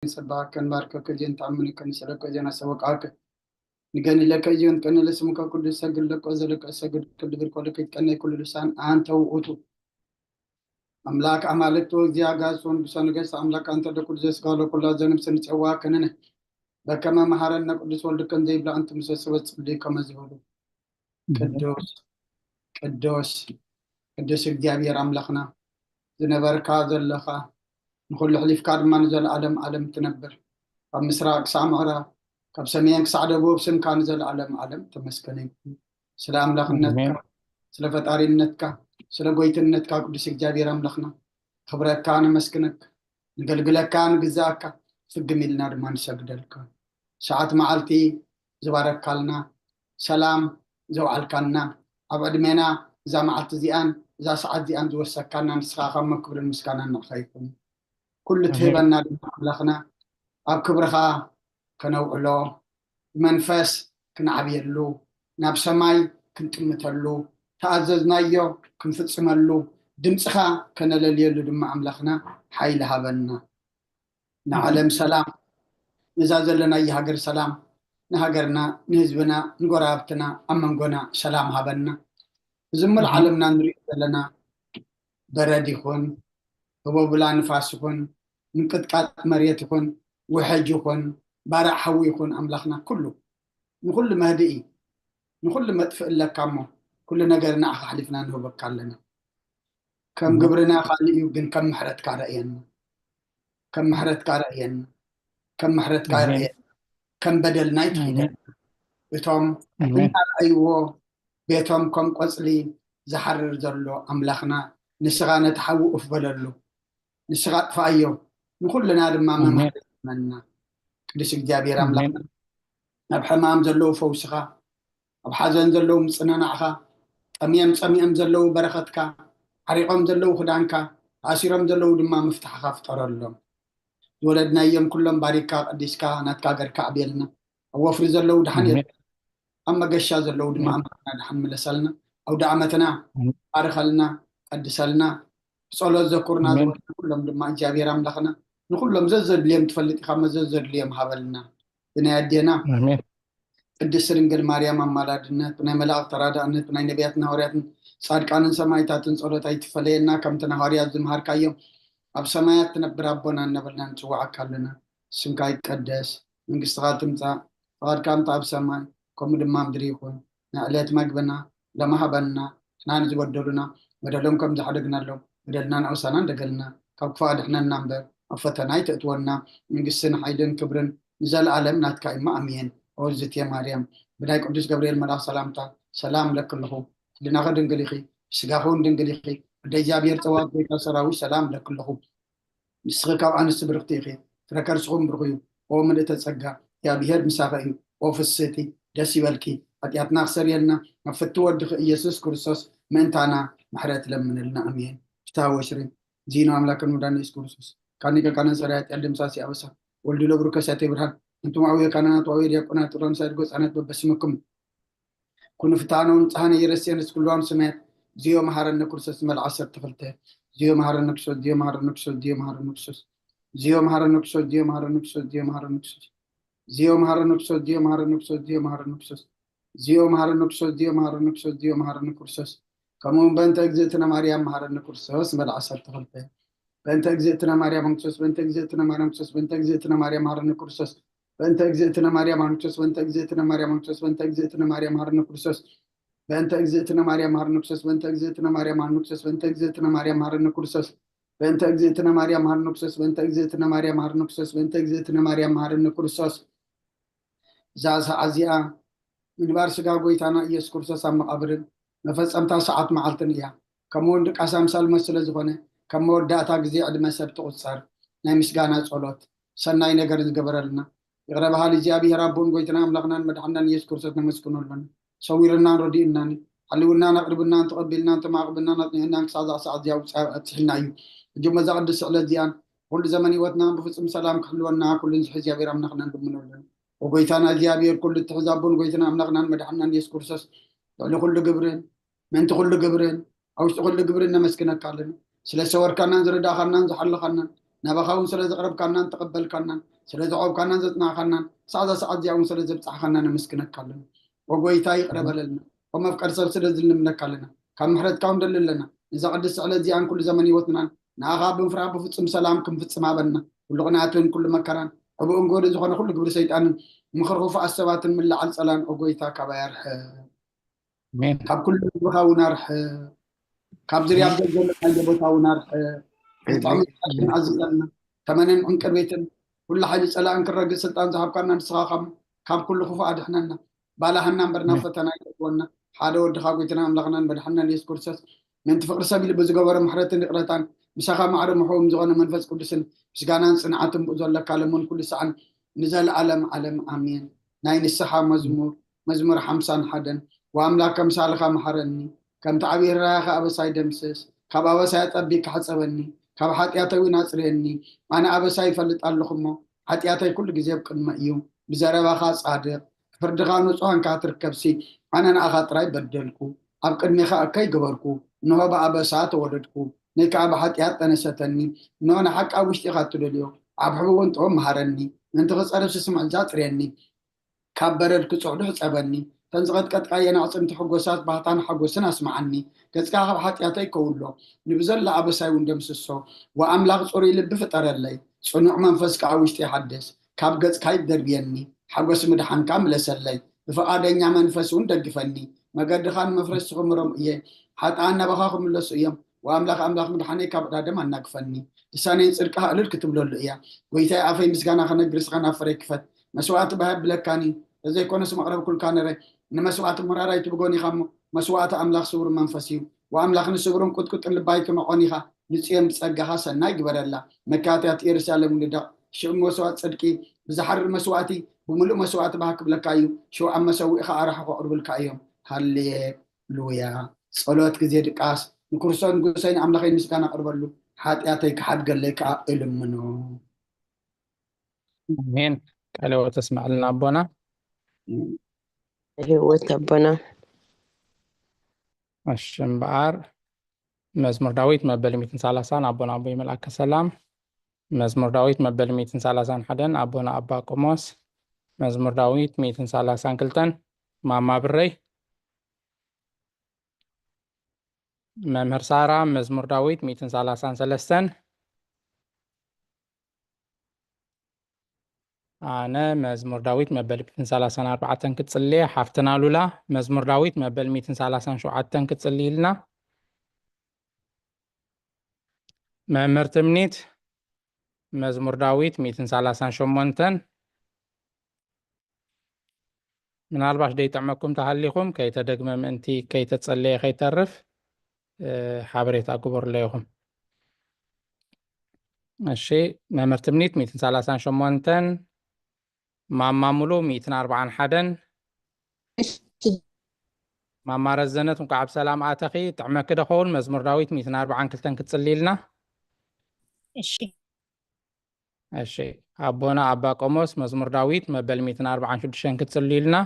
ንሰብሐከ ንባርከከ እዚን ተኣምንከ ንስእለከ እዚን ኣሰበቃከ ንገንለከ እዚን ቀንለ ስምከ ኩሉ ዝሰግድ ለኮ ዘለቀ ሰግድ ክልብር ኮለከ ይትቀነይ ኩሉ ልሳን ኣንተ ውእቱ ኣምላክ ኣማልክት ወእግዚአ ጋስ ወንጉሰ ነገስት ኣምላክ ኣንተ ደኩሉ ዘስጋሎ ኩላ ዘንብስ ንጸዋ ከነነ በከመ መሐረነ ቅዱስ ወልድከ እንዘይብላ ኣንቲ ምሰ ሰበት ጽልይ ከመ ዝበሉ ቅዱስ ቅዱስ ቅዱስ እግዚኣብሔር ኣምላኽና ዝነበርካ ዘለኻ ንኹሉ ሕሊፍካ ድማ ንዘለኣለም ኣለም ትነብር ካብ ምስራቅ ክሳዕ ምዕራብ ካብ ሰሜን ክሳዕ ደቡብ ስምካ ንዘለኣለም ኣለም ተመስገነ ይኹን ስለ ኣምላኽነትካ ስለ ፈጣሪነትካ ስለ ጎይትነትካ ቅዱስ እግዚኣብሔር ኣምላኽና ክብረካ ነመስግነካ ንገልግለካ ንግዛእካ ፍግም ኢልና ድማ ንሰግደልካ ሰዓት መዓልቲ ዝባረካልና ሰላም ዘውዓልካና ኣብ ዕድሜና እዛ መዓልቲ እዚኣን እዛ ሰዓት እዚኣን ዝወሰካና ንስኻ ካብ መክብርን ምስጋና ንዕኻ ይኹን ኩሉ ትህበና ድማ ኣምላኽና ኣብ ክብርኻ ከነውዕሎ ብመንፈስ ክንዓብየሉ ናብ ሰማይ ክንጥምተሉ ተኣዘዝናዮ ክንፍፅመሉ ድምፅኻ ከነለልየሉ ድማ ኣምላኽና ሓይሊ ሃበና ንዓለም ሰላም ነዛ ዘለናዮ ሃገር ሰላም ንሃገርና ንህዝብና ንጎረባብትና ኣብ መንጎና ሰላም ሃበና እዚ ሙሉ ዓለምና ንሪኦ ዘለና በረድ ይኹን ህቦብላ ንፋስ ይኹን ምንቅጥቃጥ መሬት ይኹን ውሕጅ ይኹን ባርዕ ሓዊ ይኹን ኣምላኽና ኩሉ ንኹሉ መህድኢ ንኹሉ መጥፍእ ኣለካ እሞ ኩሉ ነገር ንዓኻ ኣሕሊፍና ንህበካ ኣለና ከም ግብርና ካልእ እዩ ግን ከም ምሕረትካ ረእየና ከም ምሕረትካ ረእየና ከም ምሕረትካ ረእየና ከም በደልና ይትሒደና እቶም እናረኣይዎ ቤቶም ከም ቆፅሊ ዝሓርር ዘሎ ኣምላኽና ንስኻ ነቲ ሓዊ ኡፍ በለሉ ንስኻ ኣጥፍኣዮ ንኹልና ድማ መምሃሪ ይኹነና ቅዱስ እግዚኣብሔር ኣምላኽና ኣብ ሕማም ዘለዉ ፈውስኻ ኣብ ሓዘን ዘለዉ ምፅንናዕኻ ጠምዮም ፀሚኦም ዘለዉ በረኸትካ ዓሪቖም ዘለዉ ክዳንካ ተኣሲሮም ዘለዉ ድማ ምፍታሕኻ ፍጠረሎም ዝወለድናዮም ኩሎም ባሪካ ቀዲስካ ናትካ ገርካ ኣዕብየልና ኣብ ወፍሪ ዘለዉ ድሓን ኣብ መገሻ ዘለዉ ድማ ኣምላኽና ድሓን ምለሰልና ኣውደ ዓመትና ባርኸልና ቀድሰልና ብጸሎት ዘኩርና ዝበሉ ኩሎም ድማ እግዚኣብሔር ኣምላኽና ንኩሎም ዘዘድልዮም ትፈልጥ ኢኻ መዘዘድልዮም ሃበልና ብናይ ኣዴና ቅድስት ድንግል ማርያም ኣማላድነት ብናይ መላእክት ተራዳእነት ብናይ ነቢያትን ሃዋርያትን ጻድቃንን ሰማይታትን ጸሎት ኣይትፈለየና ከምቲ ንሃዋርያት ዝምሃርካዮም ኣብ ሰማያት ትነብር ኣቦና እናበልና ንጽውዓካ ኣለና ስምካ ይቀደስ መንግስትኻ ትምጻእ ፍቓድካ እንተ ኣብ ሰማይ ከምኡ ድማ ምድሪ ይኹን ንዕለት መግብና ሎሚ ሃበና ንሕና ንዝበደሉና በደሎም ከም ዝሓደግናሎም በደልና ንኣውሳና እንደገልና ካብ ክፉእ ኣድሕነና እምበር ኣብ ፈተና ኣይተእትወና መንግስትን ሓይልን ክብርን ንዘለኣለም ናትካ እማ ኣሜን። ኦ ዝትየ ማርያም፣ ብናይ ቅዱስ ገብርኤል መልኣኽ ሰላምታ ሰላም እለኪ ኣለኹ፣ ህሊናኺ ድንግል ኢኺ፣ ስጋኺ እውን ድንግል ኢኺ። ኣደ እግዚኣብሔር ጸባኦት ጎይታ ሰራዊት ሰላም እለኪ ኣለኹ። ንስኺ ካብ ኣንስቲ ብርኽቲ ኢኺ፣ ፍረ ከርስኺ እውን ብሩኽ እዩ። ኦ ምልእተ ጸጋ፣ እግዚኣብሔር ምሳኺ እዩ። ኦ ፍስህቲ፣ ደስ ይበልኪ፣ ሓጢኣትና ክሰርየልና፣ ናብ ፍትው ወድኺ ኢየሱስ ክርስቶስ ምእንታና ምሕረት ለምንልና። ኣሜን። ፍትሐ ወሽሪ፣ ዚኑ ኣምላክን መድኃኒነ ኢየሱስ ክርስቶስ፣ ካኒቀ ካነ ሰራያ ጢያል ደምሳሲ ኣበሳ፣ ወልዲ ለብሩ ከሳቴ ብርሃን፣ እንቱም ኣውየ ካህናት፣ ኣውየ ዲያቆናት፣ ጥሮን ሳይድ ጎጻነት በበስምኩም፣ ኩኑ ፍትሐነ ወንጽሐነ ኢየረስየነ ስኩልዋም ሰማያት፣ ዚዮ መሐረነ ክርስቶስ መልዓ ዓሰርተ ክልተ፣ ዚዮ መሐረነ ክርስቶስ፣ ዚዮ መሐረነ ክርስቶስ፣ ዚዮ መሐረነ ክርስቶስ፣ ዚዮ መሐረነ ክርስቶስ፣ ዚዮ መሐረነ ክርስቶስ፣ ዚዮ መሐረነ ክርስቶስ፣ ዚዮ መሐረነ ክርስቶስ፣ ዚዮ መሐረነ ክርስቶስ፣ ዚዮ መሐረነ ክርስቶስ፣ ዚዮ መሐረነ ክርስቶስ፣ ዚዮ መሐረነ ክርስቶስ፣ ከምኡ እውን በእንተ እግዝእትነ ማርያም መሐረነ ክርስቶስ መልዓ ዓሰርተ ክልተ። በእንተ እግዝእትነ ማርያም ክርስቶስ፣ በእንተ እግዝእትነ ማርያም ክርስቶስ፣ በእንተ እግዝእትነ ማርያም መሐረነ ክርስቶስ፣ በእንተ እግዝእትነ ማርያም ክርስቶስ፣ በእንተ እግዝእትነ ማርያም ክርስቶስ፣ በእንተ እግዝእትነ ማርያም መሐረነ ክርስቶስ፣ በእንተ እግዝእትነ ማርያም መሐረነ ክርስቶስ፣ በእንተ እግዝእትነ ማርያም መሐረነ ክርስቶስ፣ በእንተ እግዝእትነ ማርያም መሐረነ ክርስቶስ፣ በእንተ እግዝእትነ ማርያም መሐረነ ክርስቶስ፣ በእንተ እግዝእትነ ማርያም መሐረነ ክርስቶስ፣ በእንተ እግዝእትነ ማርያም መሐረነ ክርስቶስ። እዛ ሰዓት እዚኣ ምንባር ስጋ ጎይታና ኢየሱስ ክርስቶስ ኣብ መቓብርን መፈጸምታ ሰዓት መዓልትን እያ። ከምኡ እውን ድቃስ ኣምሳል መስለ ዝኾነ ከም መወዳእታ ግዜ ዕድመ ሰብ ትቑጸር ናይ ምስጋና ጸሎት ሰናይ ነገር ዝገበረልና ይቕረ በሃሊ እግዚኣብሔር ኣቦን ጎይትና ኣምላኽናን መድሓናን ኢየሱስ ክርስቶስ ነመስግኖ ኣለና። ሰዊርናን ረዲእናን ሓልውናን ኣቕርብናን ተቐቢልናን ተማቕብናን ኣጽኒዕናን ክሳብ እዛ ሰዓት እዚኣ ኣብጽሕልና እዩ። ሕጂ እሞ እዛ ቅድስቲ ዕለት እዚኣን ኩሉ ዘመን ህይወትና ብፍጹም ሰላም ክሕልወና ኩሉ ንዝሒ እግዚኣብሔር ኣምላኽና ንልምኖ ኣለና። ወጎይታና እግዚኣብሔር ኩሉ እትሕዝ ኣቦን ጎይትና ኣምላኽናን መድሓናን ኢየሱስ ክርስቶስ ልዕሊ ኩሉ ግብርን ምእንቲ ኩሉ ግብርን ኣብ ውሽጢ ኩሉ ግብርን ነመስግነካ ኣለና። ስለ ዝሰወርካናን ዝረዳእኻናን ዝሓለኻናን ናባኻ እውን ስለ ዘቕረብካናን ተቐበልካናን ስለ ዘቆምካናን ዘጽናዕካናን፣ ሳዕ እዛ ሰዓት እዚኣ እውን ስለ ዘብጻሕካና ነመስግነካ ኣለና። ኦ ጎይታ፣ ይቕረ በለልና። ከም መፍቀሪ ሰብ ስለ ዝልምነካ ኣለና። ካብ ምሕረትካ እውን ደሊ ኣለና። ነዛ ቅድስቲ ዕለት እዚኣን ኩሉ ዘመን ህይወትናን ንኣኻ ብምፍራህ ብፍጹም ሰላም ክንፍጽም ሃበና። ኩሉ ቅንኣትን ኩሉ መከራን ዕቡእን ጎድን ዝኾነ ኩሉ ግብሪ ሰይጣንን ምኽሪ ክፉኣት ሰባትን ምልዓል ጸላን፣ ኦ ጎይታ፣ ካባይ ኣርሕቕ። ኣሜን። ካብ ኩሉ ህዝብኻ እውን ኣርሕቕ። ካብ ዝርያ ዘለናዮ ቦታ እውን ኣርሕቕ። ንጥዕምታችን ኣዝዘልና። ተመንን ዕንቅርቤትን ኩሉ ሓይሊ ጸላእን ክረግጽ ስልጣን ዝሃብካና ንስኻ ካብ፣ ካብ ኩሉ ክፉእ ኣድሕነና። ባላህና እምበር ናብ ፈተና ኣይተእትወና። ሓደ ወድኻ ጎይታና ኣምላኽናን መድሓንናን የሱስ ክርስቶስ ምእንቲ ፍቕሪ ሰብ ኢሉ ብዝገበሮ ምሕረትን ይቕረታን ምሳኻ ማዕረ ምሕውም ዝኾነ መንፈስ ቅዱስን ምስጋናን ጽንዓትን ብኡ ዘለካ ለሞን ኩሉ ሰዓን ንዘለኣለም ዓለም ኣሜን። ናይ ንስሓ መዝሙር፣ መዝሙር ሓምሳን ሓደን። ወኣምላክ ከምሳልኻ መሓረኒ፣ ከምቲ ዓብዪ ርህራሄኻ ኣበሳይ ደምስስ። ካብ ኣበሳይ ኣጸቢቅካ ሕጸበኒ፣ ካብ ሓጢኣተይ እውን ኣጽርየኒ። ኣነ ኣበሳይ ይፈልጥ ኣለኹ እሞ፣ ሓጢኣተይ ኩሉ ግዜ ኣብ ቅድመ እዩ። ብዘረባኻ ጻድቕ፣ ብፍርድኻ ንጹሃን ከኣ ትርከብሲ። ኣነ ንኣኻ ጥራይ በደልኩ፣ ኣብ ቅድሜኻ እከይ ገበርኩ። እንሆ ብኣበሳ ተወለድኩ፣ ነይ ከኣ ብሓጢኣት ጠነሰተኒ። እንሆ ንሓቂ ኣብ ውሽጢ ኢኻ እትደልዮ፣ ኣብ ሕብውን ጥዑም መሃረኒ። ምእንቲ ክጸርፍሲ ስምዕልቲ ኣጽርየኒ፣ ካብ በረድ ክጽዕዱ ሕጸበኒ። እተን ዝቐጥቀየን ኣዕጽምቲ ሕጎሳት ባህታን ሓጎስን ኣስምዓኒ። ገጽካ ካብ ሓጢኣተይ ከውሎ፣ ንብዘሎ ኣበሳይ እውን ደምስሶ። ወኣምላኽ ጽሩይ ልቢ ፍጠረለይ፣ ጽኑዕ መንፈስ ከኣ ኣብ ውሽጢ ሓድስ። ካብ ገጽካ ኣይትደርብየኒ፣ ሓጎስ ምድሓንካ ምለሰለይ። ብፍቓደኛ መንፈስ እውን ደግፈኒ። መገድኻ ንመፍረስቲ ክምሮም እየ፣ ሓጥኣን ናባኻ ክምለሱ እዮም። ወኣምላኽ ኣምላኽ ምድሓነይ ካብ ዕዳ ደም ኣናግፈኒ። ልሳነይ ጽድቅኻ እልል ክትብለሉ እያ። ጎይታይ ኣፈይ ምስጋና ክነግር ስኻ ናብ ፍረይ ክፈት። መስዋእቲ ባህ የብለካን እዩ፣ ተዘይኮነስ መቕረብኩልካ ነረ። ንመስዋእቲ ምራር ኣይትብጎን ኢኻ እሞ፣ መስዋእቲ ኣምላኽ ስውር መንፈስ እዩ። ወኣምላኽ ንስውርን ቁጥቁጥን ልቢ ኣይትንዖን ኢኻ። ንጽዮን ብጸጋኻ ሰናይ ግበረላ። መካትያት ኢየሩሳሌም ንደቕ። ሽዑ መስዋእቲ ጽድቂ ብዝሓርር መስዋእቲ ብምሉእ መስዋእቲ ባህ ክብለካ እዩ። ሽዑ ኣብ መሰውኢኻ ኣራሑ ከቕርብልካ እዮም። ሃሌሉያ። ጸሎት ግዜ ድቃስ። ንክርስቶስ ንጉሰይ ንኣምላኸይ ምስጋና ኣቕርበሉ፣ ሓጢኣተይ ክሓድገለይ ከኣ እልምኖ። ኣሜን። ቃለ ሕይወት ተስማዕልና ኣቦና። ህይወት ኣቦና። እሺ እምበኣር መዝሙር ዳዊት መበል ሚእትን ሰላሳን ኣቦና ኣቦይ መልኣከ ሰላም። መዝሙር ዳዊት መበል ሚእትን ሰላሳን ሓደን ኣቦና ኣባ ቆሞስ። መዝሙር ዳዊት ሚእትን ሰላሳን ክልተን ማማ ብረይ። መምህር ሳራ መዝሙር ዳዊት ሚእትን ሰላሳን ሰለስተን። ኣነ መዝሙር ዳዊት መበል ሚእትን ሰላሳን ኣርባዕተን ክጽልየ። ሓፍትና ሉላ መዝሙር ዳዊት መበል ሚእትን ሰላሳን ሸውዓተን ክጽልይልና። መምህር ትምኒት መዝሙር ዳዊት ሚእትን ሰላሳን ሸሞንተን። ምናልባሽ ደይጥዕመኩም ተሃሊኹም ከይተደግመ ምእንቲ ከይተጸለየ ከይተርፍ ሓበሬታ ግበሩለይኹም። እሺ መምህር ትምኒት ሚእትን ሰላሳን ሸሞንተን። ማማ ሙሉ ሚእትን ኣርባዓን ሓደን። ማማ ረዘነት እንኳዕ ብሰላም ኣተኺ። ጥዕመኪ ዶ ኸውን መዝሙር ዳዊት ሚእትን ኣርባዓን ክልተን ክትጽልይልና? እሺ እሺ ኣቦና ኣባ ቆሞስ መዝሙር ዳዊት መበል ሚእትን ኣርባዓን ሽዱሽተን ክትጽልዩልና።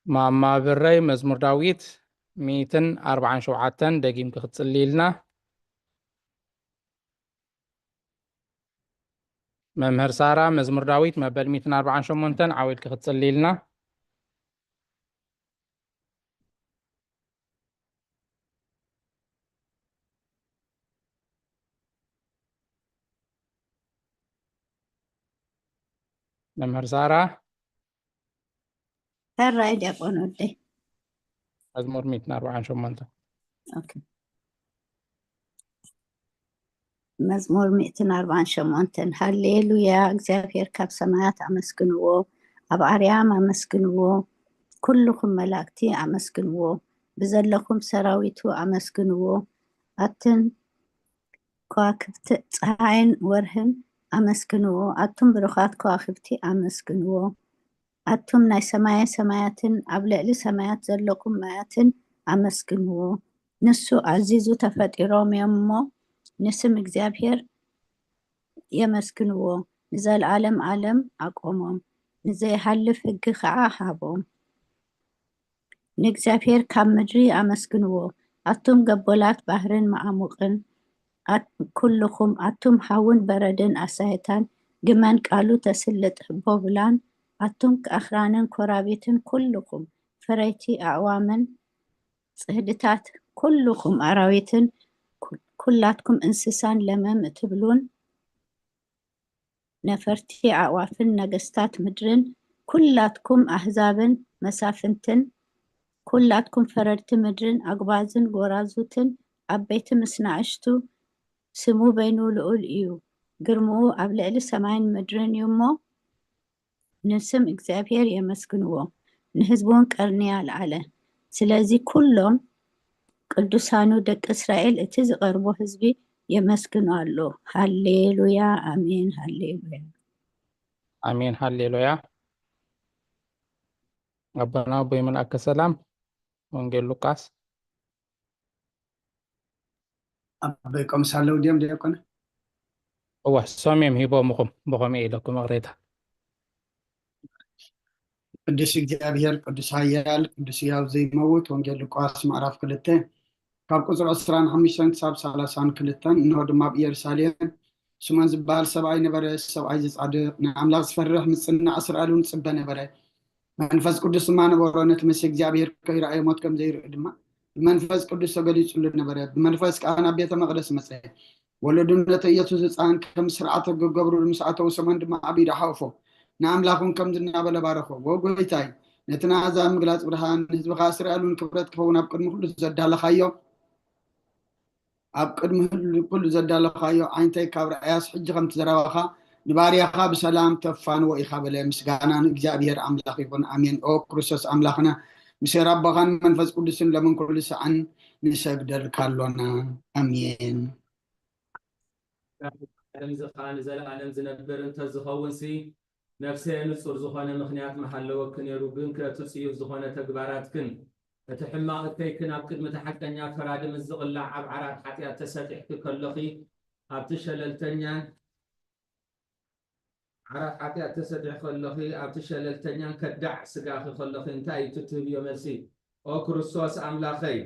ማማ ብረይ መዝሙር ዳዊት ሚእትን ኣርባዓን ሸውዓተን ደጊምኪ ክትጽልይልና። መምህር ሳራ መዝሙር ዳዊት መበል ሚእትን ኣርባዓን ሸሞንተን ዓው ኢልኪ ክትጽልይልና። መምህር ሳራ ሕራይ ዲያቆን ወደይ። መዝሙር ሚእትን ኣርባዓን ሸሞንተን። ኦኬ። መዝሙር ሚእትን ኣርባዓን ሸሞንተን። ሃሌሉያ፣ እግዚኣብሔር ካብ ሰማያት ኣመስግንዎ፣ ኣብ ኣርያም ኣመስግንዎ፣ ኩልኹም መላእክቲ ኣመስግንዎ፣ ብዘለኹም ሰራዊቱ ኣመስግንዎ፣ ኣትን ከዋክብቲ ጸሓይን ወርህን ኣመስግንዎ፣ ኣቱም ብሩኻት ከዋክብቲ ኣመስግንዎ፣ ኣቱም ናይ ሰማየ ሰማያትን ኣብ ልዕሊ ሰማያት ዘለኩም ማያትን ኣመስግንዎ። ንሱ ኣዚዙ ተፈጢሮም እዮም እሞ፣ ንስም እግዚኣብሔር የመስግንዎ፣ ንዘለዓለም ዓለም ኣቆሞም፣ ንዘይሃልፍ ሕጊ ኸዓ ሃቦም። ንእግዚኣብሔር ካብ ምድሪ ኣመስግንዎ፣ ኣቱም ገቦላት ባሕርን መዓሙቕን፣ ኣት-፣ ኩልኹም ኣቱም ሃውን በረድን ኣሳየታን፣ ግመን ቃሉ ተስልጥ ቦብላን፣ ኣቱም ኣኽራንን ኮራቢትን ኩልኹም፣ ፈረይቲ ኣዕዋምን ጽህድታት ኩልኹም ኣራዊትን፣ ኩ-፣ ኩላትኩም እንስሳን ለመም እትብሉን፣ ነፈርቲ ኣዕዋፍን ነገስታት ምድርን፣ ኩላትኩም ኣህዛብን መሳፍንትን፣ ኩላትኩም ፈረድቲ ምድርን ኣጉባዝን ጎራዙትን፣ ዓበይቲ ምስ ንኣሽቱ፣ ስሙ በይኑ ልዑል እዩ፣ ግርምኡ ኣብ ልዕሊ ሰማይን ምድርን እዩ እሞ፣ ንስም እግዚኣብሔር የመስግንዎ፣ ንህዝቡ እውን ቀርኒ ኣልዓለ። ስለዚ ኩሎም ቅዱሳኑ ደቂ እስራኤል እቲ ዝቐርቦ ህዝቢ የመስግኑ ኣሎ። ሃሌሉያ፣ ኣሜን፣ ሃሌሉያ። ኣሜን፣ ሃሌሉያ። ኣቦና ኣቦይ መልኣከ ሰላም፣ ወንጌል ሉቃስ። ኣቦይ ቆምስ ኣለዉ ድዮም ዲያቆን? እዋ፣ እሶም እዮም ሂቦምኹም፣ ብኸምኡ ኢለኩም እቕሬታ። ቅዱስ እግዚኣብሔር፣ ቅዱስ ኃያል፣ ቅዱስ ሕያው ዘይመውት። ወንጌል ሉቃስ ምዕራፍ ክልተ ካብ ቁጽሪ ዕስራን ሓሙሽተን ክሳብ ሰላሳን ክልተን። እንሆ ድማ ኣብ ኢየሩሳሌም ስምዖን ዝበሃል ሰብኣይ ነበረ፣ ሰብኣይ ዝጻድቕ፣ ንኣምላኽ ዝፈርሕ፣ ምጽናዕ እስራኤል እውን ጽበ ነበረ። መንፈስ ቅዱስ ድማ ነበሮ፣ ነቲ ምስ እግዚኣብሔር ከይረኣየ ሞት ከም ዘይርኢ ድማ ብመንፈስ ቅዱስ ተገሊጹሉ ነበረ። ብመንፈስ ከኣ ናብ ቤተ መቕደስ መጸ። ወለዱ ነቲ ኢየሱስ ህፃን ከም ስርዓተ ክገብሩሉ ምስ ኣተዉ፣ ስምዖን ድማ ኣብ ኢዱ ሓቑፎ ንኣምላኽ እውን ከምዚ እናበለ ባረኾ፣ "ወ ጎይታይ፣ ነቲ ንኣህዛብ ምግላጽ ብርሃን፣ ንህዝብኻ እስራኤል እውን ክብረት ክኸውን ኣብ ቅድሚ ኩሉ ዘዳለኻዮ፣ ኣብ ቅድሚ ኩሉ ዘዳለኻዮ ዓይነተይ ካብ ረኣያስ፣ ሕጂ ከምቲ ዘረባኻ ንባርያኻ ብሰላም ተፋንዎ ኢኻ" በለ። ምስጋና ንእግዚኣብሔር ኣምላኽ ይኹን። ኣሜን። ኦ ክርስቶስ ኣምላኽና፣ ምስ ኣቦኻን መንፈስ ቅዱስን ሎምን ኩሉ ሰዓን ንሰግደልካ ኣሎና። ኣሜን። ዓለም እዚ ኸኣ ንዘለኣለም ዝነብር እንተዝኸውንሲ፣ ነፍሰየ ንጹር ዝኾነ ምኽንያት ምሃለወኪ ነይሩ፣ ግን ከ እቲ ጽዩፍ ዝኾነ ተግባራትክን እቲ ሕማቕ እከይክን ኣብ ቅድሚ እቲ ሓቀኛ ፈራዲ ምስ ዝቕላዕ ኣብ ዓራት ሓጢኣት ተሰጢሕኪ ከሎኺ፣ ኣብቲ ሸለልተኛን ዓራት ሓጢኣት ተሰጢሕ ከሎኺ፣ ኣብቲ ሸለልተኛን ከዳዕ ስጋኺ ከሎኺ እንታይ እዩ እቲ ትህብዮ መልሲ? ኦ ክርስቶስ ኣምላኸይ፣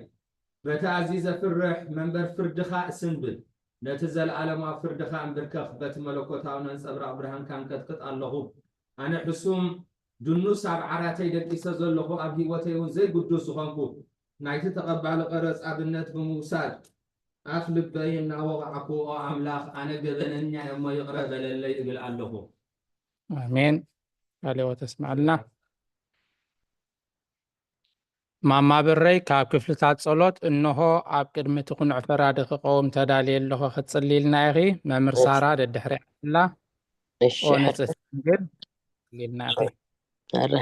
በቲ ኣዝዩ ዘፍርሕ መንበር ፍርድኻ እስንብድ፣ ነቲ ዘለኣለማዊ ፍርድኻ እንብርከኽ፣ በቲ መለኮታዊ ነንጸብራቕ ብርሃንካ እንቀጥቅጥ ኣለኹ። ኣነ ሕሱም ድኑስ ኣብ ዓራተይ ደቂሰ ዘለኹ፣ ኣብ ህይወተይ እውን ዘይግዱስ ዝኾንኩ፣ ናይቲ ተቐባሊ ቀረጽ ኣብነት ብምውሳድ፣ ኣፍ ልበይ እናወቓዕኩ፣ ኦ ኣምላኽ፣ ኣነ ገበነኛ እየ እሞ ይቕረ በለለይ እብል ኣለኹ። ኣሜን። ቃለ ሕይወት የስምዓልና። ማማ ብረይ ካብ ክፍልታት ጸሎት፣ እንሆ ኣብ ቅድሚ እቲ ቅኑዕ ፈራዲ ክቐውም ተዳልየ ኣለኹ፣ ክትጽሊ ኢልና ኢኺ። መምህር ሳራ ደድሕሪኣ ኣላ። እሺ፣ ኦ ንጽሕቲ ድንግል፣ ጽሊ ኢልና ኢኺ። ሕረ፣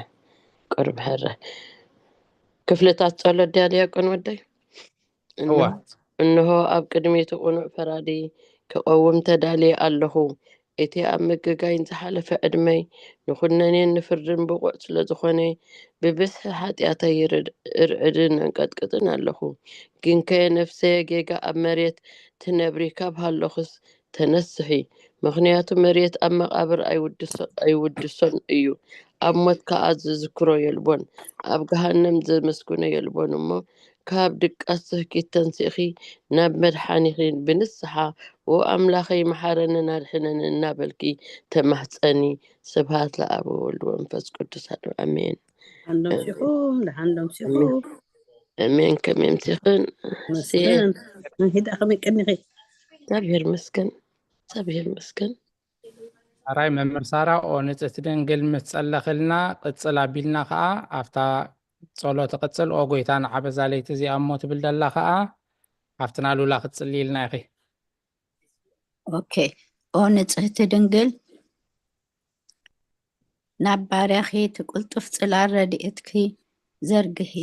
ቁርብ ሕረ። ክፍልታት ጸሎት ድያ ዲያቆን ወደይ? እዋ። እንሆ ኣብ ቅድሚ እቲ ቅኑዕ ፈራዲ ክቐውም ተዳልየ ኣለኹ። እቲ ኣብ ምግጋይን ዝሓለፈ ዕድመይ ንኹነኔን ንፍርድን ብቑዕ ስለ ዝኾነ፣ ብብዝሒ ሓጢኣተይ ይርድ-፣ እርዕድን ኣንቀጥቅጥን ኣለኹ። ግንከ ነፍሰየ ጌጋ ኣብ መሬት ትነብሪ ካብ ሃለኹስ ተነስሒ። ምኽንያቱ መሬት ኣብ መቓብር ኣይውድሶ-፣ ኣይውድሶን እዩ። ኣብ ሞት ከኣ ዝዝክሮ የልቦን። ኣብ ገሃነም ዘመስግኖ የልቦን እሞ፣ ካብ ድቃስ ትህኪት ተንሲእኺ ናብ መድሓኒኺ ብንስሓ፣ "ኦ ኣምላኸይ፣ መሓረንን ኣድሕነንን" እናበልኪ ተማህጸኒ። ስብሃት ለኣብ ወወልድ ወመንፈስ ቅዱስ ኣሐዱ ኣሜን። ደሓን ዶ ምሲኹም? ደሓን ዶ ምሲኹም? ኣሜን። ከመይ ምሲኽን? መስገን። ሂዳ ከመይ ቀኒኺ? እግዚኣብሔር ይመስገን። እግዚኣብሔር ይመስገን። ኣራይ መምህር ሳራ፣ ኦ ንጽሕቲ ድንግል ምስ ጸለኽልና ቅጽል ኣቢልና ከኣ ኣብታ ጸሎት ቅጽል፣ ኦ ጎይታ ንዓበዛ ለይቲ እዚኣ እሞ ትብል ደላ ከኣ ኣብቲ ናሉላ ክትጽሊ ኢልና ኢኺ። ኦኬ። ኦ ንጽሕቲ ድንግል፣ ናብ ባርያኺ እቲ ቅልጡፍ ጽላል ረድኤትኪ ዘርግሒ።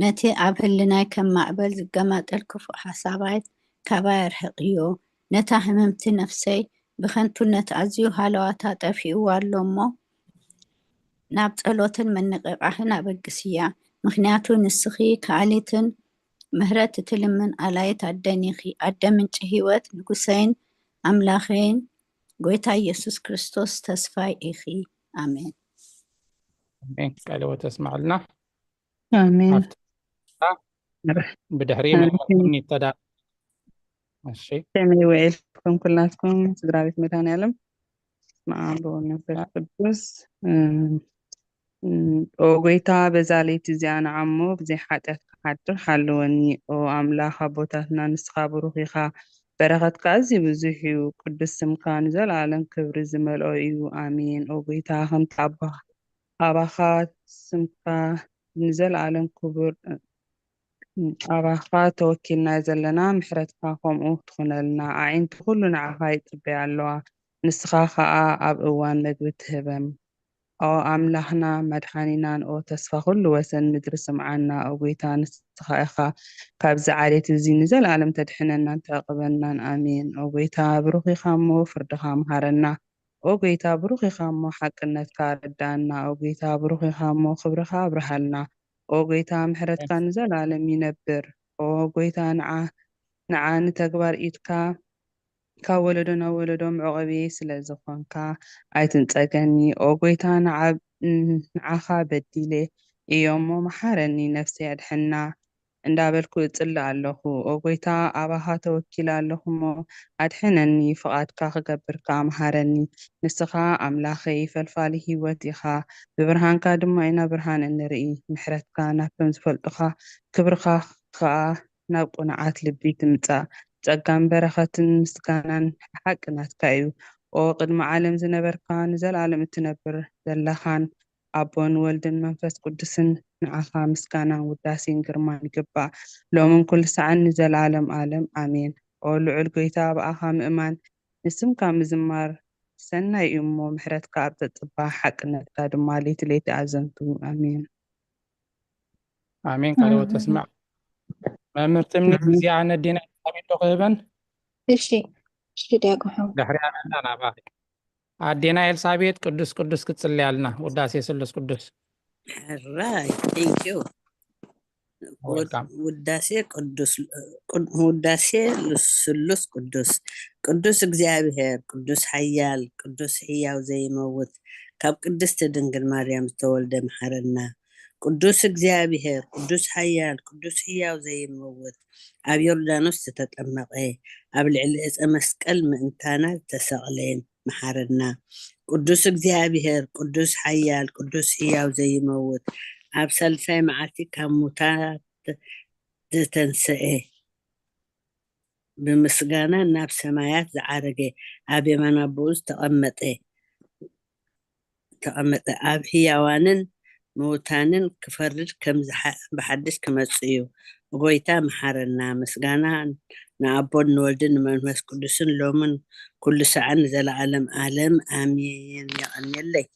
ነቲ ኣብ ህልናይ ከም ማዕበል ዝገማጠል ክፉእ ሓሳባት ካባይ ኣርሕቕዮ። ነታ ህምምቲ ነፍሰይ ብኸንቱነት ኣዝዩ ሃለዋታ ጠፊእዋ ኣሎ እሞ፣ ናብ ጸሎትን ምንቕቓሕን ኣበግስያ። ምኽንያቱ ንስኺ ከኣሊትን ምሕረት እትልምን ኣላይት ኣደን ኢኺ። ኣደ ምንጪ ህይወት፣ ንጉሰይን ኣምላኸይን፣ ጎይታ ኢየሱስ ክርስቶስ ተስፋይ ኢኺ። ኣሜን። ኣሜን። ቃለ ሕይወት የስምዓልና። ኣሜን። ኣብቲ ብድሕሪ መመርኮኒ ይተዳ-፣ እሺ። ከመይ ውዒልኩም ኩላትኩም ስድራ ቤት መድኃኔዓለም? በስመ አብ ወወልድ ወመንፈስ ቅዱስ። እም፣ እም፣ ኦ ጎይታ፣ በዛ ለይቲ እዚኣ ንዓሞ ብዘይ ሓጢኣት ክሓድር ሓልወኒ። ኦ ኣምላኽ ኣቦታትና፣ ንስኻ ብሩኽ ኢኻ፣ በረኸትካ ኣዝዩ ብዙሕ እዩ። ቅዱስ ስምካ ንዘለኣለም ክብሪ ዝመልኦ እዩ። ኣሜን። ኦ ጎይታ፣ ከምቲ ኣባ-፣ ኣባኻ ስምካ ንዘለኣለም ክቡር፣ ኣባኻ ተወኪልና ዘለና፣ ምሕረትካ ከምኡ ትኹነልና። ኣዒንቲ ኩሉ ንዓኻ ይጽበያ ኣለዋ፣ ንስኻ ኸኣ ኣብ እዋን መግቢ ትህበም። ኦ ኣምላኽና መድሓኒናን ኦ ተስፋ ኩሉ ወሰን ምድሪ ስምዓና። ኦ ጎይታ ንስኻ ኢኻ ካብዚ ዓሌት እዚ ንዘለኣለም ተድሕነናን ተዕቕበናን። ኣሜን። ኦ ጎይታ ብሩኽ ኢኻ እሞ ፍርድኻ ምሃረና። ኦ ጎይታ ብሩኽ ኢኻ እሞ ሓቅነትካ ኣረድኣና። ኦ ጎይታ ብሩኽ ኢኻ እሞ ክብርኻ ኣብርሃልና። ኦ ጎይታ ምሕረትካ ንዘለኣለም ይነብር። ኦ ጎይታ ንዓ ንዓ ንተግባር ኢድካ ካብ ወለዶ ናብ ወለዶ መዕቆቢ ስለ ዝኾንካ ኣይትንጸገኒ። ኦ ጎይታ ንዓ-፣ ንዓኻ በዲለ እየ እሞ መሓረኒ፣ ነፍሰይ ኣድሕና እንዳበልኩ እጽሊ ኣለኹ። ኦ ጎይታ ኣባኻ ተወኪለ ኣለኹ እሞ ኣድሕነኒ፣ ፍቓድካ ክገብር ከኣ መሃረኒ። ንስኻ ኣምላኸይ ፈልፋሊ ህይወት ኢኻ፣ ብብርሃንካ ድማ ኢና ብርሃን እንርኢ። ምሕረትካ ናብቶም ዝፈልጡኻ ክብርኻ ከኣ ናብ ቅኑዓት ልቢ ትምጻእ። ጸጋን በረኸትን ምስጋናን ብሓቂ ናትካ እዩ። ኦ ቅድሚ ዓለም ዝነበርካ ንዘለኣለም እትነብር ዘለኻን ኣቦን ወልድን መንፈስ ቅዱስን ንዓኻ ምስጋናን ውዳሴን ግርማን ይግባእ። ሎምን ኩሉ ሰዓን ንዘለኣለም ኣለም ኣሜን። ኦ ልዑል ጎይታ ብኣኻ ምእማን ንስምካ ምዝማር ሰናይ እዩ እሞ ምሕረትካ ኣብ ተጽባ ሓቅነትካ ድማ ለይቲ ለይቲ ኣዘንቱ። ኣሜን። ኣሜን። ቃለ ሕይወት ተስማዕ። መምህር ትምኒት እዚኣ ነዴና ኤልሳቤጥ ዶ ክህበን? እሺ እሺ ዲያቆን ሓው ድሕሪያ መጣ ናባኺ። ኣዴና ኤልሳቤጥ ቅዱስ ቅዱስ ክትጽልያልና ውዳሴ ስሉስ ቅዱስ። ሕራይ thank you። Welcome። ውዳሴ ቅዱስ ቅድ- ውዳሴ ስሉስ ቅዱስ። ቅዱስ እግዚኣብሔር ቅዱስ ሓያል ቅዱስ ሕያው ዘይመውት ካብ ቅድስቲ ድንግል ማርያም ዝተወልደ መሓረና። ቅዱስ እግዚኣብሔር ቅዱስ ሓያል ቅዱስ ሕያው ዘይመውት ኣብ ዮርዳኖስ ዝተጠመቐ ኣብ ልዕሊ ዕፀ መስቀል ምእንታና ዝተሰቕለ መሓረና። ቅዱስ እግዚኣብሔር ቅዱስ ሓያል ቅዱስ ሕያው ዘይመውት ኣብ ሳልሳይ መዓልቲ ካብ ሙታት ዝተንስኤ ብምስጋና ናብ ሰማያት ዝዓረገ ኣብ የማን ኣቦኡ ዝተቐመጠ ተቐመጠ ኣብ ህያዋንን ምውታንን ክፈርድ ከም ዝሓ- ብሓድሽ ክመጽእ እዩ። ጎይታ መሓረና። ምስጋና ንኣቦን ንወልድን ንመንፈስ ቅዱስን ሎምን ኩሉ ሰዓን ንዘለኣለም ኣለም ኣሜን። የቐንየለይ።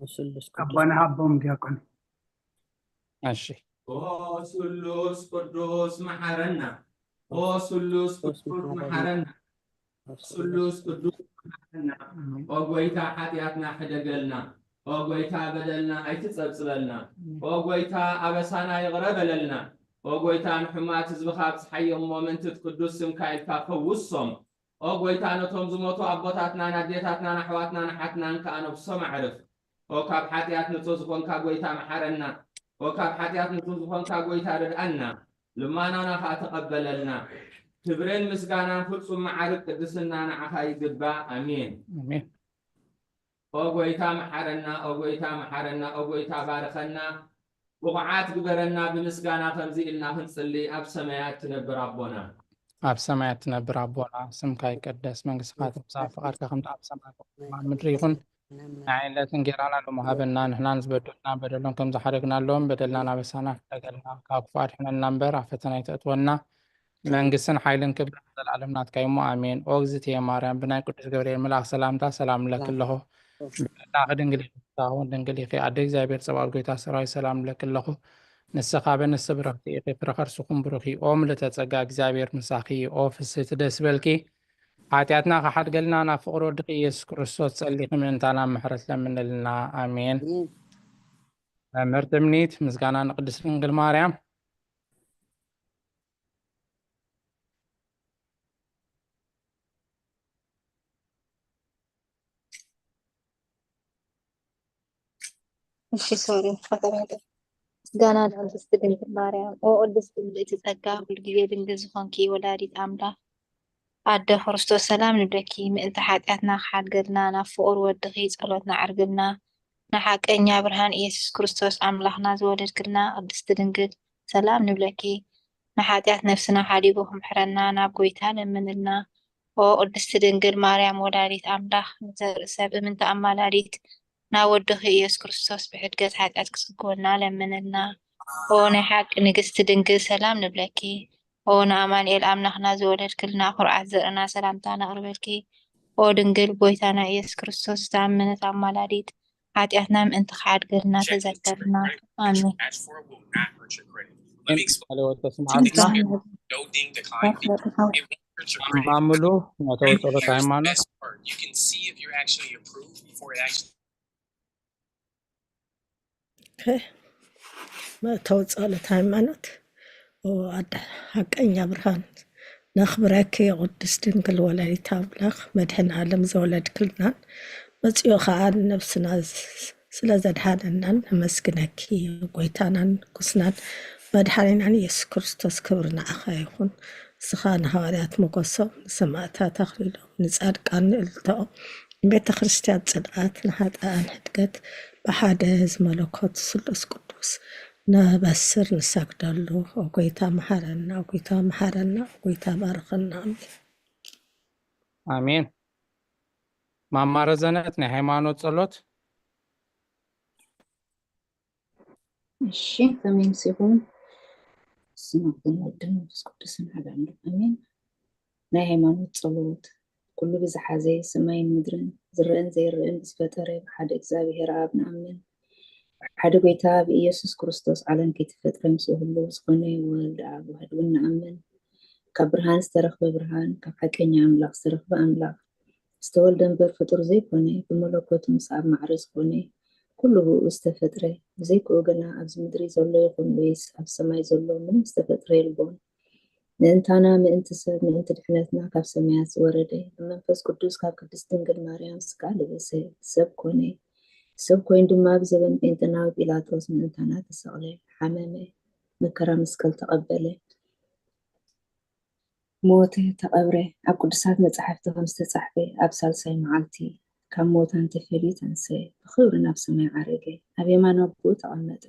ስሉስ ቅዱስ ኣቦና ሃቦም ዲያቆን እሺ ኦ ስሉስ ቅዱስ መሓረና። ኦ ስሉስ ቅዱስ መሓረና። ስሉስ ቅዱስ መሓረና። ኦ ጎይታ ሓጢኣትና ሕደገልና። ኦ ጎይታ በደልና ኣይትጸብጽበልና። ኦ ጎይታ ኣበሳና ይቕረ በለልና። ኦ ጎይታ ንሕማት ህዝብኻ ኣብጽሓዮ እሞ ምእንቲ እቲ ቅዱስ ስምካ ኢልካ ፈውሶም። ኦ ጎይታ ነቶም ዝሞቱ ኣቦታትናን ኣዴታትናን ኣሕዋትናን ኣሓትናን ከኣ ነብሶም ኣዕርፍ። ኦ ካብ ሓጢኣት ንጹህ ዝኾንካ ጎይታ መሓረና። ኦ ካብ ሓጢኣት ንጹህ ዝኾንካ ጎይታ ርድኣና። ልማናና ከኣ ተቐበለልና። ክብርን ምስጋናን ፍጹም መዓርግ ቅድስና ንዓኻ ይግባእ። ኣሜን። ኣሜን። ኦ ጎይታ መሓረና፣ ኦ ጎይታ መሓረና፣ ኦ ጎይታ ባርኸና፣ ብቑዓት ግበረና። ብምስጋና ከምዚ ኢልና ክንጽሊ ኣብ ሰማያት ትነብር ኣቦና። ኣብ ሰማያት ትነብር ኣቦና፣ ስምካ ይቀደስ፣ መንግስትኻ ትምጻእ፣ ፍቓድካ ከምቲ ኣብ ሰማይ ከምኡ ኣብ ምድሪ ይኹን። ንዓይ ዕለት እንጌራና ሎሚ ሃበና፣ ንሕናን ዝበደሉና በደሎም ከም ዝሓደግናሎም በደልናን ኣበሳና ሕደገልና፣ ካብ ክፉእ ኣድሕነና እምበር ኣብ ፈተና ኣይተእትወና። መንግስትን ሓይልን ክብርን ንዘለኣለም ናትካ እዩ እሞ ኣሜን። ኦ እግዝእትየ ማርያም ብናይ ቅዱስ ገብርኤል መልኣኽ ሰላምታ ሰላም እብለኪ ኣለኹ። ብሕላኺ ድንግል ኢኺ፣ ብስጋኺ እውን ድንግል ኢኺ። ኣደ እግዚኣብሔር ጸባኦት ጎይታ ሰራዊት ሰላም እብለኪ ኣለኹ። ንስኻ በንስ ብርኽቲ ኢኺ፣ ፍረ ከርስኹም ብሩኽ እዩ። ኦ ምልእተ ጸጋ እግዚኣብሔር ምሳኺ እዩ። ኦ ፍስህቲ ደስ ይበልኪ፣ ሓጢኣትና ክሓድገልና ናብ ፍቕሪ ወድኺ ኢየሱስ ክርስቶስ ጸሊኺ ምእንታና ምሕረት ለምንልና። ኣሜን። መምህር ትምኒት ምስጋና ንቅድስት ድንግል ማርያም። እሺ፣ ሶሪ፣ ፈተና። ምስጋና ንቅድስቲ ድንግል ማርያም። ኦ ቅድስቲ ምልእቲ ጸጋ፣ ኩሉ ግዜ ድንግል ዝኾንኪ ወላዲት ኣምላኽ ኣደ ክርስቶስ፣ ሰላም ንብለኪ። ምእንቲ ሓጢኣትና ክሓድገልና ናብ ፍቑር ወድኺ ጸሎትና ኣዕርግልና። ንሓቀኛ ብርሃን ኢየሱስ ክርስቶስ ኣምላኽና ዝወለድክልና ቅድስቲ ድንግል፣ ሰላም ንብለኪ። ንሓጢኣት ነፍስና ሓዲጉ ክምሕረና ናብ ጎይታ ለምንልና። ኦ ቅድስቲ ድንግል ማርያም ወላዲት ኣምላኽ፣ ንዘርኢ ሰብ እምንቲ ኣማላዲት፣ ናብ ወድኺ ኢየሱስ ክርስቶስ ብሕድገት ሓጢኣት ክስግወልና ለምንልና። ኦ ናይ ሓቂ ንግስቲ ድንግል፣ ሰላም ንብለኪ። ኦ ንኣማኑኤል ኣምላኽና ዝወለድክልና፣ ኩርዓት ዘርእና፣ ሰላምታ ነቕርበልኪ። ኦ ድንግል ጎይታና ኢየሱስ ክርስቶስ፣ ዝተኣመነት ኣማላዲት፣ ሓጢኣትና ምእንቲ ክሓድገልና ተዘከርና። ኣሜን። ቃለ ሕይወት ተስምዓልና። ማምሉ መእተዊ ጸሎት ሃይማኖት። መእተዊ ጸሎት ሃይማኖት። ኦ ኣደ ሓቀኛ ብርሃን፣ ነኽብረኪ ቅድስት ድንግል ወላዲት ኣምላኽ፣ መድሕን ዓለም ዘወለድክልናን መጺኡ ኸኣ ንነብስና ስለ ዘድሓነናን ነመስግነኪ። ጎይታናን ንጉስናን መድሓኒናን ኢየሱስ ክርስቶስ፣ ክብሪ ንዓኻ ይኹን። ንስኻ ንሃዋርያት ሞገሶም፣ ንሰማእታት ኣኽሊሎም፣ ንጻድቃን ንእልልታኦም፣ ንቤተ ክርስቲያን ጽንዓት፣ ንሓጥኣን ሕድገት፣ ብሓደ ህዝቢ መለኮት ስሉስ ቅዱስ ነበስር ንሰግደሉ። ኦ ጎይታ መሓረና፣ ኦ ጎይታ መሓረና፣ ኦ ጎይታ ባርኸና። ኣሜን። ኣሜን። ማማ ረዘነት ናይ ሃይማኖት ጸሎት። እሺ፣ ከመይ ምሲኹም? ስም ኣቦን ወልድን መንፈስ ቅዱስን ሓደ ኣምላኽ ኣሜን። ናይ ሃይማኖት ጸሎት። ኩሉ ብዝሓዘ ሰማይን ምድርን ዝረአን ዘይረአን ብዝፈጠረ ብሓደ እግዚኣብሔር ኣብ ንኣምን። ብሓደ ጎይታ ብኢየሱስ ክርስቶስ ዓለም ከይተፈጥረ ምስኡ ህልው ዝኾነ ወልድ ኣብ ዋህድ እውን ንኣምን። ካብ ብርሃን ዝተረኽበ ብርሃን፣ ካብ ሓቀኛ ኣምላኽ ዝተረኽበ ኣምላኽ፣ ዝተወልደ እምበር ፍጡር ዘይኮነ፣ ብመለኮቱ ምስ ኣብ ማዕረ ዝኾነ፣ ኩሉ ብኡ ዝተፈጥረ፣ ብዘይክኡ ግና ኣብዚ ምድሪ ዘሎ ይኹን ወይስ ኣብ ሰማይ ዘሎ ምንም ዝተፈጥረ የልቦን። ምእንታና፣ ምእንቲ ሰብ፣ ምእንቲ ድሕነትና ካብ ሰማያት ዝወረደ፣ ብመንፈስ ቅዱስ ካብ ቅድስት ድንግል ማርያም ስጋ ለበሰ፣ ሰብ ኮነ። ሰብ ኮይኑ ድማ ኣብ ዘበን ጴንጠናዊ ጲላጦስ ምእንታና ተሰቕለ፣ ሓመመ፣ መከራ መስቀል ተቐበለ። ሞተ፣ ተቐብረ። ኣብ ቅዱሳት መጻሕፍቲ ከም ዝተጻሕፈ፣ ኣብ ሳልሳይ መዓልቲ ካብ ሞታን ተፈልዩ ተንሰ፣ ብኽብሪ ናብ ሰማይ ዓረገ፣ ኣብ የማን ኣቦኡ ተቐመጠ።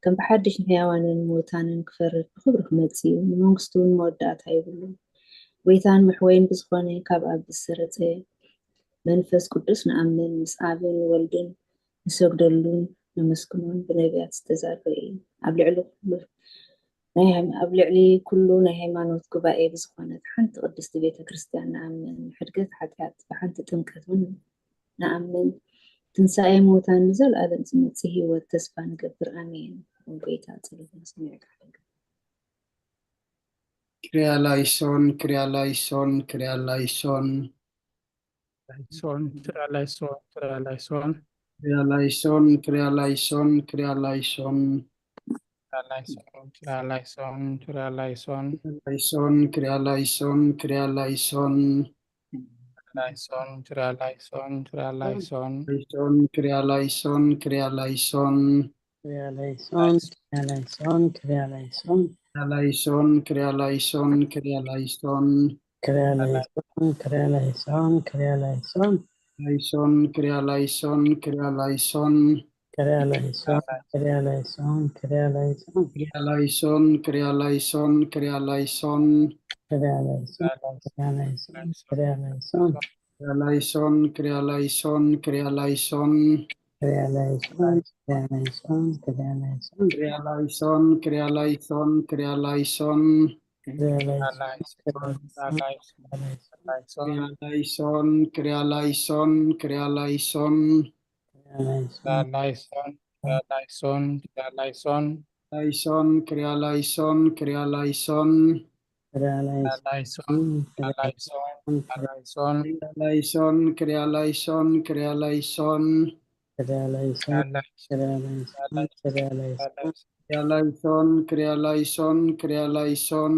ከም ብሓድሽ ንሕያዋንን ሞታንን ክፈርድ ብኽብሪ ክመጽእ እዩ፣ ንመንግስቱ እውን መወዳእታ የብሉን። ጎይታን መሕወይን ብዝኾነ ካብ ኣብ ዝሰረጸ መንፈስ ቅዱስ ንኣምን፣ ምስ ኣብን ወልድን ንሰግደሉን ነመስግኖን ብነቢያት ዝተዛረበ እዩ። ኣብ ልዕሊ ኩሉ ናይ ሃይማ- ኣብ ልዕሊ ኩሉ ናይ ሃይማኖት ጉባኤ ብዝኾነት ሓንቲ ቅድስቲ ቤተ ክርስቲያን ንኣምን። ሕድገት ሓጢኣት ብሓንቲ ጥምቀት እውን ንኣምን። ትንሳኤ ሙታን ንዘለኣለም ዝመጽእ ህይወት ተስፋ ንገብር። ኣሜን። ኦ ጎይታ ጸሎትና ሰሚዕካ ሓደገ። ክሪያ ላይሶን፣ ክሪያ ላይሶን፣ ክሪያ ላይሶን። ላይሶን፣ ክሪያ ላይሶን፣ ክሪያ ላይሶን። ክሪያ ላይሶን፣ ክሪያ ላይሶን፣ ክሪያ ላይሶን። ክሪያ ላይሶን፣ ክሪያ ላይሶን፣ ክሪያ ላይሶን። ላይሶን፣ ክሪያ ላይሶን፣ ክሪያ ላይሶን። ላይሶን፣ ክሪያ ላይሶን፣ ክሪያ ላይሶን። ላይሶን፣ ክሪያ ላይሶን፣ ክሪያ ላይሶን። ክሪያ ላይሶን፣ ክሪያ ላይሶን፣ ክሪያ ላይሶን። ክሪያ ላይሶን፣ ክሪያ ላይሶን፣ ክሪያ ላይሶን። ክሪያ ላይሶን፣ ክሪያ ላይሶን፣ ክሪያ ላይሶን። ላይሶን፣ ክሪያ ላይሶን፣ ክሪያ ላይሶን። ክሪያ ላይሶን፣ ክሪያ ላይሶን፣ ክሪያ ላይሶን። ክሪያ ላይሶን፣ ክሪያ ላይሶን፣ ክሪያ ላይሶን። ክሪያ ላይሶን፣ ክሪያ ላይሶን፣ ክሪያ ላይሶን። ክሪያ ላይሶን፣ ክሪያ ላይሶን፣ ክሪያ ላይሶን። ክሪያ ላይሶን፣ ክሪያ ላይሶን፣ ክሪያ ላይሶን። ክሪያ ላይሶን፣ ክሪያ ላይሶን፣ ክሪያ ላይሶን። ክሪያ ላይሶን፣ ክሪያ ላይሶን፣ ክሪያ ላይሶን። ክሪያ ላይሶን፣ ክሪያ ላይሶን፣ ክሪያ ላይሶን። ክሪያ ላይሶን፣ ላይሶን፣ ላይሶን፣ ላይሶን። ላይሶን፣ ክሪያ ላይሶን፣ ክሪያ ላይሶን። ክሪያ ላይሶን፣ ላይሶን፣ ላይሶን፣ ላይሶን። ክሪያ ላይሶን፣ ክሪያ ላይሶን፣ ክሪያ ላይሶን። ክሪያ ላይሶን፣ ክሪያ ላይሶን፣ ክሪያ ላይሶን። ክሪያ ላይሶን፣ ክሪያ ላይሶን፣ ክሪያ ላይሶን።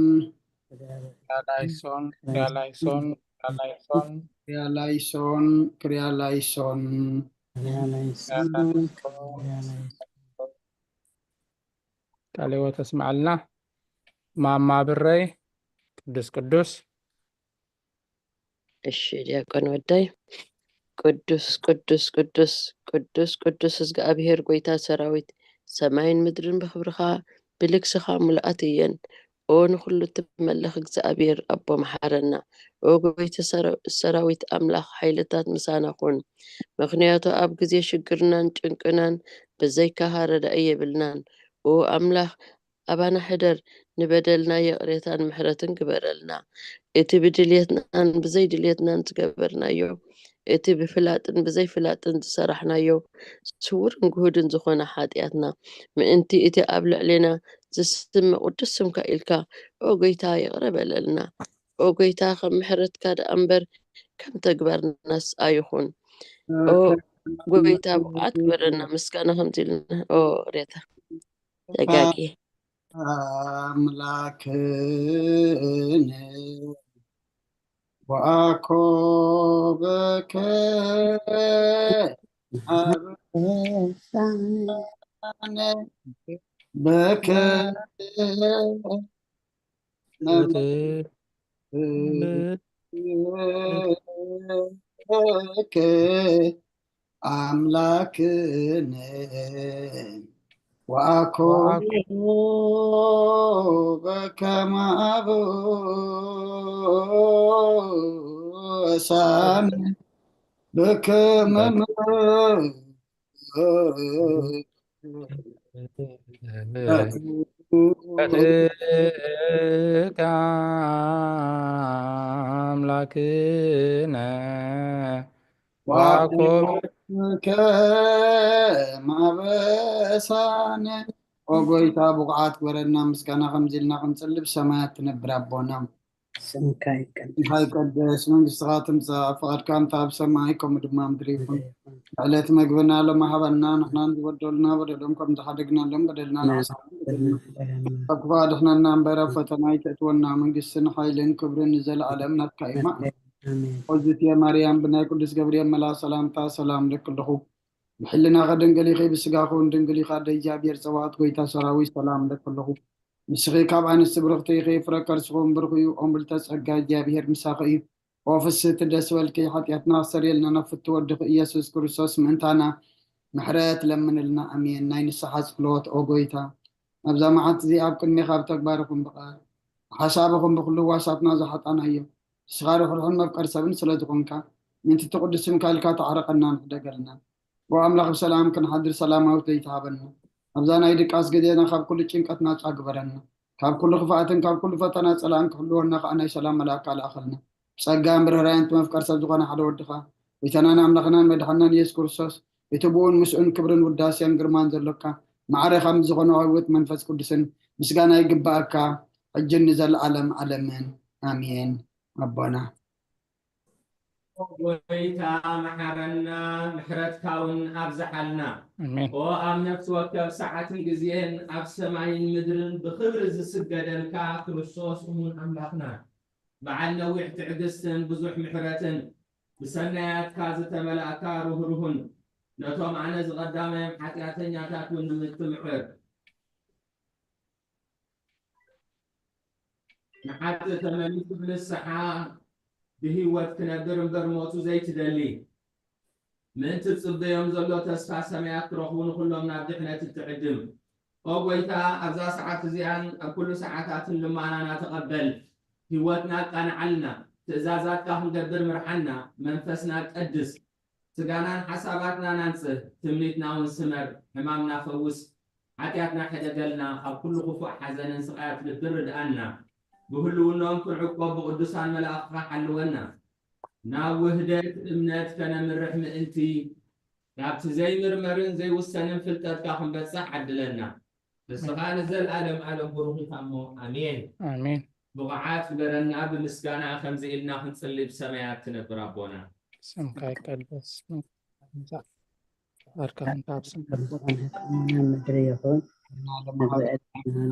ክሪያ ላይሶን፣ ክሪያ ላይሶን፣ ክሪያ ላይሶን። ክሪያ ላይሶን፣ ክሪያ ላይሶን። ቃለ ሕይወት ኣስምዓልና። ማማ ብረይ፣ ቅዱስ ቅዱስ። እሺ ዲያቆን ወዳይ። ቅዱስ ቅዱስ ቅዱስ ቅዱስ ቅዱስ እግዚኣብሔር ጎይታ ሰራዊት፣ ሰማይን ምድርን ብኽብርኻ ብልግስኻ ምሉኣት እየን። ኦ ንኹሉ እትመልኽ እግዚኣብሔር ኣቦ መሓረና። ኦ ጎይታ ሰራዊት ኣምላኽ ሓይልታት ምሳና ኩን። ምኽንያቱ ኣብ ግዜ ሽግርናን ጭንቅናን ብዘይካኻ ረዳኢ የብልናን። ኦ ኣምላኽ ኣባና ሕደር፣ ንበደልና ይቕሬታን ምሕረትን ግበረልና። እቲ ብድልየትናን ብዘይ ድልየትናን ዝገበርናዮ፣ እቲ ብፍላጥን ብዘይ ፍላጥን ዝሰራሕናዮ ስውርን ግሁድን ዝኾነ ሓጢኣትና፣ ምእንቲ እቲ ኣብ ልዕሌና ዝስመ ቅዱስ ስምካ ኢልካ፣ ኦ ጎይታ፣ ይቕረ በለልና። ኦ ጎይታ፣ ከም ምሕረትካ ደኣ እምበር ከም ተግባርናስ ኣይኹን። ኦ ጎይታ፣ ብቕዓት ግበረና። ምስጋና ከምዚ ኢልና፣ ኦ ሬታ ተጋጊ። ኣምላክን ወኣኮበከ ኣበሳነ በከ ነመልክ ኣምላክነ ወኣኮ በከመ ኣበሳነ በከመ ኣምላክነ ዋኮብ ከማበሳነ ኦ ጎይታ ብቑዓት ግበረና። ምስጋና ከምዚ ኢልና ክንጽሊ ብሰማያት ትነብር ኣቦና ስምካ ይቀደስ። ስምካ ይቀደስ፣ መንግስትኻ ትምጻእ፣ ፍቓድካ እንተ ኣብ ሰማይ ከምኡ ድማ ምድሪ ይኹን። ዕለት መግብና ሎሚ ሃበና፣ ንሕናን ዝበደሉና በደሎም ከም ዝሓደግናሎም በደልና ንሓስብ። ካብ ክፉእ ኣድሕነና እምበር ኣብ ፈተና ኣይተእትወና፣ መንግስትን ሓይልን ክብርን ንዘለኣለም ናትካ እዩ። እዚትየ ማርያም ብናይ ቅዱስ ገብርኤል መልኣክ ሰላምታ ሰላም እለኪ ኣለኹ። ብሕልናኺ ድንግል ኢኺ፣ ብስጋኺ እውን ድንግል ኢኻ። ኣደ እግዚኣብሔር ጸባኦት ጎይታ ሰራዊት ሰላም እለኪ ኣለኹ። ንስኺ ካብ ኣንስቲ ብርኽቲ ኢኺ፣ ፍረ ከርስኺ እውን ብሩኽ እዩ። ኦም ብልተ ጸጋ እግዚኣብሔር ምሳኺ እዩ። ኦ ፍስህቲ ደስ በልኪ፣ ሓጢኣትና ክሰርየልና ናብ ፍትው ወድኺ ኢየሱስ ክርስቶስ ምእንታና ምሕረት ለምንልና። ኣሜን። ናይ ንስሓ ጸሎት። ኦ ጎይታ፣ ኣብዛ መዓልቲ እዚኣ ኣብ ቅድሜኻ ብተግባር ይኹን ብቓል ብሓሳብ ይኹን ብኹሉ ህዋሳትና ዝሓጣናዮ ንስኻ ርሕሩሕን መፍቀሪ ሰብን ስለ ዝኾንካ ምእንቲ እቲ ቅዱስ ስምካ ኢልካ ተዓረቐናን ሕደገልና። ኦ ኣምላኽ ብሰላም ክንሓድር ሰላማዊት ለይቲ ሃበና። ኣብዛ ናይ ድቃስ ግዜና ካብ ኩሉ ጭንቀት ናጻ ግበረና። ካብ ኩሉ ክፍኣትን ካብ ኩሉ ፈተና ጸላእን ክሕልወና ከኣ ናይ ሰላም መልኣካ ልኣኸልና። ብጸጋን ብርህራሄን እቲ መፍቀሪ ሰብ ዝኾነ ሓደ ወድኻ ጎይታናን ኣምላኽናን መድሓንናን ኢየሱስ ክርስቶስ እቲ ብኡን ምስኡን ክብርን ውዳሴን ግርማን ዘሎካ ማዕረ ከም ዝኾነ ህይወት መንፈስ ቅዱስን ምስጋና ይግባኣካ ሕጅን ንዘለኣለም ዓለምን ኣሜን። ኣቦና ጎይታ መሓረና፣ ምሕረትካ እውን ኣብዝሓልና። ኣሜን። ኦ ኣብ ነፍሲ ወከፍ ሰዓትን ግዜን ኣብ ሰማይን ምድርን ብኽብሪ ዝስገደልካ ክርስቶስ እሙን ኣምላኽና፣ በዓል ነዊሕ ትዕግስትን ብዙሕ ምሕረትን፣ ብሰናያትካ ዝተመላእካ ርህሩህን፣ ነቶም ኣነ ዝቐዳማዮም ሓጢኣተኛታት እውን ንምትምሕር፣ ንሓጥእ ተመሊሱ ብንስሓ ብህይወት ክነብር እምበር ሞቱ ዘይትደሊ፣ ምእንቲ ዝጽበዮም ዘሎ ተስፋ ሰማያት ክረኽቡ ንኹሎም ናብ ድሕነት እትዕድም። ኦ ጐይታ፣ ኣብዛ ሰዓት እዚኣን ኣብ ኩሉ ሰዓታትን ልማናና ተቐበል። ህይወትና ኣቃንዓልና፣ ትእዛዛትካ ክንገብር ምርሓና፣ መንፈስና ቀድስ። ስጋናን ሓሳባትናን ኣንጽህ፣ ትምኒትና እውን ስመር፣ ሕማምና ፈውስ፣ ሓጢኣትና ሕደገልና፣ ካብ ኩሉ ክፉእ ሓዘንን ስቓያት ልቢ ርድኣና። ብህልውናኦም ክንዕቆብ ብቕዱሳን መላእኽትኻ ሓልወና። ናብ ውህደት እምነት ከነምርሕ ምእንቲ፣ ናብቲ ዘይምርመርን ዘይውሰንን ፍልጠትካ ክንበጽሕ ዓድለና። ንስኻ ንዘለኣለም ኣለም ብሩኽ ኢኻ እሞ፣ ኣሜን። ኣሜን። ብቑዓት ግበረና፣ ብምስጋና ከምዚ ኢልና ክንጽሊ ብሰማያት ትነብር ኣቦና። ስምካ ይቀደስ። ምጻእ። ፍቓድካ ትምጻእ ኣብ ሰማይ። ከምቲ ኣብ ምድሪ ይኹን። ንበደልና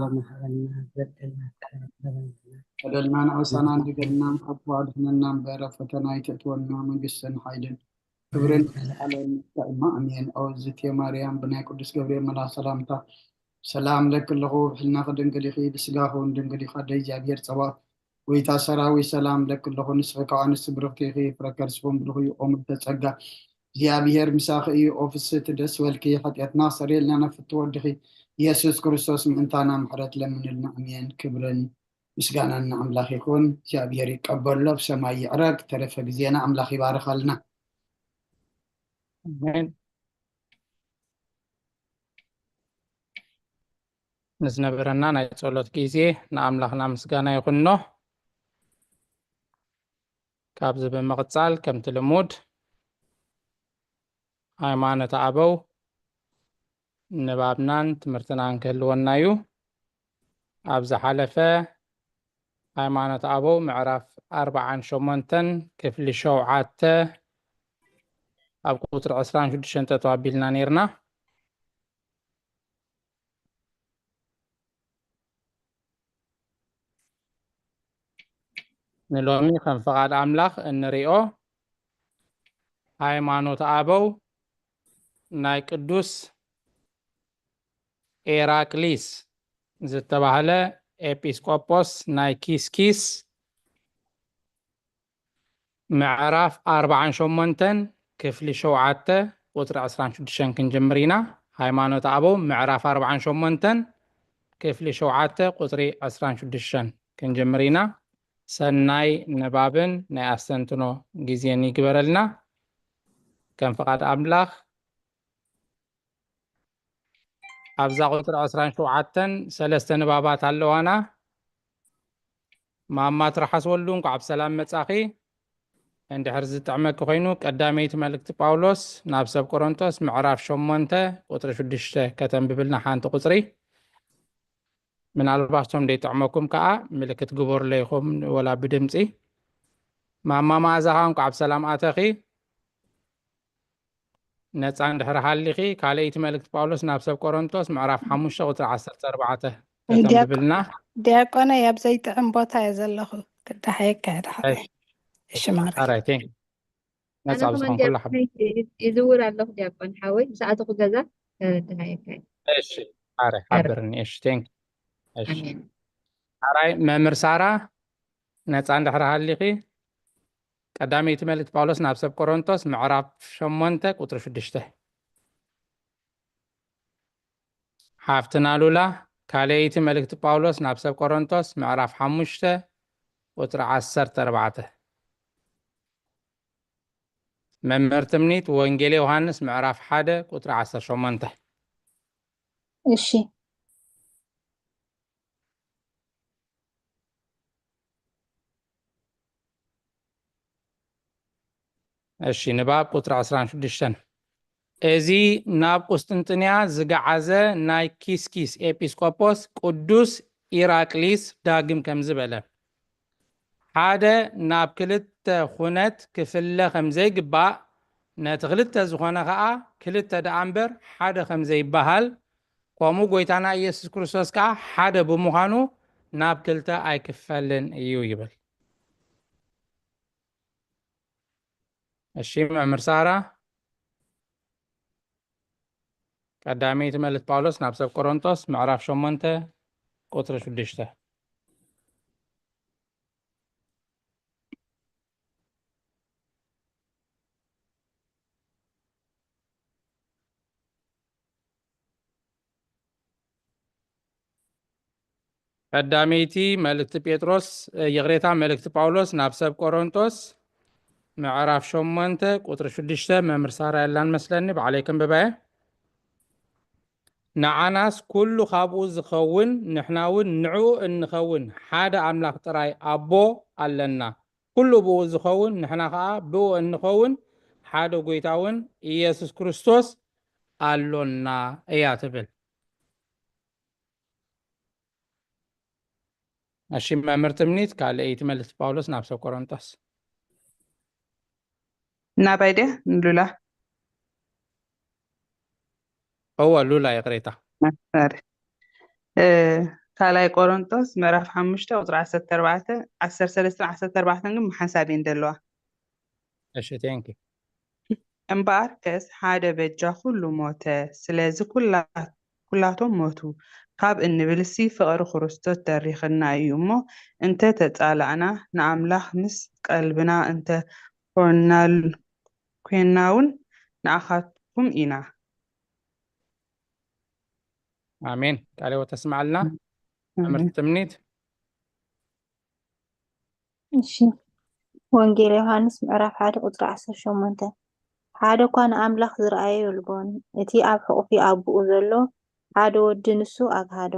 ሎሚ ሃበና፣ ዝበደልና ይቕረ በለና። በደልና ንኣውሳና እንድገድና ካብ ክፉእ ኣድሕነና እምበር ኣብ ፈተና ኣይተእትወና፣ መንግስትን ሓይልን ክብርን ለዓለም ምስጋና። ኣሜን። ኦ ዝትየ ማርያም፣ ብናይ ቅዱስ ገብርኤል መልኣኽ ሰላምታ ሰላም ለኪ ኣለኹ፣ ብሕልናኺ ድንግል ኢኺ፣ ብስጋኺ እውን ድንግል ኢኻ። ኣደ እግዚኣብሔር ጸባኦት፣ ጎይታ ሰራዊት፣ ሰላም ለኪ ኣለኹ። ንስኺ ካብ ኣንስቲ ብርኽቲ ኢኺ፣ ፍረ ከርስኺ እውን ብሩኽ እዩ። ኦ ምልዕተ ጸጋ፣ እግዚኣብሔር ምሳኺ እዩ። ኦ ፍስሕቲ ደስ በልኪ፣ ሓጢኣትና ክሰርየልና ናብ ፍትው ወድኺ ኢየሱስ ክርስቶስ ምእንታና ምሕረት ለምንልና። ኣሜን። ክብርን ምስጋናን ንኣምላኽ ይኹን። እግዚኣብሔር ይቀበሎ፣ ብሰማይ ይዕረግ። ተረፈ ግዜና ኣምላኽ ይባርኸልና። ኣሜን። ንዝነበረና ናይ ጸሎት ግዜ ንኣምላኽና ምስጋና ይኹኖ። ካብዚ ብምቕጻል ከምቲ ልሙድ ሃይማኖት ኣበው ንባብናን ትምህርትናን ክህልወና እዩ። ኣብ ዝሓለፈ ሃይማኖት ኣበው ምዕራፍ ኣርባዓን ሸሞንተን ክፍሊ ሸውዓተ ኣብ ቁጽሪ ዕስራን ሽዱሽተን ጠጠው ኣቢልና ነይርና። ንሎሚ ከም ፍቓድ ኣምላኽ እንሪኦ ሃይማኖት ኣበው ናይ ቅዱስ ኤራቅሊስ ዝተባህለ ኤጲስቆጶስ ናይ ኪስኪስ ምዕራፍ ኣርባዓን ሸሞንተን ክፍሊ ሸውዓተ ቁጽሪ ዕስራን ሽዱሽተን ክንጅምር ኢና። ሃይማኖት ኣበው ምዕራፍ ኣርባዓን ሸሞንተን ክፍሊ ሸውዓተ ቁጽሪ ዕስራን ሽዱሽተን ክንጅምር ኢና። ሰናይ ንባብን ናይ ኣስተንትኖ ግዜን ይግበረልና። ከም ፍቓድ ኣምላኽ ኣብዛ ቁጽሪ ዕስራን ሸውዓተን ሰለስተ ንባባት ኣለዋና። ማማ ትርሓስ ወልዱ፣ እንኳዕ ብሰላም መጻኺ። እንድሕር ዝጥዕመኪ ኮይኑ፣ ቀዳመይቲ መልእክቲ ጳውሎስ ናብ ሰብ ቆሮንቶስ ምዕራፍ ሸሞንተ ቁጽሪ ሽዱሽተ ከተንብብልና ሓንቲ ቁጽሪ። ምናልባት እቶም ዘይጥዕመኩም ከኣ ምልክት ግበሩለይ ኢኹም፣ ወላ ብድምጺ። ማማ መኣዛ ኸኣ እንኳዕ ብሰላም ኣተኺ። ነጻ እንድሕር ሃሊኺ፣ ካልኣይቲ መልእክቲ ጳውሎስ ናብ ሰብ ቆሮንቶስ ምዕራፍ ሓሙሽተ ቁጽሪ ዓሰርተ ኣርባዕተ ዲያቆ-፣ ከተንብብልና። ዲያቆነይ፣ ኣብ ዘይጥዕም ቦታ እየ ዘለኹ። ክደሓየካ እየ ደሓር። እሺ። እሺ፣ ማረይ። ኣራይ፣ ቴንክ ዩ። ነጻ ኣነ ኣብ ከማን ዝኾንኩ ኩሉ ሓ- ዲያቆነይ ይዝውር ኣለኹ፣ ዲያቆን ሓወይ። ምስ ኣተኹ ገዛ፣ እ፣ ክደሓየካ እየ። እሺ፣ ኣራይ፣ ኣረ። ሓብርኒ። እሺ፣ ቴንክ ዩ። እሺ። ኣሜን። ኣራይ፣ መምህር ሳራ፣ ነጻ እንድሕር ሃሊኺ፣ ቀዳመይቲ መልእክቲ ጳውሎስ ናብ ሰብ ቆሮንቶስ ምዕራፍ ሸሞንተ ቁጽሪ ሽዱሽተ። ሓፍትና ሉላ፣ ካልኣይቲ መልእክቲ ጳውሎስ ናብ ሰብ ቆሮንቶስ ምዕራፍ ሓሙሽተ ቁጽሪ ዓሰርተ ኣርባዕተ። መምህር ትምኒት፣ ወንጌል ዮሃንስ ምዕራፍ ሓደ ቁጽሪ ዓሰርተ ሸሞንተ። እሺ። እሺ፣ ንባብ ቁጽሪ ዕስራን ሽዱሽተን። እዚ ናብ ቁስጥንጥንያ ዝገዓዘ ናይ ኪስኪስ ኤጲስቆጶስ ቅዱስ ኢራቅሊስ ዳግም ከምዚ በለ፣ ሓደ ናብ ክልተ ኹነት ክፍለ ከም ዘይግባእ፣ ነቲ ክልተ ዝኾነ ኸኣ ክልተ ደኣ እምበር ሓደ ከም ዘይበሃል፣ ከምኡ ጐይታና ኢየሱስ ክርስቶስ ከኣ ሓደ ብምዃኑ ናብ ክልተ ኣይክፈልን እዩ ይብል። እሺ፣ መምህር ሳራ፣ ቀዳመይቲ መልእክቲ ጳውሎስ ናብ ሰብ ቆሮንቶስ ምዕራፍ ሸሞንተ ቁጽሪ ሽዱሽተ። ቀዳመይቲ መልእክቲ ጴጥሮስ፣ ይቕሬታ፣ መልእክቲ ጳውሎስ ናብ ሰብ ቆሮንቶስ ምዕራፍ ሸሞንተ ቁጽሪ ሽዱሽተ። መምህር ሳራ የላን መስለኒ፣ ባዕለይ ከንብባ እየ። ንዓናስ ኩሉ ካብኡ ዝኸውን፣ ንሕና እውን ንዕኡ እንኸውን ሓደ ኣምላኽ ጥራይ ኣቦ ኣለና። ኩሉ ብኡ ዝኸውን፣ ንሕና ኸኣ ብኡ እንኸውን ሓደ ጐይታ እውን ኢየሱስ ክርስቶስ ኣሎና እያ ትብል። እሺ፣ መምህር ትምኒት፣ ካልኣይቲ መልእክቲ ጳውሎስ ናብ ሰብ ቆሮንቶስ። ናባይ ድያ? ንሉላ? እወ፣ ሉላ፣ ይቕሬታ። ሶሪ። እ፣ ካልኣይ ቆሮንቶስ ምዕራፍ ሓሙሽተ ቁጽሪ ዓሰርተ ኣርባዕተ፣ ዓሰርተ ሰለስተን ዓሰርተ ኣርባዕተን ግን ብሓንሳብ እየን ዘለዋ። እሺ፣ ቴንክ ዩ። እምበኣርከስ ሓደ በጃ ኩሉ ሞተ። ስለዚ ኩላ-፣ ኩላቶም ሞቱ ካብ እንብልሲ ፍቕሪ ክርስቶስ ተሪኽና እዩ እሞ፣ እንተ ተጻላእና ንኣምላኽ ምስ ቀልብና እንተ ኮንናል-፣ ኬንናውን ንኣኻትኩም ኢና። ኣሜን። ቃለ ሕይወት ተስማዕልና። ኣሜን። ትምህርቲ ትምኒት። እሺ። ወንጌል ዮሃንስ ምዕራፍ ሓደ ቁጽሪ ዓሰርተ ሸሞንተ። ሓደ እኳ ንኣምላኽ ዝረኣዮ የልቦን። እቲ ኣብ ሕቑፊ ኣቦኡ ዘሎ ሓደ ወዲ ንሱ ኣግሃዶ።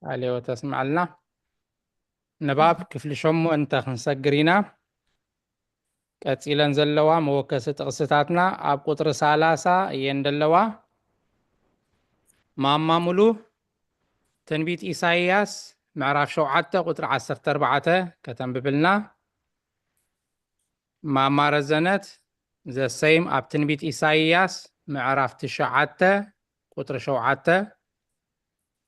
ቃለ ሕይወት ተስማዕልና። ንባብ ክፍሊ ሸሞንተ ክንሰግር ኢና። ቀጺለን ዘለዋ መወከሲ ጥቕስታትና ኣብ ቁጽሪ ሰላሳ እየን ዘለዋ። ማማ ሙሉ ትንቢት ኢሳይያስ ምዕራፍ ሸውዓተ ቁጽሪ ዓሰርተ ኣርባዕተ ከተንብብልና። ማማ ረዘነት ዘሰይም ኣብ ትንቢት ኢሳይያስ ምዕራፍ ትሽዓተ ቁጽሪ ሸውዓተ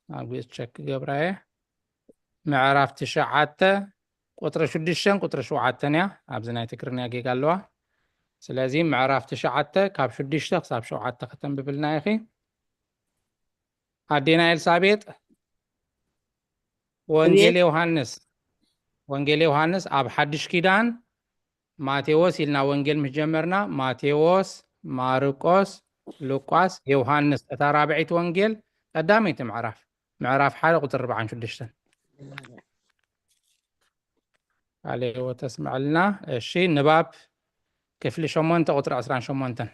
ኣብ ግእዝ ቸክ ገብራየ ምዕራፍ ትሽዓተ ቁጽሪ ሽዱሽተን ቁጽሪ ሸውዓተን እያ። ኣብዚ ናይ ትግርኛ ጌጋ ኣለዋ። ስለዚ ምዕራፍ ትሽዓተ ካብ ሽዱሽተ ክሳብ ሸውዓተ ከተንብብልና ኢኺ። ኣዴና ኤልሳቤጥ፣ ወንጌል ዮሃንስ፣ ወንጌል ዮሃንስ ኣብ ሓድሽ ኪዳን ማቴዎስ ኢልና ወንጌል ምስ ጀመርና፣ ማቴዎስ፣ ማርቆስ፣ ሉቃስ፣ ዮሃንስ፣ እታ ራብዐይቲ ወንጌል ቀዳመይቲ ምዕራፍ፣ ምዕራፍ ሓደ ቁጽሪ ኣርባዓን ሽዱሽተን። ቃለ ሕይወት ተስምዐልና። እሺ፣ ንባብ ክፍሊ ሸሞንተ ቁጽሪ ዕስራን ሸሞንተን።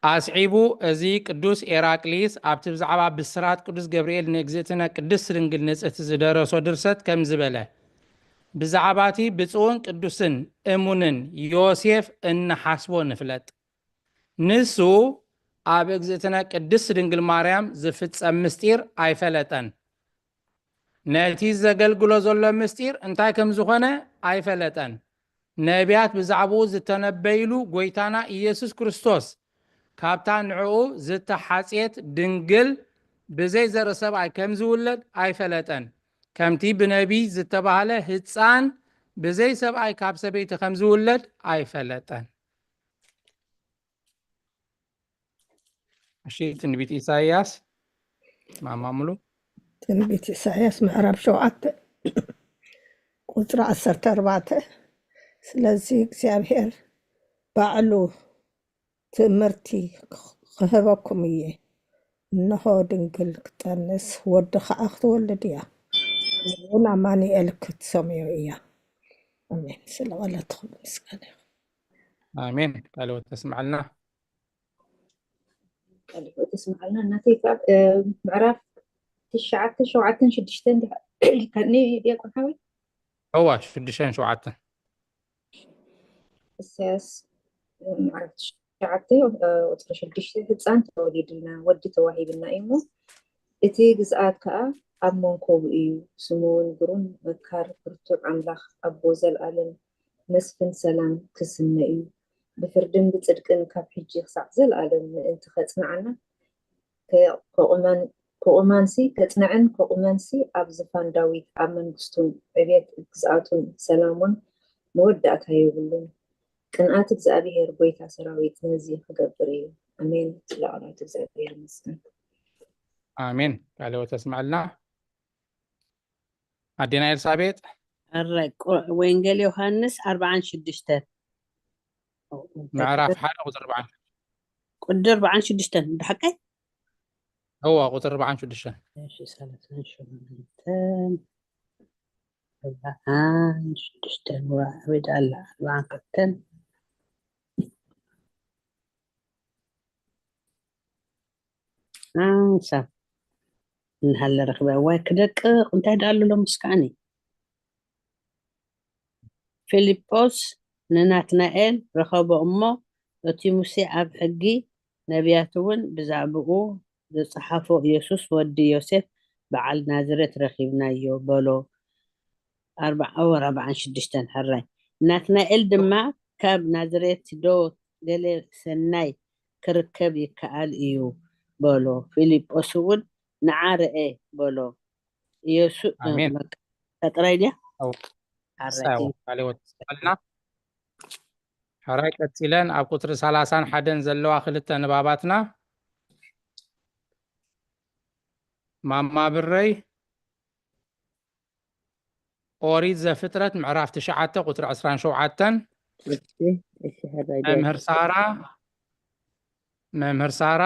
ኣስዒቡ፣ እዚ ቅዱስ ኤራቅሊስ ኣብቲ ብዛዕባ ብስራት ቅዱስ ገብርኤል ንእግዝእትነ ቅድስት ድንግል ንጽሕቲ ዝደረሶ ድርሰት ከምዚ በለ፣ ብዛዕባ እቲ ብጽኡን ቅዱስን እሙንን ዮሴፍ እንሓስቦ ንፍለጥ። ንሱ ኣብ እግዝእትነ ቅድስት ድንግል ማርያም ዝፍጸም ምስጢር ኣይፈለጠን። ነቲ ዘገልግሎ ዘሎ ምስጢር እንታይ ከም ዝኾነ ኣይፈለጠን። ነቢያት ብዛዕባኡ ዝተነበይሉ ጐይታና ኢየሱስ ክርስቶስ ካብታ ንዕኡ ዝተሓጽየት ድንግል ብዘይ ዘርኢ ሰብኣይ ከም ዝውለድ ኣይፈለጠን። ከምቲ ብነቢይ ዝተባህለ ህጻን ብዘይ ሰብኣይ ካብ ሰበይቲ ከም ዝውለድ ኣይፈለጠን። እሺ፣ ትንቢት ኢሳይያስ ማማ ሙሉ። ትንቢት ኢሳይያስ ምዕራፍ ሸውዓተ ቁጽሪ ዓሰርተ ኣርባዕተ። ስለዚ እግዚኣብሔር ባዕሉ ትምህርቲ ክህበኩም እየ። እንሆ ድንግል ክትጠንስ፣ ወዲ ኸዓ ክትወልድ እያ። እውን ኣማኑኤል ክትሰምዮ እያ። ኣሜን። ስለ ቃላትኩም ምስጋና ይኹን። ኣሜን። ቃለ ሕይወት ተስምዓልና። ቃለ ሕይወት ተስምዓልና። እናተይ ከዓ፣ እ፣ ምዕራፍ ትሽዓተ፣ ሸውዓተን ሽዱሽተን ዲኻ ኢልካኒ ዲያቆን ሓወይ? እዋ፣ ሽዱሽተን ሸውዓተን። ኢሳያስ፣ እ፣ ምዕራፍ ትሽዓተ፣ እ፣ ቁጽሪ ሽዱሽተ፣ ህጻን ተወሊድልና፣ ወዲ ተዋሂብና እዩ እሞ፣ እቲ ግዝኣት ከኣ ኣብ መንኮቡ እዩ። ስሙ እውን ግሩም፣ መካር፣ ብርቱዕ ኣምላኽ፣ ኣቦ ዘልኣለም፣ መስፍን ሰላም ክስመ እዩ። ብፍርድን ብጽድቅን ካብ ሕጂ ክሳዕ ዘልኣለም ምእንቲ ከጽንዓና፣ ከ-፣ ከቑመን-፣ ከቑመንሲ፣ ከጽንዕን ከቑመንሲ ኣብ ዝፋን ዳዊት፣ ኣብ መንግስቱን ዕቤት ግዝኣቱን ሰላሙን መወዳእታ የብሉን። ቅንኣት እግዚኣብሄር ጐይታ ሰራዊት ነዚ ክገብር እዩ። ኣሜን። ስለ ቃላት እግዚኣብሄር ይመስገን። ኣሜን። ቃለ ሕይወት ተስምዐልና። ኣዴና ኤልሳቤጥ። ሕራይ፣ ቁ-፣ ወንጌል ዮሃንስ ኣርብዓን ሽዱሽተን። ምዕራፍ ሓደ ቁጽሪ ኣርብዓን። ቁጽሪ ኣርብዓን ሽዱሽተን፣ ብሓቀይ? እዋ፣ ቁጽሪ ኣርብዓን ሽዱሽተን። እሺ፣ ሰላሳን ሸሞንተን፣ ኣርብዓን ሽዱሽተን፣ ዋ፣ ኣበይ ደኣ ኣላ? ኣርብዓን ክልተን። ሓንሳብ እናሃለ ረኽበ። እዋይ ክደቅቕ፣ እንታይ ደኣ ኣሎ ሎምስ ከዓኒ? ፊልጶስ ንናትናኤል ረኸቦ እሞ፣ እቲ ሙሴ ኣብ ሕጊ፣ ነብያት እውን ብዛዕባኡ ዝጸሓፎ ኢየሱስ ወዲ ዮሴፍ በዓል ናዝሬት ረኺብናዮ በሎ። ኣርብዓ ወር ኣርብዓን ሽዱሽተን ሕራይ። ናትናኤል ድማ፣ ካብ ናዝሬት ዶ ገለ ሰናይ ክርከብ ይከኣል እዩ? በሎ። ፊልጶስ እውን፣ ንዓ ርኤ በሎ። ኢየሱስ፣ ኣሜን። በቃ፣ እታ ጥራይ ድያ? ኣው። ሓራይ። ሳው፣ ቴንክ። ቃለ ሕይወት ተስምዐልና። ሕራይ ቀጺለን ኣብ ቁጽሪ ሰላሳን ሓደን ዘለዋ ክልተ ንባባትና። ማማ ብረይ፣ ኦሪት ዘፍጥረት ምዕራፍ ትሽዓተ ቁጽሪ ዕስራን ሸውዓተን። እሺ፣ እሺ፣ ሕራይ መምህር ሳራ፣ መምህር ሳራ፣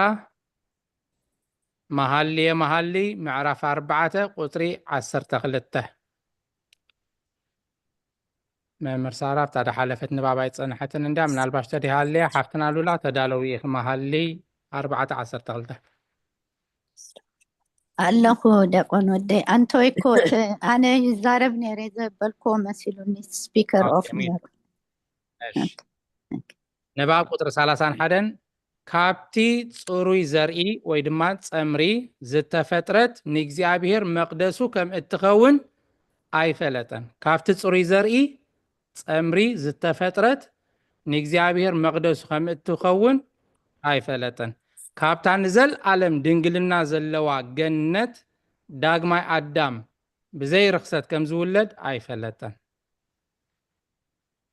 መሃልየ መሃሊ ምዕራፍ ኣርባዕተ ቁጽሪ ዓሰርተ ክልተ። መምህር ሳራ ኣብታ ዝሓለፈት ንባብ ኣይጸንሐትን እንድያ፣ ምናልባሽ ተዲሃልያ ሓፍትና ሉላ ተዳለዊ ኢኺ። መሃሊ ኣርባዕተ ዓሰርተ ክልተ። ኣለኹ ደቆን ወደይ። ኣንቶይ እኮ እቲ ኣነ ይዛረብ ነይረ ዘበልክዎ መሲሉኒ፣ ስፒከር ኦኬ፣ ኦፍ ሚዩት። ነይሩ። እሺ። ንባብ ቁጽሪ ሰላሳን ሓደን፣ ካብቲ ጽሩይ ዘርኢ ወይ ድማ ጸምሪ ዝተፈጥረት ንእግዚኣብሔር መቕደሱ ከም እትኸውን ኣይፈለጠን። ካብቲ ጽሩይ ዘርኢ ጸምሪ ዝተፈጥረት ንእግዚኣብሔር መቕደሱ ከም እትኸውን ኣይፈለጠን። ካብታ ንዘልኣለም ድንግልና ዘለዋ ገነት ዳግማይ ኣዳም ብዘይ ርኽሰት ከም ዝውለድ ኣይፈለጠን።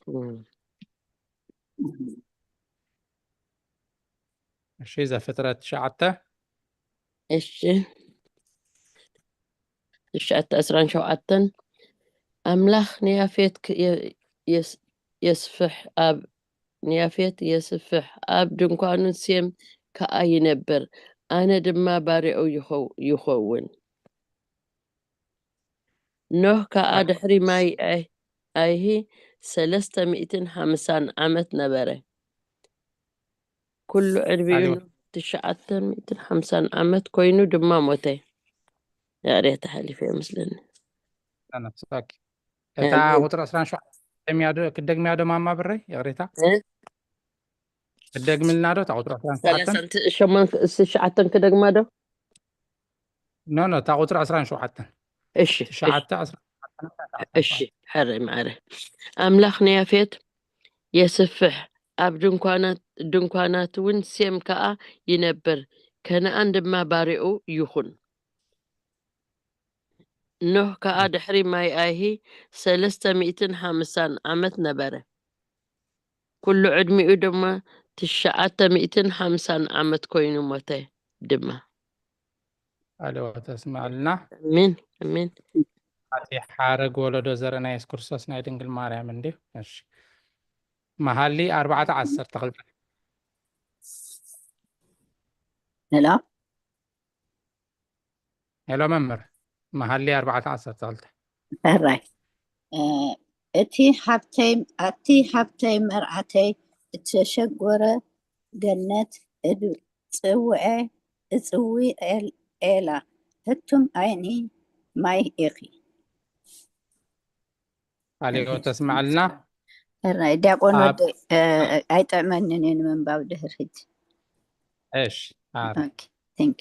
እም። እሺ፣ ዘፍጥረት ትሽዓተ። እሺ፣ ትሽዓተ ዕስራን ሸውዓተን። ኣምላኽ ንያፌት ክ-፣ የ-፣ የስ-፣ የስፍሕ ኣብ፣ ንያፌት የስፍሕ ኣብ ድንኳኑ፣ ሴም ከኣ ይነብር፣ ኣነ ድማ ባሪያኡ ይኸው-፣ ይኸውን። ኖህ ከኣ ድሕሪ ማይ ኣይ-፣ ኣይሂ ሰለስተ ሚእትን ሓምሳን ዓመት ነበረ። ኩሉ ዕድሚኡ ኣሊዎ። ኖህ ትሽዓተ ሚእትን ሓምሳን ዓመት ኮይኑ ድማ ሞተ። ይቕሬታ ሓሊፈ ይመስለኒ። ነፍስታኪ። እታ ኣሜን። ቁጽሪ ዕስራን ሸውዓተን ክትደግምያ ዶ፣ ክትደግምያ ዶ ማማ ብረይ? ይቕሬታ። እ? ክትደግምልና ዶ እታ ቁጽሪ ዕስራን ሸውዓተን? ሰላሳን ትሽዓተን ክደግማ ዶ? ኖ፣ ኖ፣ እታ ቁጽሪ ዕስራን ሸውዓተን። እሺ፣ እሺ። ትሽዓተ፣ ዕስራን ሸውዓተን። እሺ፣ ሕራይ ማዕረ። ኣምላኽ ንያፌት የስፍሕ፣ ኣብ ድንኳናት፣ ድንኳናት እውን ሴም ከኣ ይነብር፣ ከነኣን ድማ ባሪያኡ ይኹን። ኖህ ከኣ ድሕሪ ማይ ኣይሂ ሰለስተ ሚእትን ሓምሳን ዓመት ነበረ። ኩሉ ዕድሚኡ ድማ ትሽዓተ ሚእትን ሓምሳን ዓመት ኮይኑ ሞተ ድማ። ኣሊዎ ተስምዐልና። ኣሜን፣ ኣሜን። እቲ ሓረግ ወለዶ ዘርኢ ናይ የሱስ ክርስቶስ ናይ ድንግል ማርያም እንድዩ። እሺ። መሃሊ ኣርባዕተ ዓሰርተ ክልተ። ሄሎ፣ ሄሎ መምህር፣ መሃሊ ኣርባዕተ ዓሰርተ ክልተ። ሕራይ። እ፣ እቲ ሃብተይ፣ ኣቲ ሃብተይ መርዓተይ እተሸጎረ ገነት እድ-፣ ጽውዔ እጽዊ ኤል-፣ ኤላ ህቱም ዓይኒ ማይ ኢኺ። ኣሊዎ ተስምዐልና። ሕራይ፣ ዲያቆን ኣብ- ወደይ፣ እ፣ ኣይጥዕመንን እዩ ንምንባብ ድሕር ሕጂ። እሺ፣ ኣረ። ኦኬ፣ ቴንክ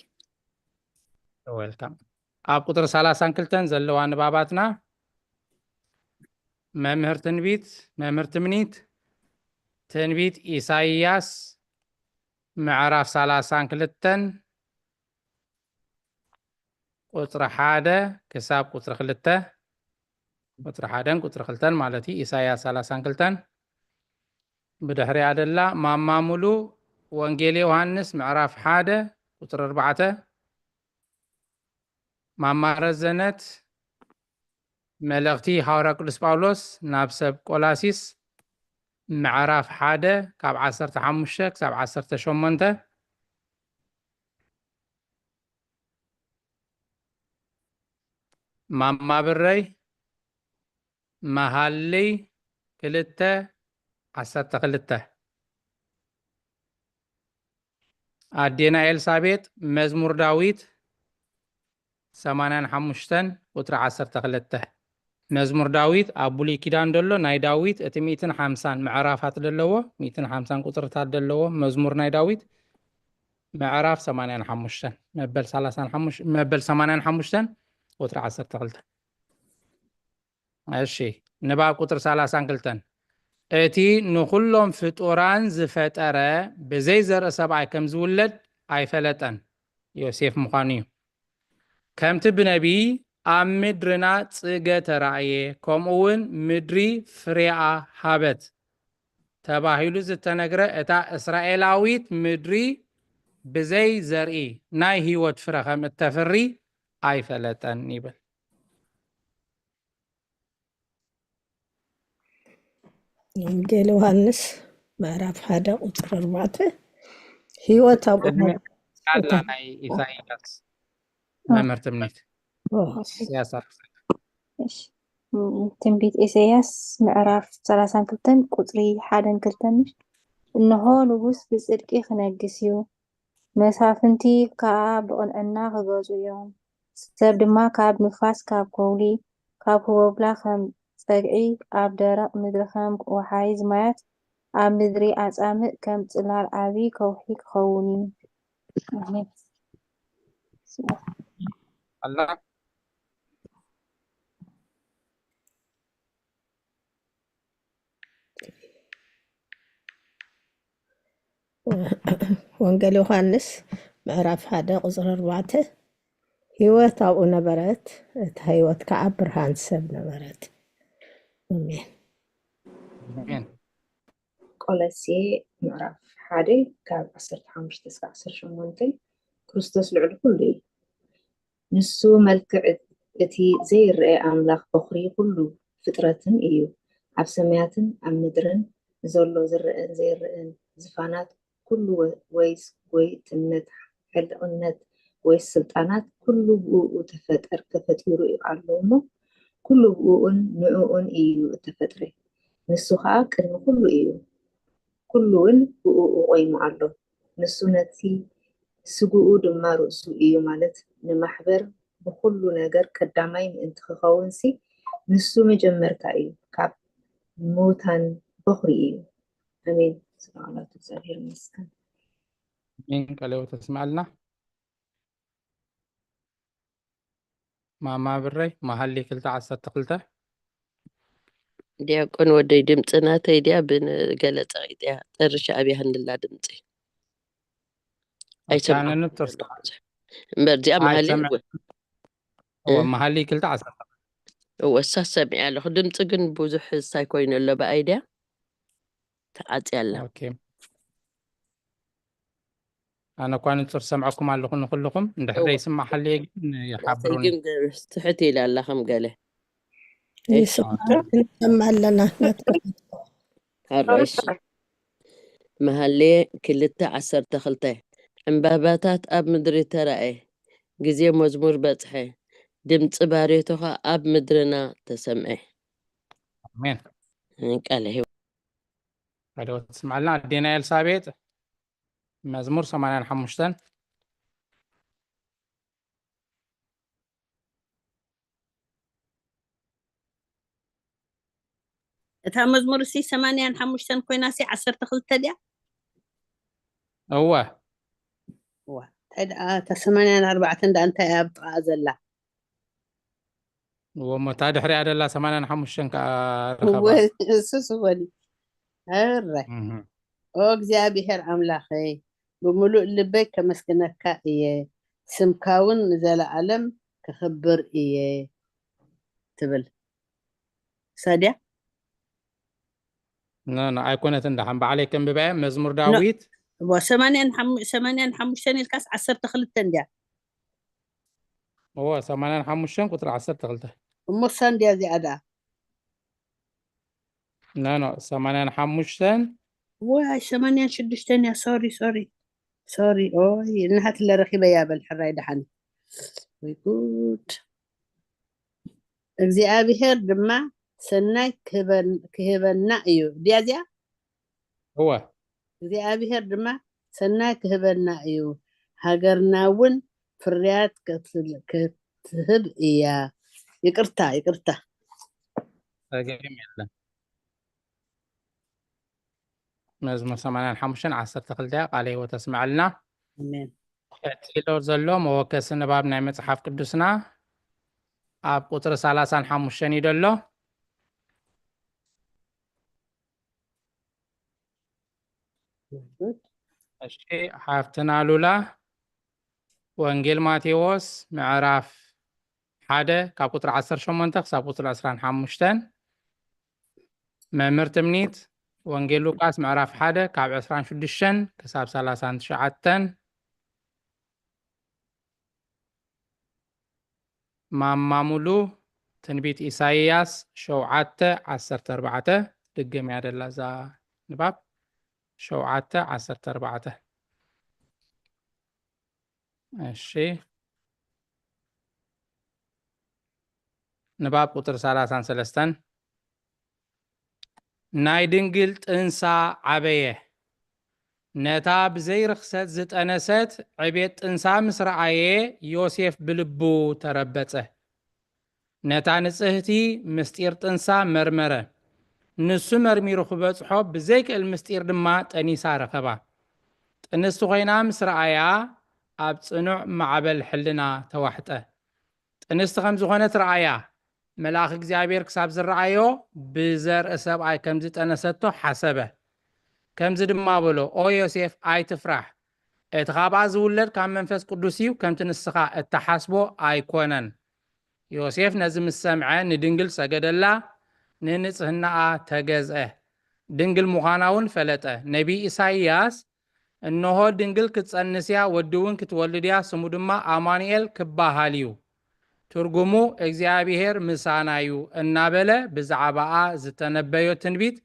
ዩ። ዌልካም። ኣብ ቁጽሪ ሰላሳን ክልተን ዘለዋ ንባባትና፣ መምህር ትንቢት፣ መምህር ትምኒት፣ ትንቢት ኢሳይያስ ምዕራፍ ሰላሳን ክልተን ቁጽሪ ሓደ ክሳብ ቁጽሪ ክልተ፣ ቁጽሪ ሓደን ቁጽሪ ክልተን ማለት እዩ። ኢሳይያስ ሰላሳን ክልተን። ብድሕሪኣ ደላ ማማ ሙሉ፣ ወንጌል ዮሃንስ ምዕራፍ ሓደ ቁጽሪ ኣርባዕተ። ማማ ረዘነት፣ መልእኽቲ ሃዋርያ ቅዱስ ጳውሎስ ናብ ሰብ ቆላሲስ ምዕራፍ ሓደ ካብ ዓሰርተ ሓሙሽተ ክሳብ ዓሰርተ ሸሞንተ። ማማ ብረይ፣ መሃልይ ክልተ ዓሰርተ ክልተ። ኣዴና ኤልሳቤጥ፣ መዝሙር ዳዊት ሰማንያን ሓሙሽተን ቁጽሪ ዓሰርተ ክልተ። መዝሙር ዳዊት ኣብ ብሉይ ኪዳን ደሎ ናይ ዳዊት እቲ ሚእትን ሓምሳን ምዕራፋት ደለዎ፣ ሚእትን ሓምሳን ቁጽርታት ደለዎ መዝሙር ናይ ዳዊት፣ ምዕራፍ ሰማንያን ሓሙሽተን፣ መበል ሰላሳን ሓሙሽተ፣ መበል ሰማንያን ሓሙሽተን ቁጽሪ ዓሰርተ ክልተ። እሺ፣ ንባብ ቁጽሪ ሰላሳን ክልተን። እቲ ንኹሎም ፍጡራን ዝፈጠረ ብዘይ ዘርኢ ሰብኣይ ከም ዝውለድ ኣይፈለጠን፣ ዮሴፍ ምዃኑ እዩ። ከምቲ ብነቢይ፣ "ኣብ ምድርና ጽገ ተራእየ፣ ከምኡ እውን ምድሪ ፍሬኣ ሃበት፣ ተባሂሉ ዝተነግረ እታ እስራኤላዊት ምድሪ ብዘይ ዘርኢ ናይ ህይወት ፍረ ከም እተፍሪ ኣይፈለጠን ይብል። ወንጌል ዮሃንስ ምዕራፍ ሓደ ቁፅሪ ኣርባዕተ ህይወት ኣብኡ ቅድሚ ነበረ። ኣላ እታ ናይ ኢሳይያስ መምህር ትምኒት ኦ፣ ኢሳይያስ ኣርባዕተ። እሺ። እም፣ ትንቢት ኢሳይያስ ምዕራፍ ሰላሳን ክልተን ቁፅሪ ሓደን ክልተን። እንሆ ንጉስ ብጽድቂ ክነግስ እዩ፣ መሳፍንቲ ከኣ ብቕንዕና ክገዙ እዮም። ሰብ ድማ ካብ ንፋስ፣ ካብ ከውሊ፣ ካብ ህቦብላ ከም ጸግዒ፣ ኣብ ደረቕ ምድሪ ከም ወሓይዝ ማያት፣ ኣብ ምድሪ ኣጻምእ ከም ጽላል ዓቢ ከውሒ ክኸውን እዩ። ኣሜን። ኣላ ወንጌል ዮሃንስ ምዕራፍ ሓደ ቁፅሪ ኣርባዕተ ህይወት ኣብኡ ነበረት፣ እታ ህይወት ከዓ ብርሃን ሰብ ነበረት። ኣሜን። ኣሜን። ቆለሴ ምዕራፍ ሓደ ካብ ዓሰርተ ሓሙሽተ እስከ ዓሰርተ ሸሞንተ። ክርስቶስ ልዕሊ ኩሉ እዩ። ንሱ መልክዕ እቲ ዘይረአ ኣምላኽ በኹሪ ኩሉ ፍጥረትን እዩ። ኣብ ሰማያትን ኣብ ምድርን ዘሎ ዝረአን ዘይረአን ዝፋናት ኩሉ ወ- ወይስ ጎይትነት፣ ሕልቕነት ወይስ ስልጣናት ኩሉ ብእኡ ተፈጠር ተፈጢሩ ኣሎ እሞ ኩሉ ብእኡን ንእኡን እዩ እተፈጥረ። ንሱ ኸኣ ቅድሚ ኩሉ እዩ። ኩሉ እውን ብእኡ ቆይሙ ኣሎ። ንሱ ነቲ ስግኡ ድማ ርእሱ እዩ ማለት ንማሕበር ብኹሉ ነገር ቀዳማይ ምእንቲ ክኸውን ሲ ንሱ መጀመርታ እዩ፣ ካብ ሙታን በኹሪ እዩ። ኣሜን። ስብሓት እግዚኣብሔር ይመስገን። ኣሜን። ቃለ ሕይወት ተስማዕልና። ማማ ብረይ መሃሊ ክልተ ዓሰርተ ክልተ። ዲያቆን ወደይ ድምፂ ናተይ ድያ ብን ገለ ፀቒጥያ ጠርሽ ኣብያ ህንድላ ድምፂ ኣይሰምዓን ኣይሰምዐንን ጥርስ እምበር እዚኣ መሃሊ ኣይሰምዕ- እወ- እወ እ? መሃሊ ክልተ ዓሰርተ እወ እሳ ሰሚዐ ኣለኹ ድምፂ ግን ብዙሕ ሳይ ኮይኑ ኣሎ ብኣይ ድያ ተዓፅያ ኣላ ኦኬ። ኣነ እኳ ንፁር ሰምዐኩም ኣለኹ ንኩልኹም። እንድሕር እወ ዘይስማዕ ሃልየ ግን ናተይ ይሓብሩኒ። ግን ገ- ትሕት ኢላ ኣላ ከም ገለ እሺ ይስማዕ፣ ንሰምዕ ኣለና። ናትካ ሕራይ እሺ መሃሌ ክልተ ዓሰርተ ክልተ ዕምባባታት ኣብ ምድሪ ተራእየ፣ ግዜ መዝሙር በጽሐ፣ ድምጺ ባርዮትኻ ኣብ ምድርና ተሰምዐ። ኣሜን። ቃለ ህይወት ቃለ ሕይወት ትስምዓልና ኣዴና ኤልሳቤጥ። መዝሙር ሰማንያን ሓሙሽተን እታ መዝሙር ሲ ሰማንያን ሓሙሽተን ኮይና ሲ ዓሰርተ ክልተ ድያ? እወ እዋ እንታይ ደኣ እታ ሰማንያን ኣርባዕተን ደኣ እንታይ እያ ኣብ ጥቓኣ ዘላ? እወ እሞ እታ ድሕሪኣ ደላ ሰማንያን ሓሙሽተን ከዓ እወ ርኸባ። እሱስ እወ ድዩ? ሕራይ እህ። ኦ እግዚኣብሔር ኣምላኸይ ብምሉእ ልበይ ከመስግነካ እየ፣ ስምካ እውን ንዘለኣለም ክኽብር እየ ትብል። እሳ ድያ? ኖ ኖ ኣይኮነትን። ደሓን ባዕለይ ከንብባ እየ። መዝሙር ኖ ዳዊት እዋ ሰማንያን ሓሙ- ሰማንያን ሓሙሽተን ኢልካስ ዓሰርተ ክልተን ድያ? እወ ሰማንያን ሓሙሽተን ቁፅሪ ዓሰርተ ክልተ። እሞ እሳ እንድያ እዚኣ ደኣ ኖ ኖ ሰማንያን ሓሙሽተን ወይ ሰማንያን ሽዱሽተን እያ። ሶሪ ሶሪ ሶሪ ኦይ እናሃትለ ረኺበያ በል ሕራይ ደሓን። ወይ ጉድ። እግዚኣብሔር ድማ ሰናይ ክህበን- ክህበና እዩ። ድያ እዚኣ? እወ እግዚኣብሔር ድማ ሰናይ ክህበና እዩ፣ ሃገርና እውን ፍርያት ክትል- ክትህብ እያ። ይቅርታ ይቅርታ። ጸገም የለን። መዝሙር ሰማንያን ሓሙሽተን ዓሰርተ ክልተ ቃለ ህይወት ተስምዐልና። ኣሜን። ቀጺሎ ዘሎ መወከሲ ንባብ ናይ መጽሓፍ ቅዱስና ኣብ ቁጽሪ ሰላሳን ሓሙሽተን እዩ ዘሎ። እሺ፣ ሓፍትና ሉላ ወንጌል ማቴዎስ ምዕራፍ ሓደ ካብ ቁጽሪ ዓሰርተ ሸሞንተ ክሳብ ቁጽሪ ዕስራን ሓሙሽተን። መምህር ትምኒት ወንጌል ሉቃስ ምዕራፍ ሓደ ካብ ዕስራን ሽዱሽተን ክሳብ ሰላሳን ትሽዓተን። ማማ ሙሉ ትንቢት ኢሳይያስ ሸውዓተ ዓሰርተ ኣርባዕተ። ድግም እያ ደላ እዛ ንባብ። ሸውዓተ ዓሰርተ ኣርባዕተ። እሺ፣ ንባብ ቁጥሪ ሰላሳን ሰለስተን። ናይ ድንግል ጥንሳ ዓበየ። ነታ ብዘይ ርኽሰት ዝጠነሰት ዕቤት ጥንሳ ምስ ረኣየ፣ ዮሴፍ ብልቡ ተረበጸ። ነታ ንጽህቲ ምስጢር ጥንሳ መርመረ። ንሱ መርሚሩ ክበጽሖ ብዘይክእል ምስጢር ድማ ጠኒሳ ረኸባ። ጥንስቲ ኮይና ምስ ረኣያ፣ ኣብ ጽኑዕ ማዕበል ሕልና ተዋሕጠ። ጥንስቲ ከም ዝኾነት ረኣያ። መልኣኽ እግዚኣብሔር ክሳብ ዝረኣዮ፣ ብዘርኢ ሰብኣይ ከም ዝጠነሰቶ ሓሰበ። ከምዚ ድማ በሎ፣ "ኦ ዮሴፍ፣ ኣይትፍራሕ። እቲ ካብኣ ዝውለድ ካብ መንፈስ ቅዱስ እዩ፣ ከምቲ ንስኻ እትሓስቦ ኣይኮነን።" ዮሴፍ ነዚ ምስ ሰምዐ፣ ንድንግል ሰገደላ፣ ንንጽህናኣ ተገዝአ። ድንግል ምዃና እውን ፈለጠ። ነቢይ ኢሳይያስ፣ "እንሆ፣ ድንግል ክትጸንስ እያ፣ ወዲ እውን ክትወልድ እያ፣ ስሙ ድማ ኣማኑኤል ክበሃል እዩ። ትርጉሙ እግዚኣብሔር ምሳና እዩ" እናበለ ብዛዕባኣ ዝተነበዮ ትንቢት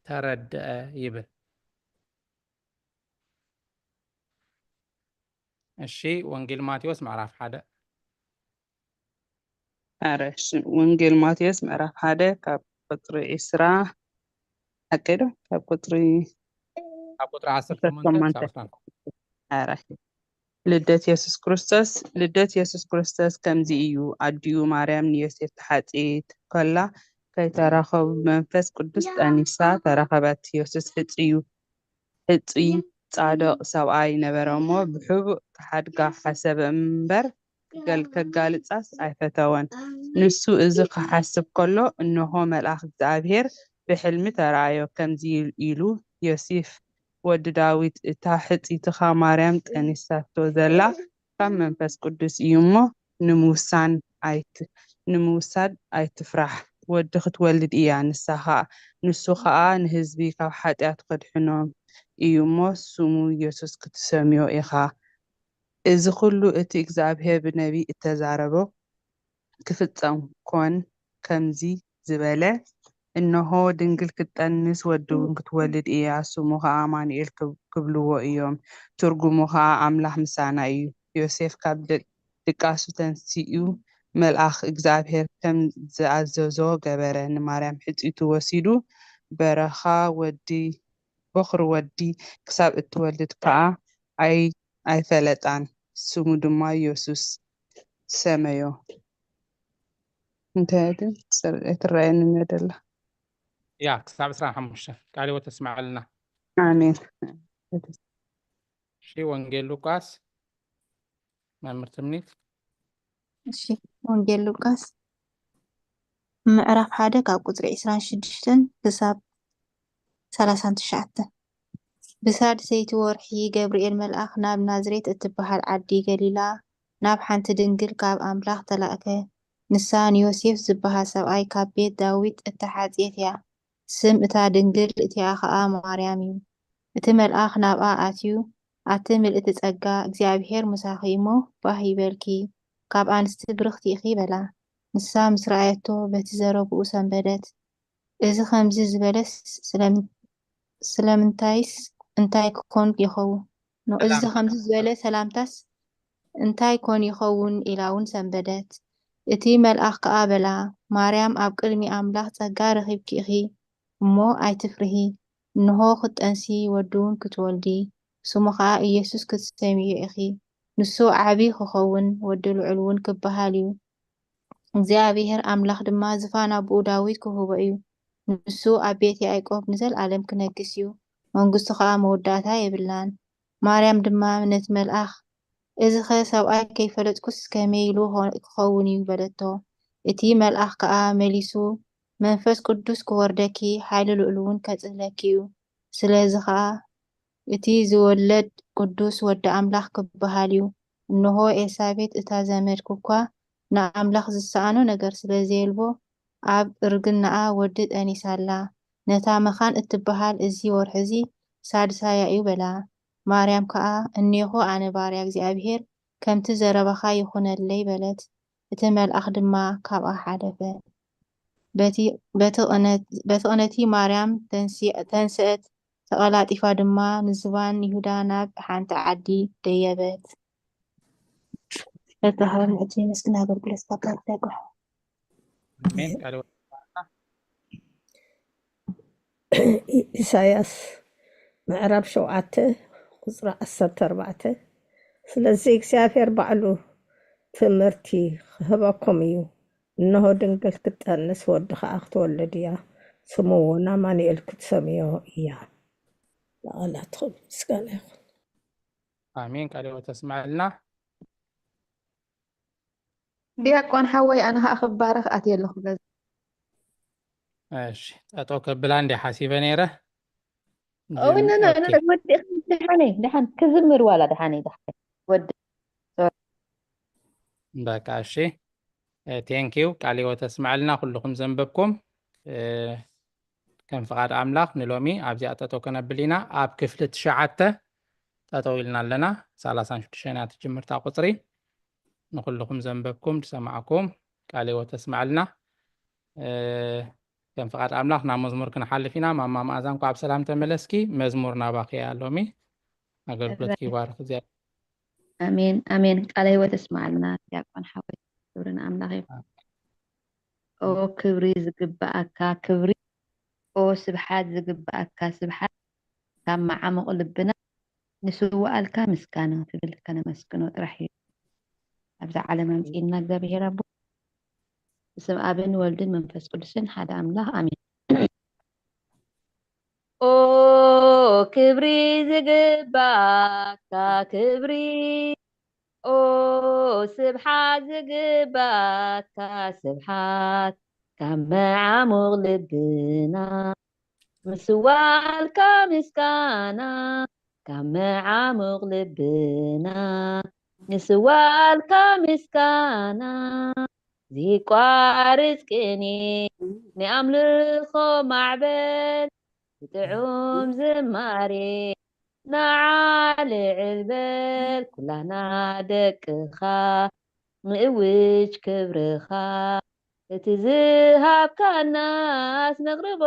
ተረድአ ይብል። እሺ፣ ወንጌል ማቴዎስ ምዕራፍ ሓደ። ኣረ፣ እሺ፣ ወንጌል ማቴዎስ ምዕራፍ ሓደ ካብ ቁጽሪ ዕስራ፣ ሓቀይ ዶ? ካብ ቁጽሪ ካብ ቁጽሪ ዓሰርተ ሸሞንተ ክሳብ ዕስራን። ኣረ፣ ልደት የሱስ ክርስቶስ። ልደት የሱስ ክርስቶስ ከምዚ እዩ። ኣዲኡ ማርያም ንዮሴፍ ተሓጽየት ከላ ከይተራኸቡ መንፈስ ቅዱስ ጠኒሳ ተራኸበት። የሱስ ሕጽዩ፣ ሕጹይ ጻድቕ ሰብኣይ ነበረ እሞ፣ ብሕቡእ ክሓድጋ ሓሰበ እምበር፣ ክገል-፣ ከጋልጻስ ኣይፈተወን። ንሱ እዚ ክሓስብ ከሎ፣ እንሆ፣ መልኣኽ እግዚኣብሔር ብሕልሚ ተራእዮ፣ ከምዚ ኢሉ፣ "ዮሴፍ ወዲ ዳዊት፣ እታ ሕጽይትኻ ማርያም ጠኒሳቶ ዘላ ካብ መንፈስ ቅዱስ እዩ እሞ፣ ንምውሳን ኣይት-፣ ንምውሳድ ኣይትፍራሕ። ወዲ ክትወልድ እያ፣ ንሳ ኸኣ፣ ንሱ ኸኣ ንህዝቢ ካብ ሓጢኣት ከድሕኖም እዩ እሞ፣ ስሙ የሱስ ክትሰምዮ ኢኻ።" እዚ ኹሉ እቲ እግዚኣብሔር ብነቢይ እተዛረቦ ክፍጸም ኮን፣ ከምዚ ዝበለ፣ "እንሆ፣ ድንግል ክትጠንስ፣ ወዲ እውን ክትወልድ እያ፣ ስሙ ኸኣ ኣማኑኤል ክብ-፣ ክብልዎ እዮም። ትርጉሙ ኸኣ ኣምላኽ ምሳና እዩ።" ዮሴፍ ካብ ድ-፣ ድቃሱ ተንሲኡ፣ መልኣኽ እግዚኣብሔር ከም ዝኣዘዞ ገበረ። ንማርያም ሕጽይቱ ወሲዱ፣ በረኻ ወዲ፣ በኹሪ ወዲ ክሳብ እትወልድ ከኣ ኣይ-፣ ኣይፈለጣን። ስሙ ድማ የሱስ ሰመዮ። እንታይ ግን ጽር-፣ ኣይትረኣየንን እያ ደላ። ያ፣ ክሳብ ዕስራን ሓሙሽተን። ቃለ ሕይወት ተስምዓልና። ኣሜን። እሺ፣ ወንጌል ሉቃስ፣ መምህር ትምኒት። እሺ፣ ወንጌል ሉቃስ ምዕራፍ ሓደ ካብ ቁጽሪ ዕስራን ሽዱሽተን ክሳብ ሰላሳን ትሽዓተን። ብሳድሰይቲ ወርሒ ገብርኤል መልኣኽ ናብ ናዝሬት እትበሃል ዓዲ ገሊላ ናብ ሓንቲ ድንግል ካብ ኣምላኽ ተላእከ። ንሳ ንዮሴፍ ዝበሃል ሰብኣይ ካብ ቤት ዳዊት እተሓጽየት እያ። ስም እታ ድንግል እቲኣ ኸኣ ማርያም እዩ። እቲ መልኣኽ ናብኣ ኣትዩ፣ "ኣቲ ምልእቲ ጸጋ፣ እግዚኣብሄር ምሳኺ እሞ፣ ባህ ይበልኪ፣ ካብ ኣንስቲ ብርኽቲ ኢኺ" በላ። ንሳ ምስ ረኣየቶ፣ በቲ ዘረብኡ ሰንበደት። እዚ ኸምዚ ዝበለስ ስለምን-፣ ስለምንታይስ እንታይ ክኾን ይኸውን? ኖ፣ እዚ ሰላም። ኸምዚ ዝበለ ሰላምታስ እንታይ ኮን ይኸውን? ኢላ እውን ሰንበደት። እቲ መልኣኽ ከኣ በላ፣ "ማርያም፣ ኣብ ቅድሚ ኣምላኽ ጸጋ ረኺብኪ ኢኺ፣ እሞ ኣይትፍርሂ። እንሆ፣ ክትጠንሲ፣ ወዲ እውን ክትወልዲ፣ ስሙ ኸኣ ኢየሱስ ክትሰምይዮ ኢኺ። ንሱ ዓቢ ክኸውን፣ ወዲ ልዑል እውን ክበሃል እዩ። እግዚኣብሄር ኣምላኽ ድማ ዝፋን ኣቦኡ ዳዊት ክህቦ እዩ። ንሱ ኣብ ቤት ያዕቆብ ንዘለኣለም ክነግስ እዩ፣ መንግስቱ ኸኣ መወዳእታ የብላን።" ማርያም ድማ ነቲ መልኣኽ፣ "እዚኸ ሰብኣይ ከይፈለጥኩስ ከመይ ኢሉ ኾ-፣ ክኸውን እዩ?" በለቶ። እቲ መልኣኽ ከኣ መሊሱ፣ "መንፈስ ቅዱስ ክወርደኪ፣ ሓይሊ ልዑል እውን ከጽልለኪ እዩ። ስለዚ ኸኣ እቲ ዝወለድ ቅዱስ ወዲ ኣምላኽ ክበሃል እዩ። እንሆ፣ ኤልሳቤጥ እታ ዘመድኪ እኳ ንኣምላኽ ዝሰኣኖ ነገር ስለ ዘየልቦ፣ ኣብ እርግናኣ ወዲ ጠኒሳ ኣላ። ነታ መኻን እትበሃል፣ እዚ ወርሒ እዚ ሳድሳያ እዩ በላ። ማርያም ከኣ፣ እኔኹ ኣነ ባርያ እግዚኣብሔር፣ ከምቲ ዘረባኻ ይኹነለይ በለት። እቲ መልኣኽ ድማ ካብኣ ሓለፈ። በቲ በቲ ቅነት- በቲ ቅነቲ ማርያም ተንሲ- ተንስአት፣ ተቐላጢፋ ድማ ንዝባን ይሁዳ ናብ ሓንቲ ዓዲ ደየበት። በብርሃን ዕድል የመስግን ኣገልግሎት ካብ ባርክ ያቆ ኣሜን። ቃለ ወልድ ይባርካ። ኢሳያስ ምዕራፍ ሸውዓተ ቁፅሪ ዓሰርተ ኣርባዕተ። ስለዚ እግዚኣብሔር ባዕሉ ትምህርቲ ክህበኩም እዩ። እነሆ ድንግል ክትጠንስ ወዲ ከዓ ክትወልድ እያ፣ ስሙ እውን ኣማኑኤል ክትሰምዮ እያ። ንቓላትኩም ምስጋና ይኹን። ኣሜን። ቃለ ሕይወት ተስምዐልና። ዲያቆን ሓወይ ኣነ ከዓ ክባረኽ ኣትየ ኣለኹ ገዛ። እሺ፣ ጠጠው ከብላ እንዲ ሓሲበ ነይረ። ኦይ ግን ነ- ነ- ኦኬ፣ ነ- ወዲ ደሓነይ ደሓን ክዝምር ዋላ ደሓነይ ደሓን ወዲ በቃ እሺ። ቴንኪዩ። ቃለ ሕይወት ተስምዐልና ኩልኹም ዘንበብኩም። እ፣ ከም ፍቓድ ኣምላኽ ንሎሚ ኣብዚኣ ጠጠው ከነብል ኢና። ኣብ ክፍሊ ትሽዓተ ጠጠው ኢልና ኣለና። ሰላሳን ሽዱሽተን እያ ትጅምር እታ ቁፅሪ። ንኹልኹም ዘንበብኩም ዝሰማዕኩም ቃለ ሕይወት ተስምዐልና። እ፣ ከም ፍቓድ ኣምላኽ ናብ መዝሙር ክንሓልፍ ኢና። ማማ መኣዛ እንኳዕ ብሰላም ተመለስኪ። መዝሙር ናባኺ እያ ሎሚ። ኣገልግሎትኪ ይባርኽ እግዚኣብሔር። ኣሜን ኣሜን። ቃለ ሕይወት ተስምዓልና ዲያቆን ሓወይ፣ ክብሪ ንኣምላኽ ይኹን። ኦ ክብሪ ዝግብኣካ ክብሪ፣ ኦ ስብሓት ዝግብኣካ ስብሓት፣ ካብ መዓሙቕ ልብና ንስውኣልካ ምስጋና ትብል ከነመስግኖ ጥራሕ እዩ። ኣብዛ ዓለም ኣምፅእና እግዚኣብሔር ኣቦ፣ ብስም ኣብን ወልድን መንፈስ ቅዱስን ሓደ ኣምላኽ ኣሜን። ኦ ክብሪ ዝግባካ ክብሪ፣ ኦ ስብሓት ዝግባካ ስብሓት፣ ካብ መዓሙቕ ልብና ምስዋልካ ምስጋና፣ ካብ መዓሙቕ ልብና ንስዋልካ ምስጋና። ዚቋርጽ ቅኔ ናይ ኣምልኾ ማዕበል፣ ብጥዑም ዝማሬ ንዓ ልዕል በል። ኩላና ደቅኻ ንእውጅ ክብርኻ፣ እቲ ዝሃብካናስ ነቕርቦ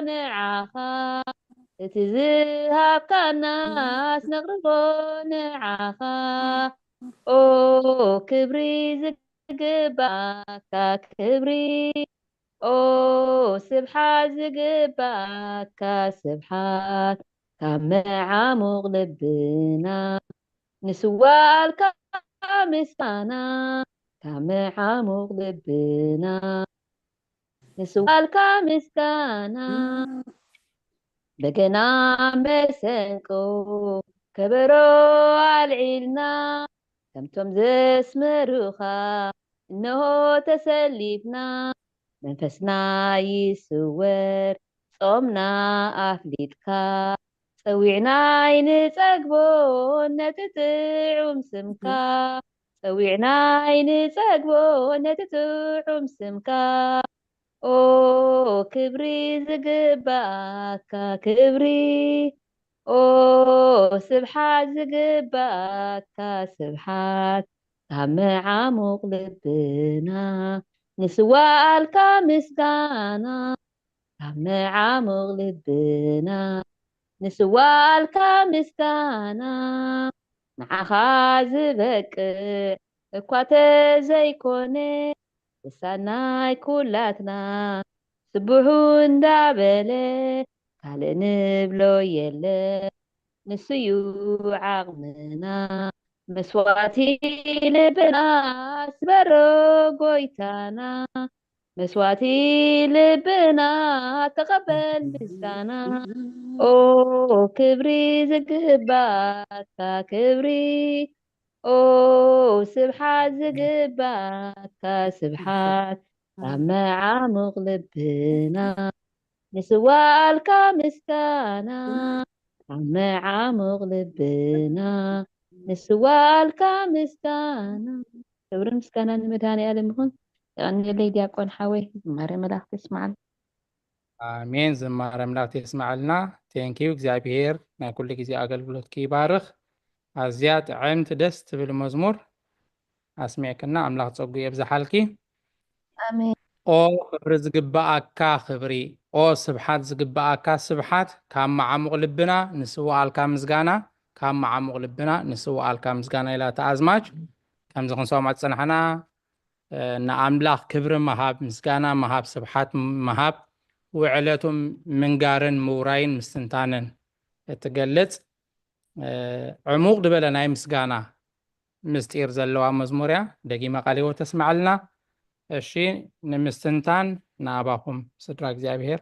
ንዓኻ፣ እቲ ዝሃብካናስ ነቕርቦ ንዓኻ። ኦ ክብሪ ዝግባካ ክብሪ፣ ኦ ስብሓት ዝግባካ ስብሓት፣ ካብ መዓሙቕ ልብና ንስዋልካ ምስጋና፣ ካብ መዓሙቕ ልብና ንስዋልካ ምስጋና። በገና መሰንቆ ከበሮ ኣልዒልና፣ ከምቶም ዘስመሩኻ እንሆ ተሰሊፍና። መንፈስና ይስወር ጾምና ኣፍሊጥካ፣ ጸዊዕና ኣይንጸግቦን ነቲ ጥዑም ስምካ። ጸዊዕና ኣይንጸግቦ ነቲ ጥዑም ስምካ። ኦ ክብሪ ዝግባኣካ ክብሪ፣ ኦ ስብሓት ዝግባኣካ ስብሓት፣ ካብ መዓሙቕ ልብና ንስዋኣልካ ምስጋና። ካብ መዓሙቕ ልብና ንስዋኣልካ ምስጋና። ንዓኻ ዝበቅዕ እኳ ተዘይኮነ፣ ልሳናይ ኩላትና ስቡሑ እንዳበለ፣ ካልእ ንብሎ የለ፣ ንሱዩ ዓቕምና። መስዋእቲ ልብና ስበሮ ጎይታና፣ መስዋእቲ ልብና ተቐበል ምስጋና። ኦ ክብሪ ዝግባካ ክብሪ፣ ኦ ስብሓት ዝግባካ ስብሓት፣ ካብ መዓሙቕ ልብና ንስዋኣልካ ምስጋና፣ ካብ መዓሙቕ ልብና ንስዋኣልካ ምስጋና። ክብሪ ምስጋና ንመድሃኔ ዓለም ይኹን። የቐንየለይ ዲያቆን ሓወይ፣ ዝማሬ መላእክቲ ይስማዓል። ኣሜን። ዝማሬ ኣምላኽ የስምዓልና። Thank you። እግዚኣብሔር ናይ ኩሉ ግዜ ኣገልግሎትኪ ይባርኽ። ኣዝያ ጥዕምቲ ደስ ትብል መዝሙር ኣስሚዕክና። ኣምላኽ ጸጉ የብዝሓልኪ። ኣሜን። ኦ ክብሪ ዝግብኣካ ክብሪ፣ ኦ ስብሓት ዝግብኣካ ስብሓት፣ ካብ መዓሙቕ ልብና ንስውኣልካ ምስጋና፣ ካብ መዓሙቕ ልብና ንስውኣልካ ምስጋና ኢላ እታ ኣዝማች። ከምዚ ክንሰምዖ ዝጸናሕና ንኣምላኽ ክብሪ ምሃብ፣ ምስጋና ምሃብ፣ ስብሓት ምሃብ፣ ውዕለቱ ምንጋርን ምውራይን ምስትንታንን እትገልጽ ዕሙቕ ዝበለ ናይ ምስጋና ምስጢር ዘለዋ መዝሙር እያ። ደጊመ ቃለ ሕይወት ተስምዓልና። እሺ፣ ንምስትንታን ንኣባኹም ስድራ እግዚኣብሔር።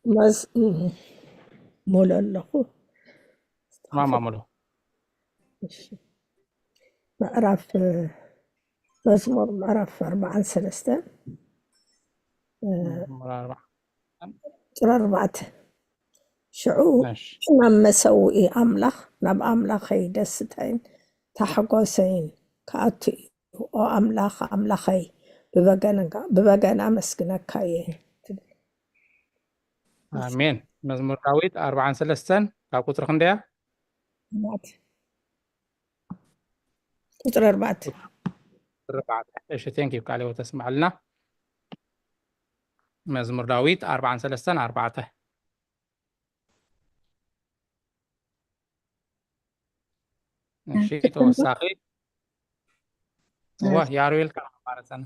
መዝ ሙሉ ኣለኹ። ማማ ሙሉ። እሺ። ምዕራፍ መዝሙር ምዕራፍ ኣርባዓን ሰለስተን መዝሙር ኣርባዓ። ቁፅሪ ኣርባዕተ። ሽዑ እሺ። ናብ መሰውኢ ኣምላኽ ናብ ኣምላኸይ ደስታይን ታሕጓሰይን ክኣቱ እዩ። ኦ ኣምላኽ ኣምላኸይ ብበገና ብበገና ኣመስግነካ እየ ትብል። ኣሜን። መዝሙር ዳዊት ኣርባዓን ሰለስተን ካብ ቁፅሪ ክንደያ? ቁፅሪ ኣርባዕተ። ኣርባዕተ። እሺ፣ thank you ቃለ ሕይወት ተስምዓልና። መዝሙር ዳዊት ኣርባዓን ሰለስተን ኣርባዕተ። እሺ፣ ትክክል። ተወሳኺ እዋ ያሩ ኢልካ ማረፀና።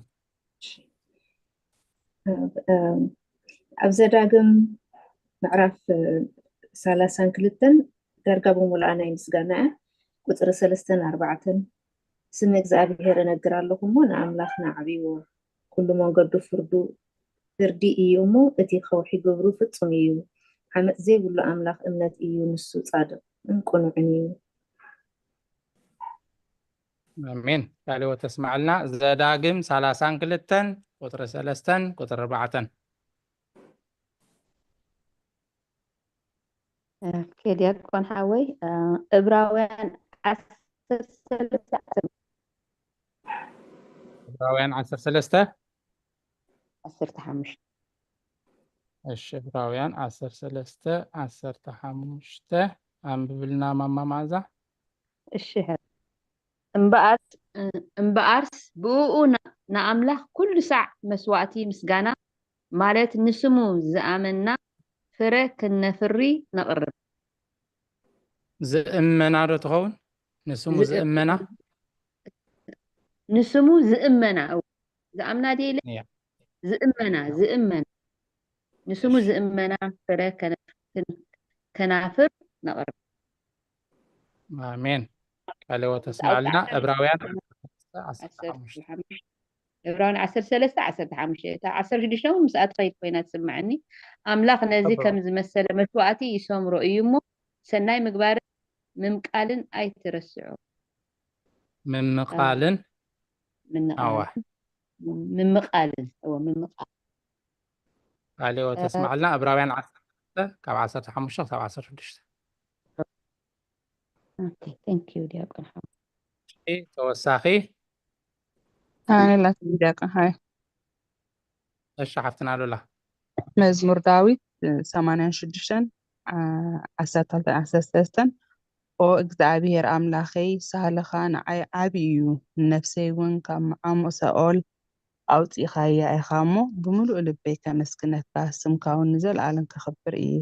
ኣብ ዘዳግም ምዕራፍ ሰላሳን ክልተን ዳርጋ ብምሉኣ ናይ ምስጋና እያ። ቁፅሪ ሰለስተን ኣርባዕተን ስም እግዚኣብሔር እነግር ኣለኹ እሞ ንኣምላኽና ኣዕብይዎ፣ ኩሉ መንገዱ ፍርዱ ፍርዲ እዩ እሞ እቲ ከውሒ ግብሩ ፍጹም እዩ። ዓመፅ ዘይብሉ ኣምላኽ እምነት እዩ፣ ንሱ ጻድቕን ቅኑዕን እዩ። ኣሜን። ቃለ ሕይወት ተስምዓልና። ዘዳግም ሰላሳን ክልተን ቁፅሪ ሰለስተን ቁፅሪ ኣርባዕተን። ኦኬ፣ ዲያቆን ሓወይ፣ እብራውያን ዓሰርተ ሰለስተ እብራውያን ዓሰርተ ሰለስተ ዓሰርተ ሓሙሽተ። እሺ፣ እብራውያን ዓሰርተ ሰለስተ ዓሰርተ ሓሙሽተ ኣንብብልና ማማ መኣዛ። እሺ፣ እምበኣርስ እምበኣርስ ብእኡ ንኣምላኽ ኩሉ ሳዕ መስዋእቲ ምስጋና ማለት ንስሙ ዝኣመንና ፍረ ክነፍሪ ነቕርብ። ዝእመና ዶ ትኸውን? ንስሙ ዝእመና? ንስሙ ዝእመና፣ እው። ዝኣምና ድየ ኢለ? እያ። ዝእመና፣ ዝእመና። ንስሙ ዝእመና ፍረ ከነ-፣ ከናፍር ነቕርብ። ኣሜን። ቃለ ሕይወት ተስምዓልና። እብራውያን ዓሰርተ ሓሙሽተ። ዕብራውያን ዓሰርተ ሰለስተ ዓሰርተ ሓሙሽተ። እታ ዓሰርተ ሽዱሽተ እውን ምስኣ ትኸይድ ኮይና ትስምዐኒ። ኣምላኽ ነዚ ከም ዝመሰለ መስዋእቲ ይሰምሮ እዩ እሞ፣ ሰናይ ምግባርን ምምቃልን ኣይትረስዑ። ምምቃልን? ምንቃልን። ምምቃልን። እዎ፣ ምምቃል። ቃለ ሕይወት ተስምዓልና። እብራውያን ዓሰርተ ካብ ዓሰርተ ሓሙሽተ ክሳብ ዓሰርተ ሽዱሽተ። ኦኬ፣ thank you ዲያቆን ሓወይ። እሺ፣ ተወሳኺ? ኣነ ላትኒ ዲያቆን ሓወይ። እሺ፣ ሓፍትና ሉላ። መዝሙር ዳዊት ሰማንያን ሽዱሽተን ዓሰርተ ክልተን ዓሰርተ ሰለስተን። ኦ እግዚኣብሔር ኣምላኸይ፣ ሳህልኻ ንዓይ ዓቢ እዩ፣ ንነፍሰይ እውን ካብ መዓሙቕ ሰኦል ኣውጺእኻያ ኢኻ እሞ፣ ብምሉእ ልበይ ከመስግነካ፣ ስምካ እውን ንዘለኣለም ከኽብር እየ።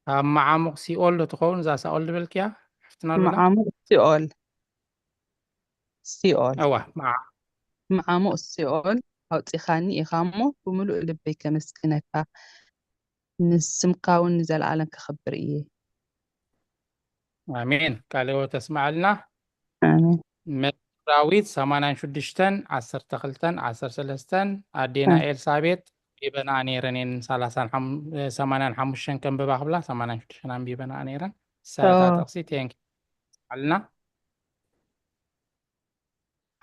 ካብ መዓሙቕ ሲኦል ዶ ትኸውን እዛ ሳኦል ዝበልክያ? ሓፍትና ሉላ? መዓሙቕ ሲኦል። ሲኦል። እዋ፣ መዓ-፣ መዓሙቕ ሲኦል ኣውጺኻኒ ኢኻ እሞ፣ ብምሉእ ልበይ ከመስግነካ፣ ንስምካ እውን ንዘለኣለም ከኽብር እየ። ኣሜን። ቃለ ሕይወት ተስምዓልና። ኣሜን። መዝሙር ዳዊት ሰማንያን ሽዱሽተን ዓሰርተ ክልተን ዓሰርተ ሰለስተን ኣዴና ኣሜን። ኤልሳቤጥ ቢበና ነይረን እየን ሰላሳን ሓም-፣ ሰማንያን ሓሙሽተን ከንብባ ክብላ ሰማንያን ሽዱሽተን ኣንቢበና ነይረን። ሳያታ ኦ። ጥቕሲ ቴንክ ኣልና።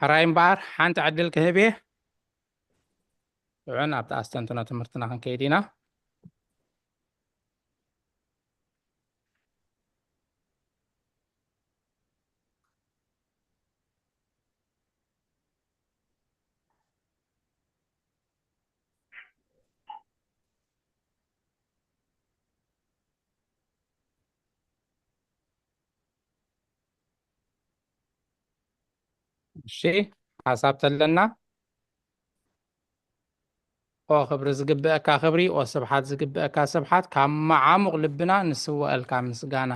ሕራይ እምበኣር ሓንቲ ዕድል ክህብ እየ። ሽዑ ናብቲ ኣስተንትኖ ትምህርትና ክንከይድ ኢና። እሺ፣ ሓሳብ ተለና፣ ኦ ክብሪ ዝግብአካ ክብሪ፣ ኦ ስብሓት ዝግብአካ ስብሓት፣ ካብ መዓሙቕ ልብና ንስወአልካ ምስጋና።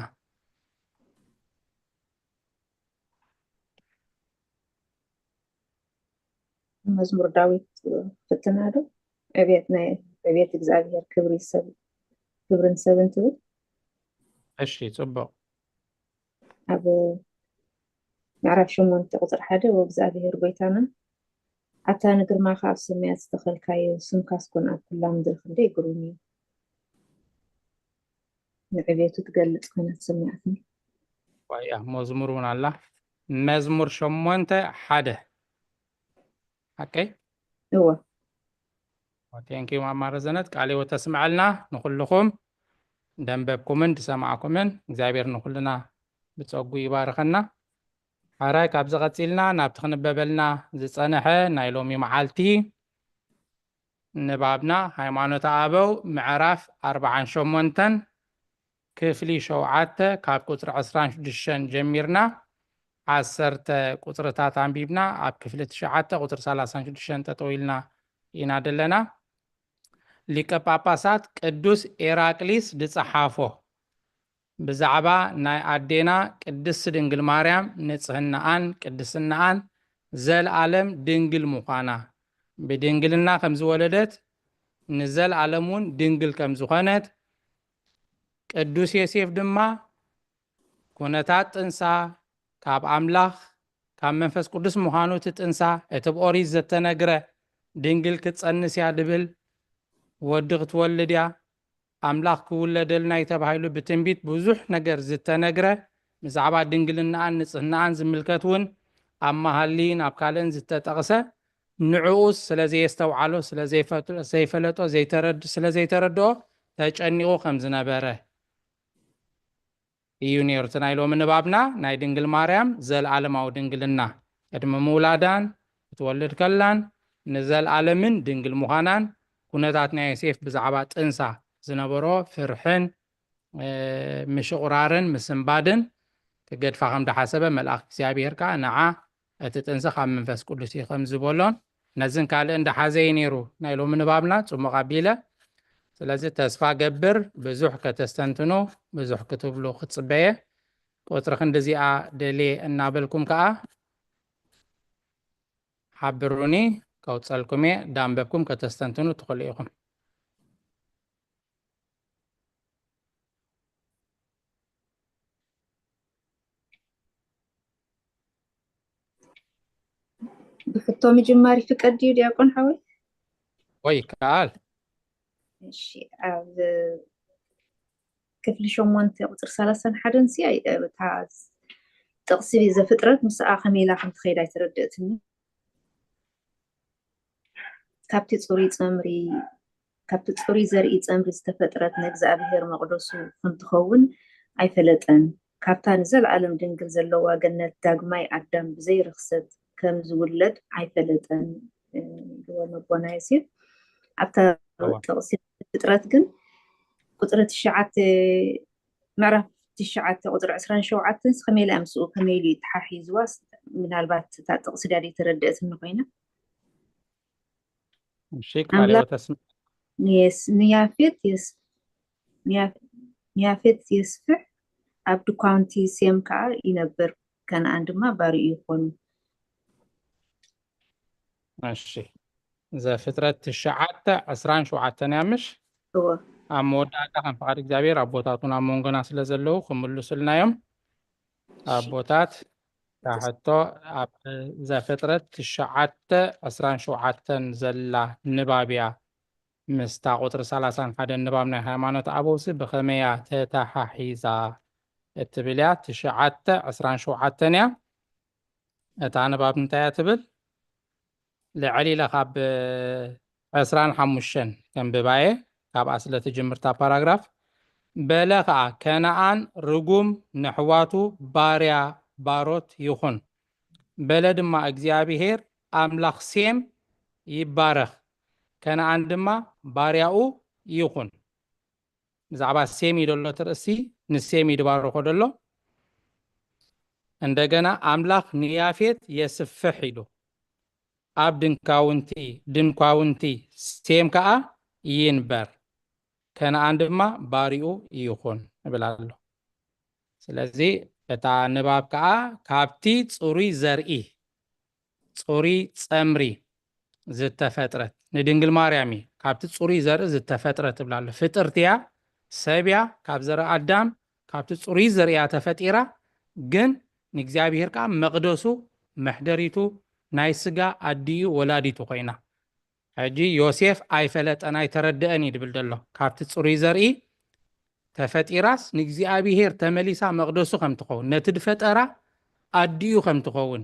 መዝሙር ዳዊት ፍትና ዶ? ዕቤት ናይ ዕቤት እግዚኣብሔር ክብሪ ሰብ ክብርን ሰብን ትብል። እሺ፣ ጽቡቕ። ኣብ ምዕራፍ ሸሞንተ ቁፅሪ ሓደ፣ ወእግዚኣብሔር ጎይታና፣ ኣታ ንግርማኻ ኣብ ሰማያት ዝተኸልካዮ፣ ስምካስ ኮን ኣብ ኩላ ምድሪ ክንደይ ግሩም እዩ። ንዕቤቱ ትገልፅ ኮይና ተሰሚዓትኒ። ዋያ መዝሙር እውን ኣላ። መዝሙር ሸሞንተ ሓደ። ሓቀይ? እወ። ቴንኪዩ ማማ ረዘነት፣ ቃለ ሕይወት ተስምዐልና። ንኹልኹም ደንበብኩምን ዝሰማዕኩምን እግዚኣብሔር ንኹልና ብጸጉ ይባርኸና። ሓራይ ካብዚ ቀጺልና ናብቲ ክንበበልና ዝጸንሐ ናይ ሎሚ መዓልቲ ንባብና ሃይማኖተ ኣበው ምዕራፍ ኣርባዓን ሸሞንተን ክፍሊ ሸውዓተ ካብ ቁጽሪ ዕስራን ሽዱሽተን ጀሚርና ዓሰርተ ቁጽርታት ኣንቢብና ኣብ ክፍሊ ትሽዓተ ቁጽሪ ሰላሳን ሽዱሽተን ጠጠው ኢልና ኢና ዘለና። ሊቀ ጳጳሳት ቅዱስ ኤራቅሊስ ዝጸሓፎ ብዛዕባ ናይ ኣዴና ቅድስት ድንግል ማርያም ንጽህናኣን ቅድስናኣን ዘልኣለም ድንግል ምዃና፣ ብድንግልና ከም ዝወለደት ንዘልኣለም እውን ድንግል ከም ዝኾነት፣ ቅዱስ ዮሴፍ ድማ ኩነታት ጥንሳ ካብ ኣምላኽ ካብ መንፈስ ቅዱስ ምዃኑ እቲ ጥንሳ እቲ ብኦሪት ዘተነግረ ድንግል ክትጸንስ እያ ድብል ወዲ ክትወልድ እያ ኣምላኽ ክውለደልና እዩ ተባሂሉ ብትንቢት ብዙሕ ነገር ዝተነግረ ብዛዕባ ድንግልናኣን ንጽህናኣን ዝምልከት እውን ኣብ መሃሊ ናብ ካልእን ዝተጠቕሰ ንዕኡስ ስለ ዘየስተውዓሎ ስለ ዘይፈለጦ ዘይተረድኦ ተጨኒቑ ከም ዝነበረ እዩ ነይሩ እቲ ናይ ሎሚ ንባብና ናይ ድንግል ማርያም ዘለዓለማዊ ድንግልና ቅድሚ ምውላዳን ክትወልድ ከላን ንዘለዓለምን ድንግል ምዃናን ኩነታት ናይ ዮሴፍ ብዛዕባ ጥንሳ ዝነበሮ ፍርሕን ምሽቑራርን ምስንባድን ክገድፋ ከም ዝሓሰበ መልኣኽ እግዚኣብሔር ከዓ ንዓ እቲ ጥንሲ ካብ መንፈስ ቅዱስ እዩ ከም ዝበሎን ነዝን ካልእን ዝሓዘ እዩ ነይሩ ናይ ሎሚ ንባብና ጽሙቕ ኣቢለ። ስለዚ ተስፋ ገብር ብዙሕ ከተስተንትኑ ብዙሕ ክትብሉ ክትጽበየ። ቁፅሪ ክንድዚኣ ደልየ እናበልኩም ከዓ ሓብሩኒ፣ ከውፀልኩም እየ። ዳንበብኩም ከተስተንትኑ ትኽእሉ ኢኹም። ብሕቶ ምጅማር ይፍቀድ ድዩ ዲያቆን ሓወይ? ወይ ይከኣል። እሺ፣ ኣብ ክፍሊ ሸሞንተ ቁፅሪ ሰላሳን ሓደን ሲ እታ ጥቕሲ ዘፍጥረት ምስኣ ከመይ ኢላ ከም ትኸይድ ኣይተረድእትኒ። ካብቲ ፅሩይ ፀምሪ ካብቲ ጽሩይ ዘርኢ ጸምሪ ዝተፈጥረት ንእግዚኣብሄር መቕደሱ ከም ትኸውን ኣይፈለጠን። ካብታ ንዘለኣለም ድንግል ዘለዋ ገነት ዳግማይ ኣዳም ብዘይ ርኽሰት ከም ዝውለድ ኣይፈለጠን ኢልዎ ነቦና ዮሴፍ። ኣብታ ጥቕሲ ፍጥረት ግን ቁጽሪ ትሽዓተ ምዕራፍ ትሽዓተ ቁጽሪ ዕስራን ሸውዓተን ከመይ ኢላ ምስኡ ከመይ ኢሉ ተሓሒዝዋ? ምናልባት እታ ጥቕሲ ድያ ዘይተረድአትኒ ኮይና። እሺ ቃለ ሕይወት ኣስምዕ። ንያፌት የስፍሕ፣ ንያፌት የስፍሕ፣ ኣብ ድኳውንቲ ሴም ከኣ ይነብር፣ ከነኣን ድማ ባርኡ ይኾኑ። እሺ ዘፍጥረት ትሽዓተ ዕስራን ሸውዓተን እያ ምሽ? እወ። ኣብ መወዳእታ ከም ፍቓድ እግዚኣብሔር ኣቦታቱን ኣብ መንጎና ስለ ዘለዉ ክምልሱልና እዮም። ኣቦታት እታ ሕቶ ኣብ ዘፍጥረት ትሽዓተ ዕስራን ሸውዓተን ዘላ ንባብ እያ። ምስታ ቁፅሪ ሰላሳን ሓደን ንባብ ናይ ሃይማኖት ኣበውሲ ብኸመይ እያ ተተሓሒዛ እትብል እያ። ትሽዓተ ዕስራን ሸውዓተን እያ። እታ ንባብ እንታይ እያ ትብል? ልዕል ኢለ ካብ ዕስራን ሓሙሽተን ከንብባየ ካብኣ ስለ ትጅምርታ ፓራግራፍ በለ ከዓ ከነኣን ርጉም ንሕዋቱ ባርያ ባሮት ይኹን በለ ድማ እግዚኣብሄር ኣምላኽ ሴም ይባረኽ ከነኣን ድማ ባርያኡ ይኹን። ብዛዕባ ሴም እዩ ደሎ እቲ ርእሲ ንሴም እዩ ድባርኾ ደሎ። እንደገና ኣምላኽ ንያፌት የስፍሕ ኢሉ፣ ኣብ ድንካውንቲ ድንኳውንቲ ሴም ከኣ ይንበር፣ ከነኣን ድማ ባሪኡ ይኹን ይብል ኣሎ። ስለዚ እታ ንባብ ከኣ ካብቲ ጽሩይ ዘርኢ፣ ጽሩይ ጸምሪ ዝተፈጥረት ንድንግል ማርያም እዩ። ካብቲ ጽሩይ ዘርኢ ዝተፈጥረት ትብል ኣሎ። ፍጥርቲ እያ፣ ሰብ እያ፣ ካብ ዘርኢ ኣዳም ካብቲ ጽሩይ ዘርኢ እያ ተፈጢራ። ግን ንእግዚኣብሔር ከኣ መቕደሱ፣ መሕደሪቱ፣ ናይ ስጋ ኣዲኡ ወላዲቱ ኮይና። ሕጂ ዮሴፍ ኣይፈለጠን ኣይተረድአን እዩ ድብል ዘሎ። ካብቲ ጽሩይ ዘርኢ ተፈጢራስ ንእግዚኣብሔር ተመሊሳ መቕደሱ ከም ትኸውን፣ ነቲ ድፈጠራ ኣዲኡ ከም ትኸውን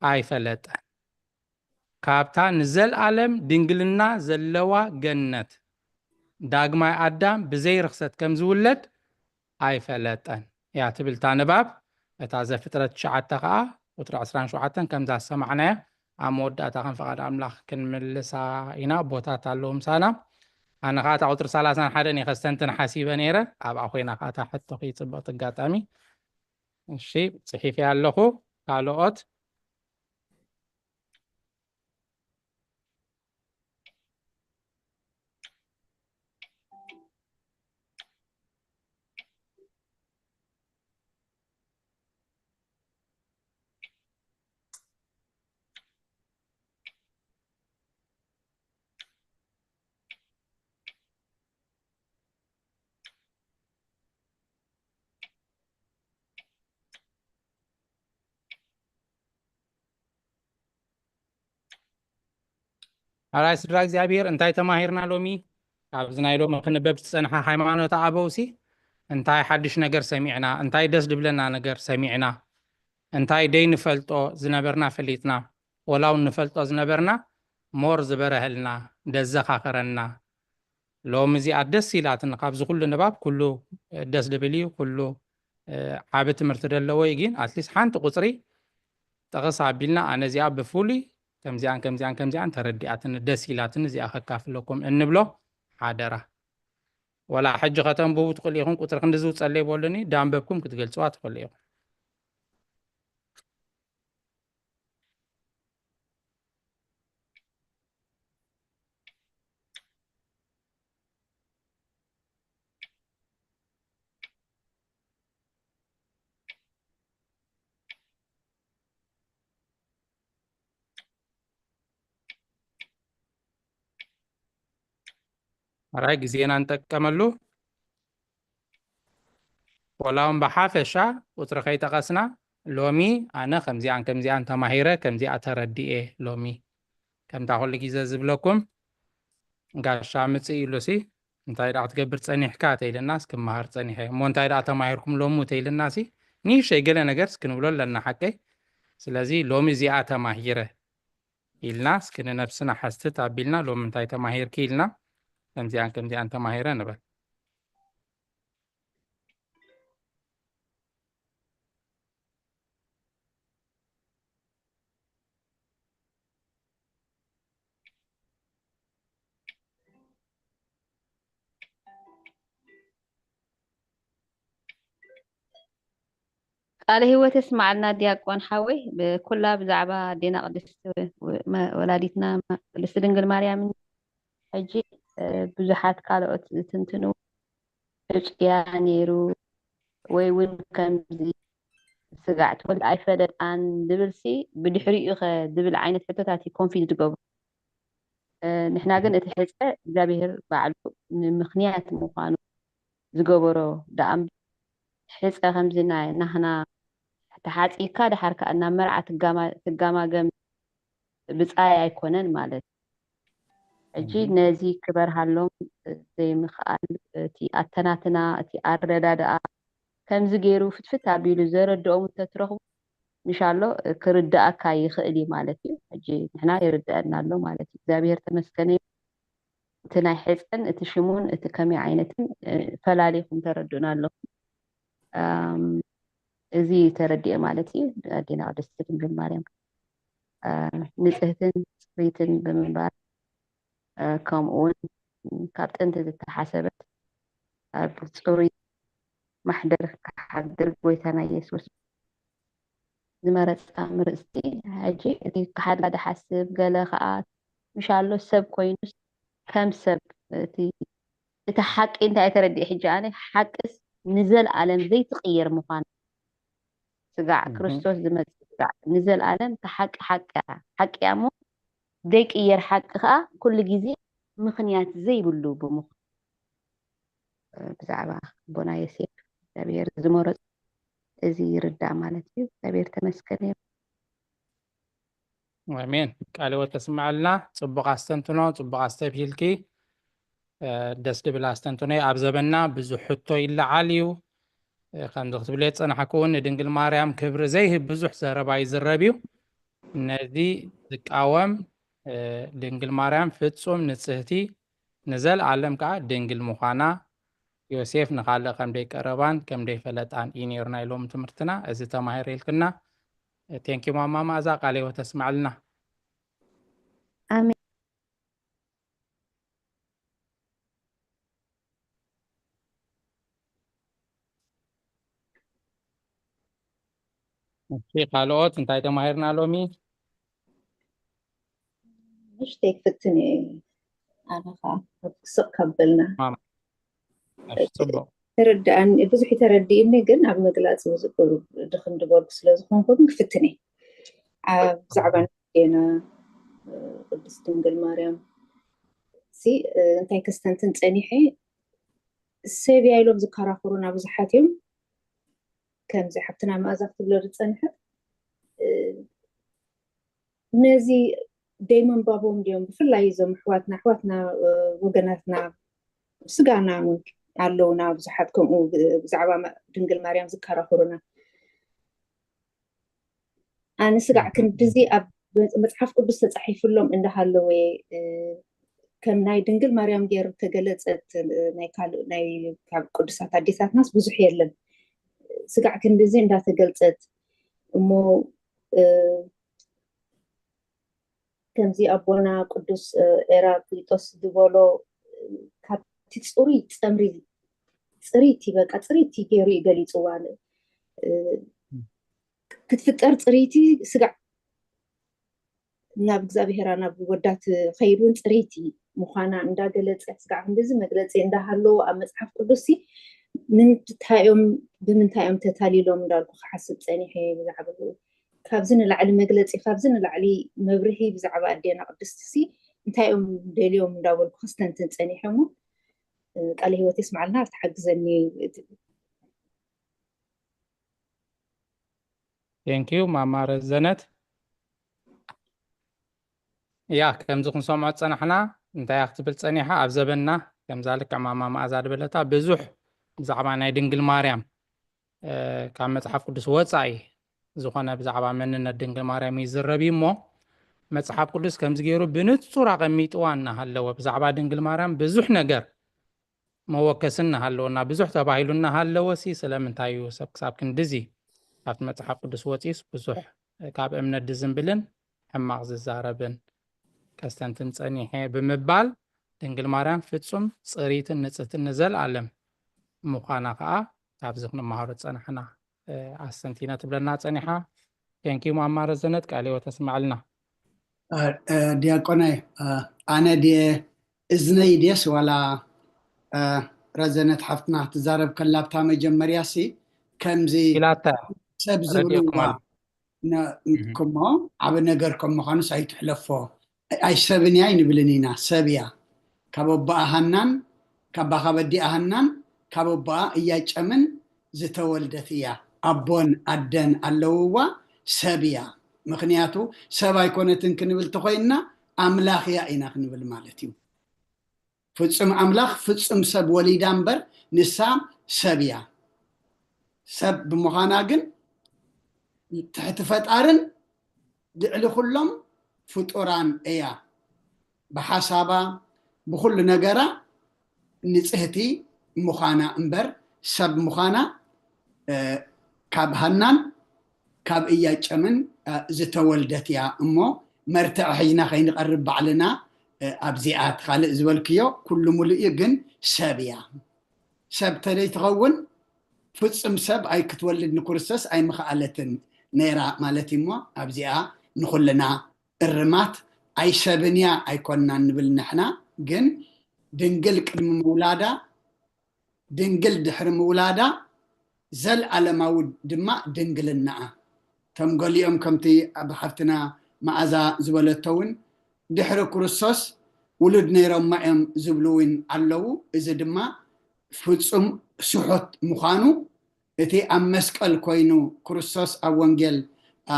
ኣይፈለጠን። ካብታ ንዘልኣለም ድንግልና ዘለዋ ገነት ዳግማይ ኣዳም ብዘይ ርኽሰት ከም ዝውለድ ኣይፈለጠን እያ ትብል እታ ንባብ። እታ ዘፍጥረት ትሽዓተ ከኣ ቁጽሪ ዕስራን ሸውዓተን ከምዛ ዝሰማዕናያ ኣብ መወዳእታ ከም ፍቓድ ኣምላኽ ክንምልሳ ኢና። ቦታት ኣለዉ ምሳና። ኣነ ኸኣ እታ ቁጽሪ ሰላሳን ሓደን እየ ከስተንትን ሓሲበ ነይረ። ኣብኣ ኮይና ከኣ እታ ሕቶ ከይጽብቕቲ ኣጋጣሚ። እሺ፣ ጽሒፈያ ኣለኹ። ካልኦት? ኣራይ ስድራ እግዚኣብሔር፣ እንታይ ተማሂርና ሎሚ? ኣብዚ ናይ ሎሚ ክንበብ ዝጸንሐ ሃይማኖተ ኣበውሲ እንታይ ሓድሽ ነገር ሰሚዕና? እንታይ ደስ ድብለና ነገር ሰሚዕና? እንታይ ደይ ንፈልጦ ዝነበርና ፈሊጥና? ወላው ንፈልጦ ዝነበርና ሞር ዝበረህልና፣ ደዘኻኸረና። ሎሚ እዚኣ ደስ ኢላትኒ። ካብዚ ኩሉ ንባብ ኩሉ ደስ ድብል እዩ፣ ኩሉ ዓቢ ትምህርቲ ደለዎ እዩ። ግን ኣትሊስት ሓንቲ ቁጽሪ ጠቐስ ኣቢልና፣ ኣነ እዚኣ ብፍሉይ ከምዚኣን ከምዚኣን ከምዚኣን ተረዲኣትኒ፣ ደስ ኢላትኒ፣ እዚኣ ከካፍለኩም እንብሎ ሓደራ። ወላ ሕጂ ከተንብቡ ትኽእሉ ኢኹም። ቁጽሪ ክንዲ ዝውጸለይ በሉኒ፣ ዳንበብኩም ክትገልጽዋ ትኽእሉ ኢኹም። ኣራይ ግዜና ንጠቀመሉ። ወላ እውን ብሓፈሻ ቁጽሪ ከይጠቐስና፣ ሎሚ ኣነ ከምዚኣን ከምዚኣን ተማሂረ፣ ከምዚኣ ተረዲኤ፣ ሎሚ ከምታ ኩሉ ግዜ ዝብለኩም፣ ጋሻ ምጽእ ኢሉሲ፣ እንታይ ደኣ ክትገብር ጸኒሕካ ተይልናስ፣ ክመሃር ጸኒሐ እሞ፣ እንታይ ደኣ ተማሂርኩም ሎሚ ተይልናሲ፣ ንእሽተይ ገለ ነገርስ ክንብሎ ኣለና፣ ሓቀይ? ስለዚ ሎሚ እዚኣ ተማሂረ ኢልና፣ እስኪ ንነብስና ሓስትት ኣቢልና፣ ሎሚ እንታይ ተማሂርኪ ኢልና፣ ከምዚኣን ከምዚኣን ተማሂረ ንበል። ቃለ ህይወት የስማዓልና ዲያቆን ሓወይ፣ ብኩላ ብዛዕባ ኣዴና ቅድስት ወ-፣ መ-፣ ወላዲትና ማ-፣ ቅድስት ድንግል ማርያምን። ሕጂ፣ እ፣ ብዙሓት ካልኦት ዝትንትኑ ዕጹያ ነይሩ ወይ እውን ከምዚ ስጋዕ ትወልድ ኣይፈለጣን ዝብልሲ ብድሕሪኡ ኸ ዝብል ዓይነት ሕቶታት እዩ ኮንፊውዝ ዝገብሩ። እ፣ ንሕና ግን እቲ ሕጸ እግዚኣብሔር ባዕሉ ንምኽንያት ምዃኑ ዝገበሮ ደኣ እምበር፣ ሕጸ ከምዚ ናይ ናህና ተሓጺካ ደሓር ከኣ ናብ መርዓ ትጋማ-፣ ትጋማገም ብጻይ ኣይኮነን ማለት እዩ። ሕጂ እህ። ነዚ ክበርሃሎም ዘይምኽኣል፣ እቲ ኣተናትና፣ እቲ ኣረዳድኣ ከምዚ ገይሩ ፍትፍት ኣቢሉ ዘረድኦም እንተትረኽቡ፣ ምሻሎ ክርድኣካ ይኽእል እዩ ማለት እዩ። ሕጂ ንሕና ይርድኣና ኣሎ ማለት እዩ። እግዚኣብሔር ተመስገነ ይሁን። እቲ ናይ ሕጸን፣ እቲ ሽሙን፣ እቲ ከመይ ዓይነትን፣ እ፣ ፈላሊኹም ተረድኡና ኣለኹም። ኣም፣ እዚ ተረዲኤ ማለት እዩ። ኣዴና ቅድስቲ ድንግል ማርያም፣ እ፣ ንጽህትን ጽርይትን ብምንባር፣ እ፣ ከምኡ እውን ካብ ጥንቲ ዝተሓሰበት ኣብ ጽሩይ ማሕደር ክሓድር ጎይታና ኢየሱስ ዝመረፃ ምርፅቲ። ሕጂ እቲ ሓድጋ ዝሓስብ ገለ ከዓ ምሻሎ ሰብ ኮይኑስ ከም ሰብ እቲ እቲ ሓቂ እንታይ ተረዲእ? ሕጂ ኣነ ሓቅስ ንዘለኣለም ዘይትቕየር ምዃን ስጋዕ ክርስቶስ ዝመጽእ ስጋዕ ንዘለኣለም እቲ ሓቂ ሓቂ እያ። ሓቂ እያ እሞ ዘይቅየር ሓቂ ከዓ ኩሉ ግዜ ምኽንያት ዘይብሉ ብምዃን ብዛዕባ ኣቦና ዮሴፍ እግዚኣብሔር ዝመረፁ እዚ ይርዳእ ማለት እዩ። እግዚኣብሔር ተመስገን እዩ። ኣሜን። ቃለ ሕይወት ተስምዐልና። ጽቡቕ ኣስተንትኖ፣ ጽቡቕ ኣስተብሂልኪ። ደስ ድብል ኣስተንትኖ። ኣብ ዘበንና ብዙሕ ሕቶ ይለዓል እዩ። ከምዚ ክትብልዮ ዝጸናሕኩ እውን ንድንግል ማርያም ክብሪ ዘይህብ ብዙሕ ዘረባ ይዝረብ እዩ። ነዚ ዝቃወም ድንግል ማርያም ፍጹም ንጽህቲ ንዘለኣለም ከዓ ድንግል ምዃና ዮሴፍ ንኻልእ ከም ደይቀረባን ከም ደይፈለጣን እዩ ነይሩ ናይ ሎሚ ትምህርትና። እዚ ተማሂረ ኢልክና ቴንኪ ማማ መኣዛ ቃለ ሕይወት ተስምዐልና። ኣሜን። እሺ ካልኦት እንታይ ተማሂርና ሎሚ? ንእሽተይ ክፍትን እየ ኣነ ከዓ ክስቕ ከበልና እሺ ጽቡቕ። ተረድኣኒ ብዙሕ ተረዲእኒ ግን ኣብ ምግላፅ ብዙሕ ድኽም ዝበልኩ ስለ ዝኾንኩ ግን ክፍትን እየ። ብዛዕባ ና ቅድስት ድንግል ማርያም ሲ እንታይ ከስተንትን ፀኒሐ ሰብያ ኢሎም ዝከራኸሩና ብዙሓት እዮም። ከምዚ ሓብትና መኣዛ ክትብሎ ዝፀንሐት ነዚ ደይምንባቦም ድዮም ብፍላይ እዞም ኣሕዋትና ኣሕዋትና ወገናትና ስጋና እውን ኣለውና ብዙሓት ከምኡ ብዛዕባ ድንግል ማርያም ዝከራኸሩና ኣነ ስጋዕ ክንድዚ ኣብ መፅሓፍ ቅዱስ ተፃሒፍሎም እንዳሃለወ ከም ናይ ድንግል ማርያም ገይሩ ተገለፀት ናይ ካልእ ናይ ካብ ቅዱሳት ኣዴታትናስ ብዙሕ የለን ስጋዕ ክንድዚ እንዳተገልፀት እሞ ከምዚ ኣቦና ቅዱስ ኤራቅሊጦስ ዝበሎ ካብቲ ፅሩይ ፀምሪ ፅሪቲ በቃ ፅሪቲ ገይሩ እዩ ገሊፅዋ ክትፍጠር ፅሪቲ ስጋዕ ናብ እግዚኣብሄራ ናብ ወዳት ኸይድ እውን ፅሪቲ ምዃና እንዳገለፀ ስጋዕ ክንድዚ መግለፂ እንዳሃለዎ ኣብ መፅሓፍ ቅዱስ ንምንታይ እዮም ብምንታይ እዮም ተታሊሎም እንዳልኩ ክሓስብ ፀኒሐ ብዛዕባ ካብዚ ንላዕሊ መግለፂ ካብዚ ንላዕሊ መብርሂ ብዛዕባ ኣዴና ቅድስቲ ሲ እንታይ እዮም ደልዮም እንዳበልኩ ክስተንትን ፀኒሐ እሞ ቃለ ህይወት የስማዓልና ተሓግዘኒ Thank you ማማ ረዘነት። ያ ከምዚ ክንሰምዖ ዝፀናሕና እንታይ ክትብል ፀኒሓ ኣብ ዘበንና ከምዛ ልክዕ ማማ መኣዛ ዝበለታ ብዙሕ ብዛዕባ ናይ ድንግል ማርያም ካብ መፅሓፍ ቅዱስ ወፃኢ ዝኾነ ብዛዕባ መንነት ድንግል ማርያም ይዝረብ እዩ እሞ መፅሓፍ ቅዱስ ከምዚ ገይሩ ብንፁር ኣቐሚጥዋ እናሃለወ ብዛዕባ ድንግል ማርያም ብዙሕ ነገር መወከሲ እናሃለወ እና ብዙሕ ተባሂሉ እናሃለወ ሲ ስለምንታይ እዩ ሰብ ክሳብ ክንድዚ ካብቲ መፅሓፍ ቅዱስ ወፂስ ብዙሕ ካብ እምነት ድዝንብልን ሕማቕ ዝዛረብን ከስተንትን ፀኒሐ ብምባል ድንግል ማርያም ፍጹም ፅሪትን ንፅህትን ንዘለኣለም ምዃና ከዓ ካብዚ ክንመሃሮ ዝፀናሕና ኣስተንቲና ትብለና ፀኒሓ። Thank you ማማ ረዘነት ቃለ ህይወት ተስምዐልና። ዲያቆናይ ኣነ ድየ እዝነይ ድየስ ዋላ ረዘነት ሓፍትና ክትዛረብ ከላ ኣብታ መጀመርያ ሲ ከምዚ ኢላታ ሰብ ዝብሉ ረድዮኩም ኣሎ። ነ- እኮ እሞ ዓብ ነገር ከም ምዃኑስ ኣይትሕለፎ ኣይሰብን እያ ኣይንብልን ኢና ሰብ እያ ካብ ኣቦኣ ሃናን ካብ ባኻ በዲኣ ሃናን ካብ ኣቦኣ እያጨምን ዝተወልደት እያ ኣቦን ኣደን ኣለውዋ ሰብ እያ ምኽንያቱ ሰብ ኣይኮነትን ክንብል ተኾይንና ኣምላኽ እያ ኢና ክንብል ማለት እዩ ፍጹም ኣምላኽ ፍጹም ሰብ ወሊዳ እምበር ንሳ ሰብ እያ ሰብ ብምዃና ግን ትሕቲ ፈጣርን ልዕሊ ኩሎም ፍጡራን እያ ብሓሳባ ብኩሉ ነገራ ንፅህቲ ምዃና እምበር ሰብ ምዃና ካብ ሃናን ካብ እያጨምን ዝተወልደት እያ እሞ መርትዕ ሒዝና ከይንቐርብ ባዕልና ኣብዚኣ ካልእ ዝበልክዮ ኩሉ ሙሉእ እዩ ግን ሰብ እያ ሰብ ተለይትኸውን ፍጹም ሰብ ኣይክትወልድ ንክርስቶስ ኣይምኽኣለትን ነይራ ማለት እዩ። እሞ ኣብዚኣ ንኹልና እርማት ኣይሰብን እያ ኣይኮንናን ንብል ንሕና፣ ግን ድንግል ቅድሚ ምውላዳ፣ ድንግል ድሕሪ ምውላዳ፣ ዘልኣለማዊ ድማ ድንግልናኣ። ከም ገሊኦም ከምቲ ኣብ ሓፍትና መኣዛ ዝበለቶ እውን ድሕሪ ክርስቶስ ውሉድ ነይሮማ እዮም ዝብሉ እውን ኣለዉ። እዚ ድማ ፍጹም ስሑት ምዃኑ፣ እቲ ኣብ መስቀል ኮይኑ ክርስቶስ ኣብ ወንጌል፣ ኣ፣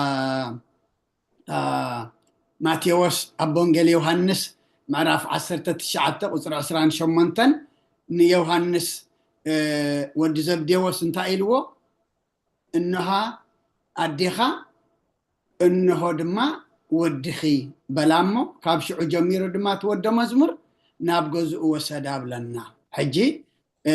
ኣ፣ ማቴዎስ፣ ኣብ ወንጌል ዮሃንስ ምዕራፍ ዓሰርተ ትሽዓተ ቁጽሪ ዕስራን ሸሞንተን ንዮሃንስ፣ እ፣ ወዲ ዘብዴዎስ እንታይ ኢልዎ? "እንሃ ኣዴኻ፣ እንሆ ድማ ወድኺ" በላ። እሞ ካብ ሽዑ ጀሚሩ ድማ እቲ ወደ መዝሙር ናብ ገዝኡ ወሰዳ ብለና። ሕጂ፣ እ፣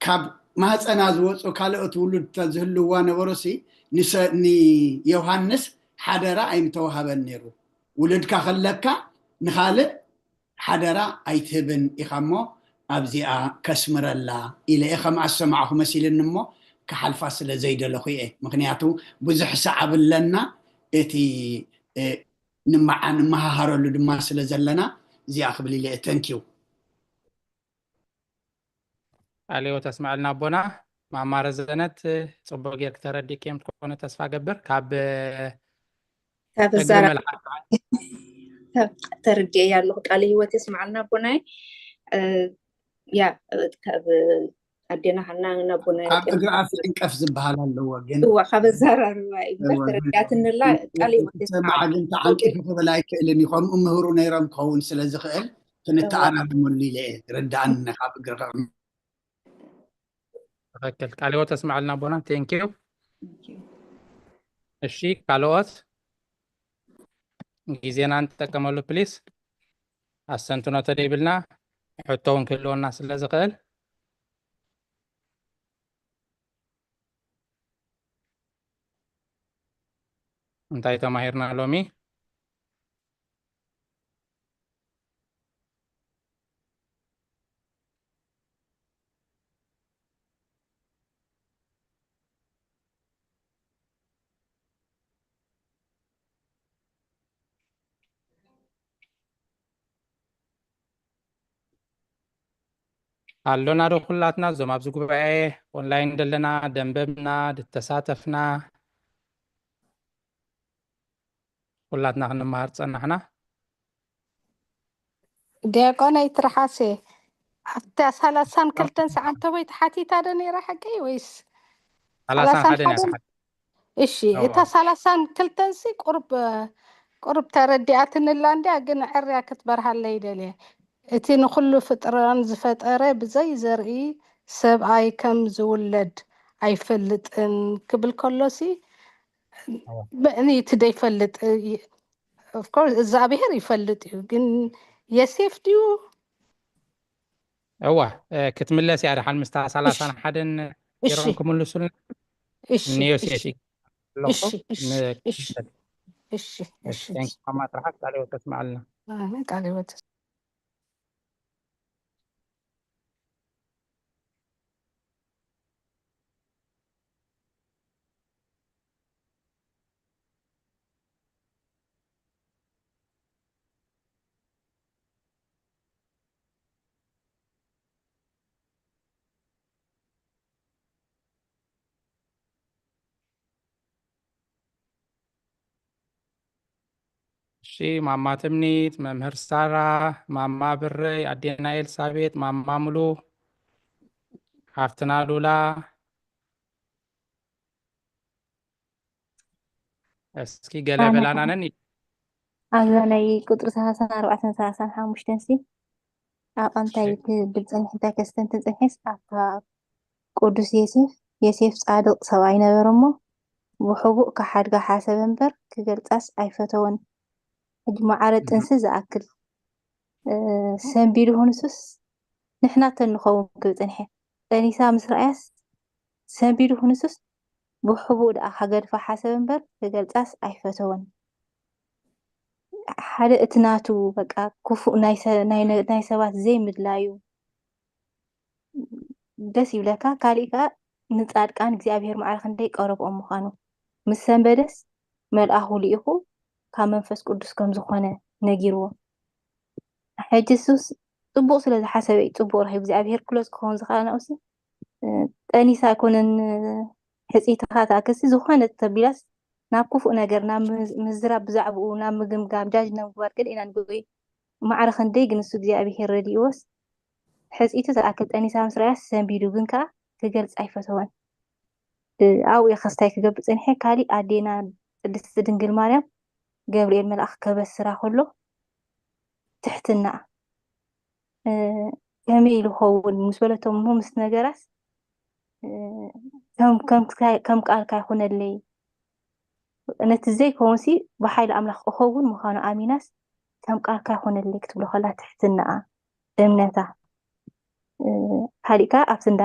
ካብ ማህፀና ዝወፁ ካልኦት ውሉድ ተዝህልዋ ነበሮሲ፣ ንሰ-፣ ንዮሃንስ ሓደራ ኣይምተዋሃበን ነይሩ። ውሉድካ ከለካ ንኻልእ ሓደራ ኣይትህብን ኢኻ እሞ፣ ኣብዚኣ ከስምረላ ኢለ እየ። ከምኣ ዝሰማዕኹ መሲልኒ እሞ፣ ክሓልፋ ስለ ዘይደለኹ እየ። ምኽንያቱ ብዙሕ ሰዓብ ኣለና፣ እቲ፣ እ፣ ንመዓ-፣ ንመሃሃረሉ ድማ ስለ ዘለና፣ እዚኣ ክብል ኢለ እየ። ተንኪዩ። ቃለ ሕይወት ኣስምዐልና ኣቦና። ማማ ረዘነት፣ ጽቡቅ ጌርክ ተረዲእክዮም ትኮኑ ተስፋ ገብር። ካብ ካብ እግሪ እዛ መልሓስ ካብ ተረዲኤያ ኣለኹ። ቃለ ሕይወት የስምዓልና ኣቦናይ። እ፣ ያ፣ ካብ ኣዴና ሃና ናቦናይ ካብ ረኪብ እግሪ ኣፍ ዕንቀፍ ዝበሃል ኣለዎ፣ ግን እዋ፣ ካብ ኣዘራርባ እዩ እምበር እዋ፣ ግን ተረዲኣትንላ። ቃለ ሕይወት ሰማዓ የስምዓልና። ግን ተዓንቂፉ ክብል ኣይክእልን እዩ። ከምኡ ምህሩ ነይሮም ክኸውን ስለ ዝኽእል፣ ክንተኣራርመሉ ኢለ እየ። ርድኣኒ ካብ እግሪ ከቕምጥ። ትኽክል። ቃለ ሕይወት ኣስምዓልና ኣቦና። Thank you። እሺ፣ ካልኦት ግዜና ንጠቀመሉ please። ኣስተንትኖ ተደይብልና ሕቶ እውን ክህልወና ስለ ዝኽእል። እንታይ ተማሂርና ሎሚ? ኣሎና ዶ ኩላትና እዞም ኣብዚ ጉባኤ ኦንላይን ዘለና ደንበብና ድተሳተፍና ኩላትና ክንመሃር ጸናሕና። ዲያቆነይ ትርሓሴ ኣብታ ሰላሳን ክልተን ሰዓት ተወይ ተሓቲታ ዶ ነይራ ሓቀይ ወይስ ሰላሳን ሓደን እያ ሰዓት? እሺ፣ እዋ። እታ ሰላሳን ክልተን ሲ ቁርብ ቁርብ ተረዲኣትንላ እንድያ፣ ግን ዕርያ ክትበርሃለይ ይደልየ። እቲ ንኹሉ ፍጥረን ዝፈጠረ ብዘይ ዘርኢ ሰብኣይ ከም ዝውለድ ኣይፈልጥን ክብል ከሎሲ እዋ። በእኒ እቲ ዘይፈልጥ እ፣ of course እግዚኣብሔር ይፈልጥ እዩ፣ ግን የሴፍ ድዩ? እዋ፣ እ፣ ክትምለስ እያ ድሓን ምስታ እሺ፣ ሰላሳን ሓደን እሺ፣ ጌሮም ክምልሱልና እሺ፣ ንዮሴፍ እሺ፣ ኣለኹ። እሺ፣ እሺ፣ ን-፣ እሺ፣ እሺ፣ እሺ፣ እሺ። Thank you ማማ ትርሓስ ቃለ ሕይወት ተስምዓልና። ኣሜን። ቃለ ሕይወት እሺ፣ ማማ ትምኒት፣ መምህር ሳራ፣ ማማ ብረይ፣ ኣዴና ኤልሳቤጥ፣ ማማ ሙሉ፣ ሓፍትና ሉላ፣ እስኪ ገለ ኣነ በላና ነኒ። ኣብዛ ናይ ቁጽሪ ሰላሳን ኣርባዕተን ሰላሳን ሓሙሽተን ሲ ኣብ ኣንታይ እሺ። ክብል ጸኒሐ፣ እንታይ ከስተንትን ጸኒሐስ ኣብታ ቅዱስ ዮሴፍ፣ ዮሴፍ ጻድቕ ሰብኣይ ነበረ እሞ ብሕቡእ ክሓድጋ ሓሰበ እምበር ክገልጻስ ኣይፈተወን። ሕጂ ማዕረ እህ። ጥንሲ ዝኣክል እ፣ ሰንቢዱ ክንሱስ ንሕና ተንኸውን ክብል ጸኒሐ። ጠኒሳ ምስ ረኣያስ ሰንቢዱ ክንሱስ ብሕቡእ ደኣ ከገድፋ ሓሰበ እምበር ክገልጻስ ኣይፈተወን። ሓደ እቲ ናቱ በቃ ክፉእ ናይ ሰ-፣ ናይ ነ-፣ ናይ ሰባት ዘይምድላዩ ደስ ይብለካ። ካሊእ ከኣ ንጻድቃን እግዚኣብሔር ማዕረ ክንደይ ቀረብኦም ምዃኑ። ምስ ሰንበደስ፣ መልኣኹ ልኢኹ ካብ መንፈስ ቅዱስ ከም ዝኾነ ነጊርዎ። ሕጂ እሱስ ጽቡቕ ስለ ዝሓሰበ እዩ ጽቡቕ ረኺቡ። እግዚኣብሔር ክሎዝ ክኸውን ዝኽእል ናብሲ፣ እ፣ ጠኒሳ ኣይኮነን፣ እ፣ ሕጽይትኻ ትኣክልሲ ዝኾነ ተቢላስ ናብ ክፉእ ነገር፣ ናብ ምዝ-፣ ምዝራብ ብዛዕባኡ፣ ናብ ምግምጋም፣ ጃጅ ናብ ምግባር ገለ ኢና ንጎይ። ማዕረ ክንደይ ግን እሱ እግዚኣብሔር ረዲእዎስ፣ ሕጽይቱ ትኣክል ጠኒሳ ምስ ረኣያስ ሰንቢዱ፣ ግን ከኣ ክገልጽ ኣይፈተወን። እ፣ ኣብኡ እየ ክስታይ ክገብር ጸኒሐ። ካሊእ ኣዴና ቅድስቲ ድንግል ማርያም ገብርኤል መልኣኽ ከበስራ ከሎ ትሕትና፣ እ፣ ከመይ ኢሉ ኸውን ምስ በለቶም እሞ ምስ ነገራስ፣ እ፣ ከም፣ ከም፣ ከም ቃልካ ይኹነለይ፣ ነቲ ዘይከውንሲ ብሓይሊ ኣምላኽ ክኸውን ምዃኑ ኣሚናስ ከም ቃልካ ይኹነለይ ክትብሎ ከላ ትሕትናኣ፣ እምነታ፣ እ፣ ካሊእ ከኣ ኣብቲ እንዳ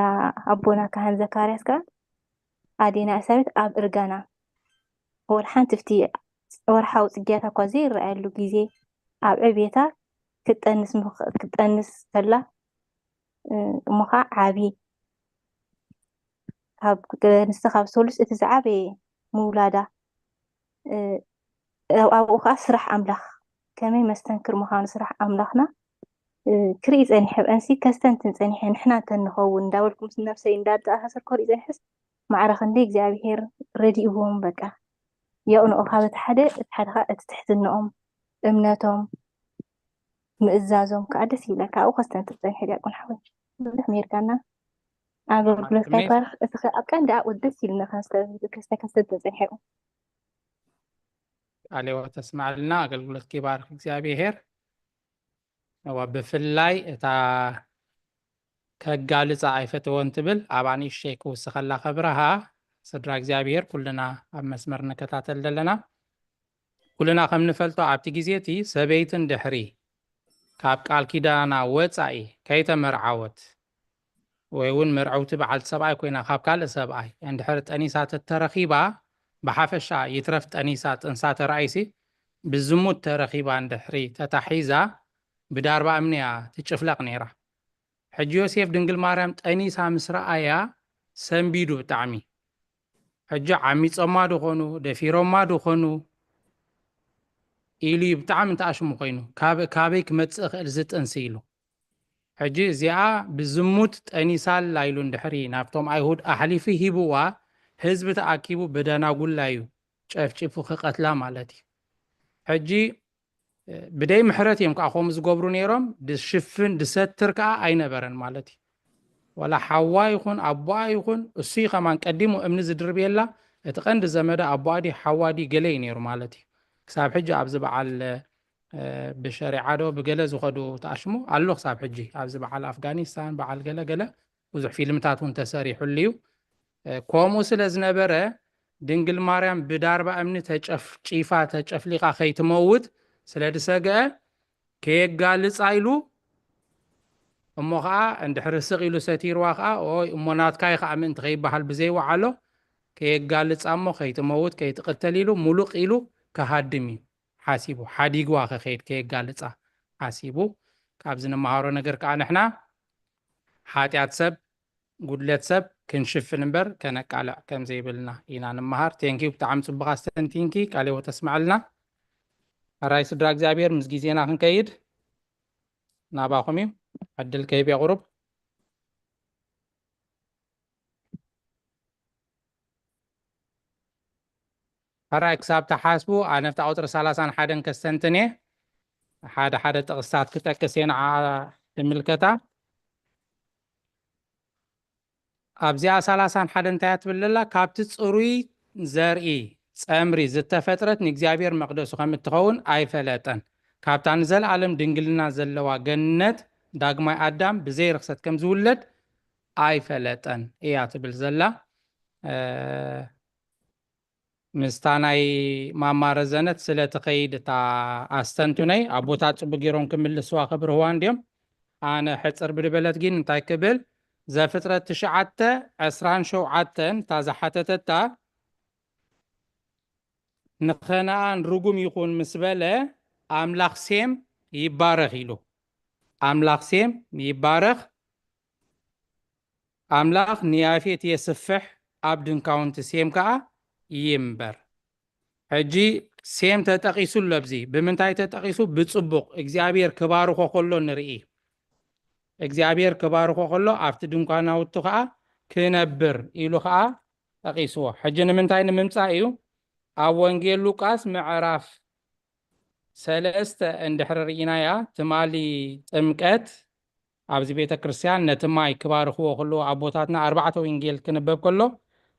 ኣቦና ካህን ዘካርያስ ከኣ ኣዴና ኤልሳቤጥ ኣብ እርጋና ወላ ሓንቲ ፍቲ ወርሓዊ ጽግያታ እኳ ዘይረኣየሉ ግዜ ኣብ ዕብየታ ክትጠንስ ምኽ-፣ ክትጠንስ ከላ፣ እ፣ እሞ ኸዓ ዓቢ ካብ፣ ንስቲ ካብ ሰሉስ እቲ ዝዓበየ ምውላዳ፣ እ፣ ኣብ-፣ ኣብኡ ኸዓ ስራሕ ኣምላኽ ከመይ መስተንክር ምዃኑ ስራሕ ኣምላኽና፣ እ፣ ክርኢ ጸኒሐ፣ ብኣንሲ ከስተንትን ጸኒሐ፣ ንሕና እንተንኸውን እንዳበልኩም ነብሰይ እንዳተኣሳሰርኩ ክርኢ ጸኒሐስ፣ ማዕረ ክንደይ እግዚኣብሔር ረዲእዎም። በቃ የቕንኦ፣ ካብ እቲ ሓደ እቲ ሓደ ኸዓ እቲ ትሕትንኦም፣ እምነቶም፣ ምእዛዞም ከኣ ደስ ይብለካ። ኣብኡ ከስተንትን ጸኒሐ ዲያቆን ሓወይ። ብዙሕ ሜርካና። ኣገልግሎትካ ኣሜን። ይባርክ። እቲ ኸ-፣ ኣብ ቀንዲ ኣብኡ ደስ ኢሉና ከስተ-፣ ከስተ-፣ ከስተንትን ጸኒሐ። ቃለ ሕይወት ተስማዕልና፣ ኣገልግሎትኪ ይባርክ እግዚኣብሔር። እዋ፣ ብፍላይ እታ ከጋልጻ ኣይፈተወን ትብል፣ ኣብኣ ንእሽተይ ክውስኸላ ከብርሃ። ስድራ እግዚኣብሔር፣ ኩልና ኣብ መስመር ንከታተል ዘለና፣ ኩልና ከም ንፈልጦ፣ ኣብቲ ግዜ እቲ ሰበይቲ እንድሕሪ ካብ ቃል ኪዳና ወጻኢ ከይተመርዓወት፣ ወይ እውን መርዐውቲ በዓልቲ ሰብኣይ ኮይና ካብ ካልእ ሰብኣይ እንድሕሪ ጠኒሳ ተተረኺባ፣ ብሓፈሻ ይትረፍ ጠኒሳ ጥንሳ ተራእይሲ፣ ብዝሙት ተረኺባ እንድሕሪ ተታሒዛ፣ ብዳርባ እምኒ እያ ትጭፍለቕ ነይራ። ሕጂ ዮሴፍ ድንግል ማርያም ጠኒሳ ምስ ረኣያ ሰንቢዱ ብጣዕሚ። ሕጂ ዓሚጾማ ድኾኑ፣ ደፊሮማ ድኾኑ ኢሉ እዩ ብጣዕሚ እንተኣሽሙ ኮይኑ፣ ካብ-፣ ካበይ ክመጽእ እኽእል እዚ ጥንሲ ኢሉ። ሕጂ እዚኣ ብዝሙት ጠኒሳላ ኢሉ እንድሕሪ ናብቶም ኣይሁድ ኣሕሊፉ ሂብዋ፣ ህዝቢ ተኣኪቡ ብደናጉላ እዩ ጨፍጪፉ ክቐትላ ማለት እዩ። ሕጂ ብደይ ምሕረት እዮም ከዓ ከምኡ ዝገብሩ ነይሮም። ድሽፍን ድሰትር ከዓ ኣይነበረን ማለት እዩ። ዋላ ሓዋ ይኹን ኣቦኣ ይኹን፣ እሱ እዩ ከማን ቀዲሙ እምኒ ዝድርብየላ። እቲ ቀንዲ ዘመዳ ኣቦኣ ድዩ ሓዋ ድዩ ገለ እዩ ነይሩ ማለት እዩ። ክሳብ ሕጂ ኣብዚ በዓል፣ እ፣ ብሸሪዓ ዶ ብገለ ዝኸዱ ተኣሽሙ ኣሎ። ክሳብ ሕጂ ኣብዚ በዓል ኣፍጋኒስታን፣ በዓል ገለ ገለ ብዙሕ ፊልምታት እውን ተሰሪሑሉ እዩ። እ፣ ከምኡ ስለ ዝነበረ ድንግል ማርያም ብዳርባ እምኒ ተጨፍጪፋ ተጨፍሊቓ ከይትመውት ስለ ዝሰግአ ከየጋልጻ ኢሉ፣ እሞ ኸዓ እንድሕሪ ስቕ ኢሉ ሰቲርዋ ኸዓ፣ ኦይ እሞ ናትካይ ኸዓ ምእንቲ ከይበሃል ብዘይወዓሎ ከየጋልጻ እሞ ከይትመውት ከይትቕተል ኢሉ ሙሉቕ ኢሉ ክሃድም እዩ ሓሲቡ። ሓዲግዋ ክኸይድ ከየጋልጻ ሓሲቡ። ካብዚ ንመሃሮ ነገር ከዓ ንሕና ሓጢኣት ሰብ፣ ጉድለት ሰብ ክንሽፍን እምበር ከነቃልዕ ከም ዘይብልና ኢና ንመሃር። ቴንኪዩ፣ ብጣዕሚ ጽቡቕ ኣስተንቲንኪ፣ ቃለ ሕይወት ተስምዐልና። ሕራይ ስድራ እግዚኣብሔር፣ ምስ ግዜና ክንከይድ ናባኹም እዩ። ዕድል ከይብ የቑሩብ። ሕራይ ክሳብ ትሓስቡ፣ ኣነ ኣብታ ቁጽሪ ሰላሳን ሓደን ከስተንትን እየ። ሓደ ሓደ ጥቕስታት ክጠቅስ እየ፣ ንዓ ትምልከታ። ኣብዚኣ ሰላሳን ሓደን እንታይ እያ ትብል ዘላ? ካብቲ ጽሩይ ዘርኢ ጸምሪ ዝተፈጥረት ንእግዚኣብሔር መቕደሱ ከም እትኸውን ኣይፈለጠን። ካብታ ንዘለኣለም ድንግልና ዘለዋ ገነት ዳግማይ ኣዳም ብዘይ ርኽሰት ከም ዝውለድ ኣይፈለጠን እያ ትብል ዘላ። እ፣ ምስታ ናይ ማማ ረዘነት ስለ ትኸይድ እታ ኣስተንትኖይ፣ ኣቦታት ጽቡቅ ገይሮም ክምልስዋ ክብርህዋ እንድዮም። ኣነ ሕጽር ብድበለት ግን እንታይ ክብል፣ ዘፍጥረት ትሽዓተ ዕስራን ሸውዓተን እታ ዝሓተተታ፣ ንኸነኣን ርጉም ይኹን ምስ በለ፣ ኣምላኽ ሴም ይባረኽ ኢሉ። ኣምላኽ ሴም ይባረኽ፣ ኣምላኽ ንያፌት የስፍሕ፣ ኣብ ድንካውንቲ ሴም ከኣ ይንበር። ሕጂ ሴም ተጠቒሱ ኣሎ። ኣብዚ ብምንታይ ተጠቒሱ? ብጽቡቕ እግዚኣብሔር ክባርኾ ከሎ ንርኢ። እግዚኣብሔር ክባርኾ ከሎ ኣብቲ ድንኳናውቱ ኸዓ ክነብር ኢሉ ኸዓ ጠቒስዎ። ሕጂ ንምንታይ ንምምጻእ እዩ? ኣብ ወንጌል ሉቃስ ምዕራፍ ሰለስተ እንድሕሪ ርኢናያ፣ ትማሊ ጥምቀት ኣብዚ ቤተ ክርስቲያን ነቲ ማይ ክባርኽዎ ከለዉ ኣቦታትና ኣርባዕተ ወንጌል ክንበብ ከሎ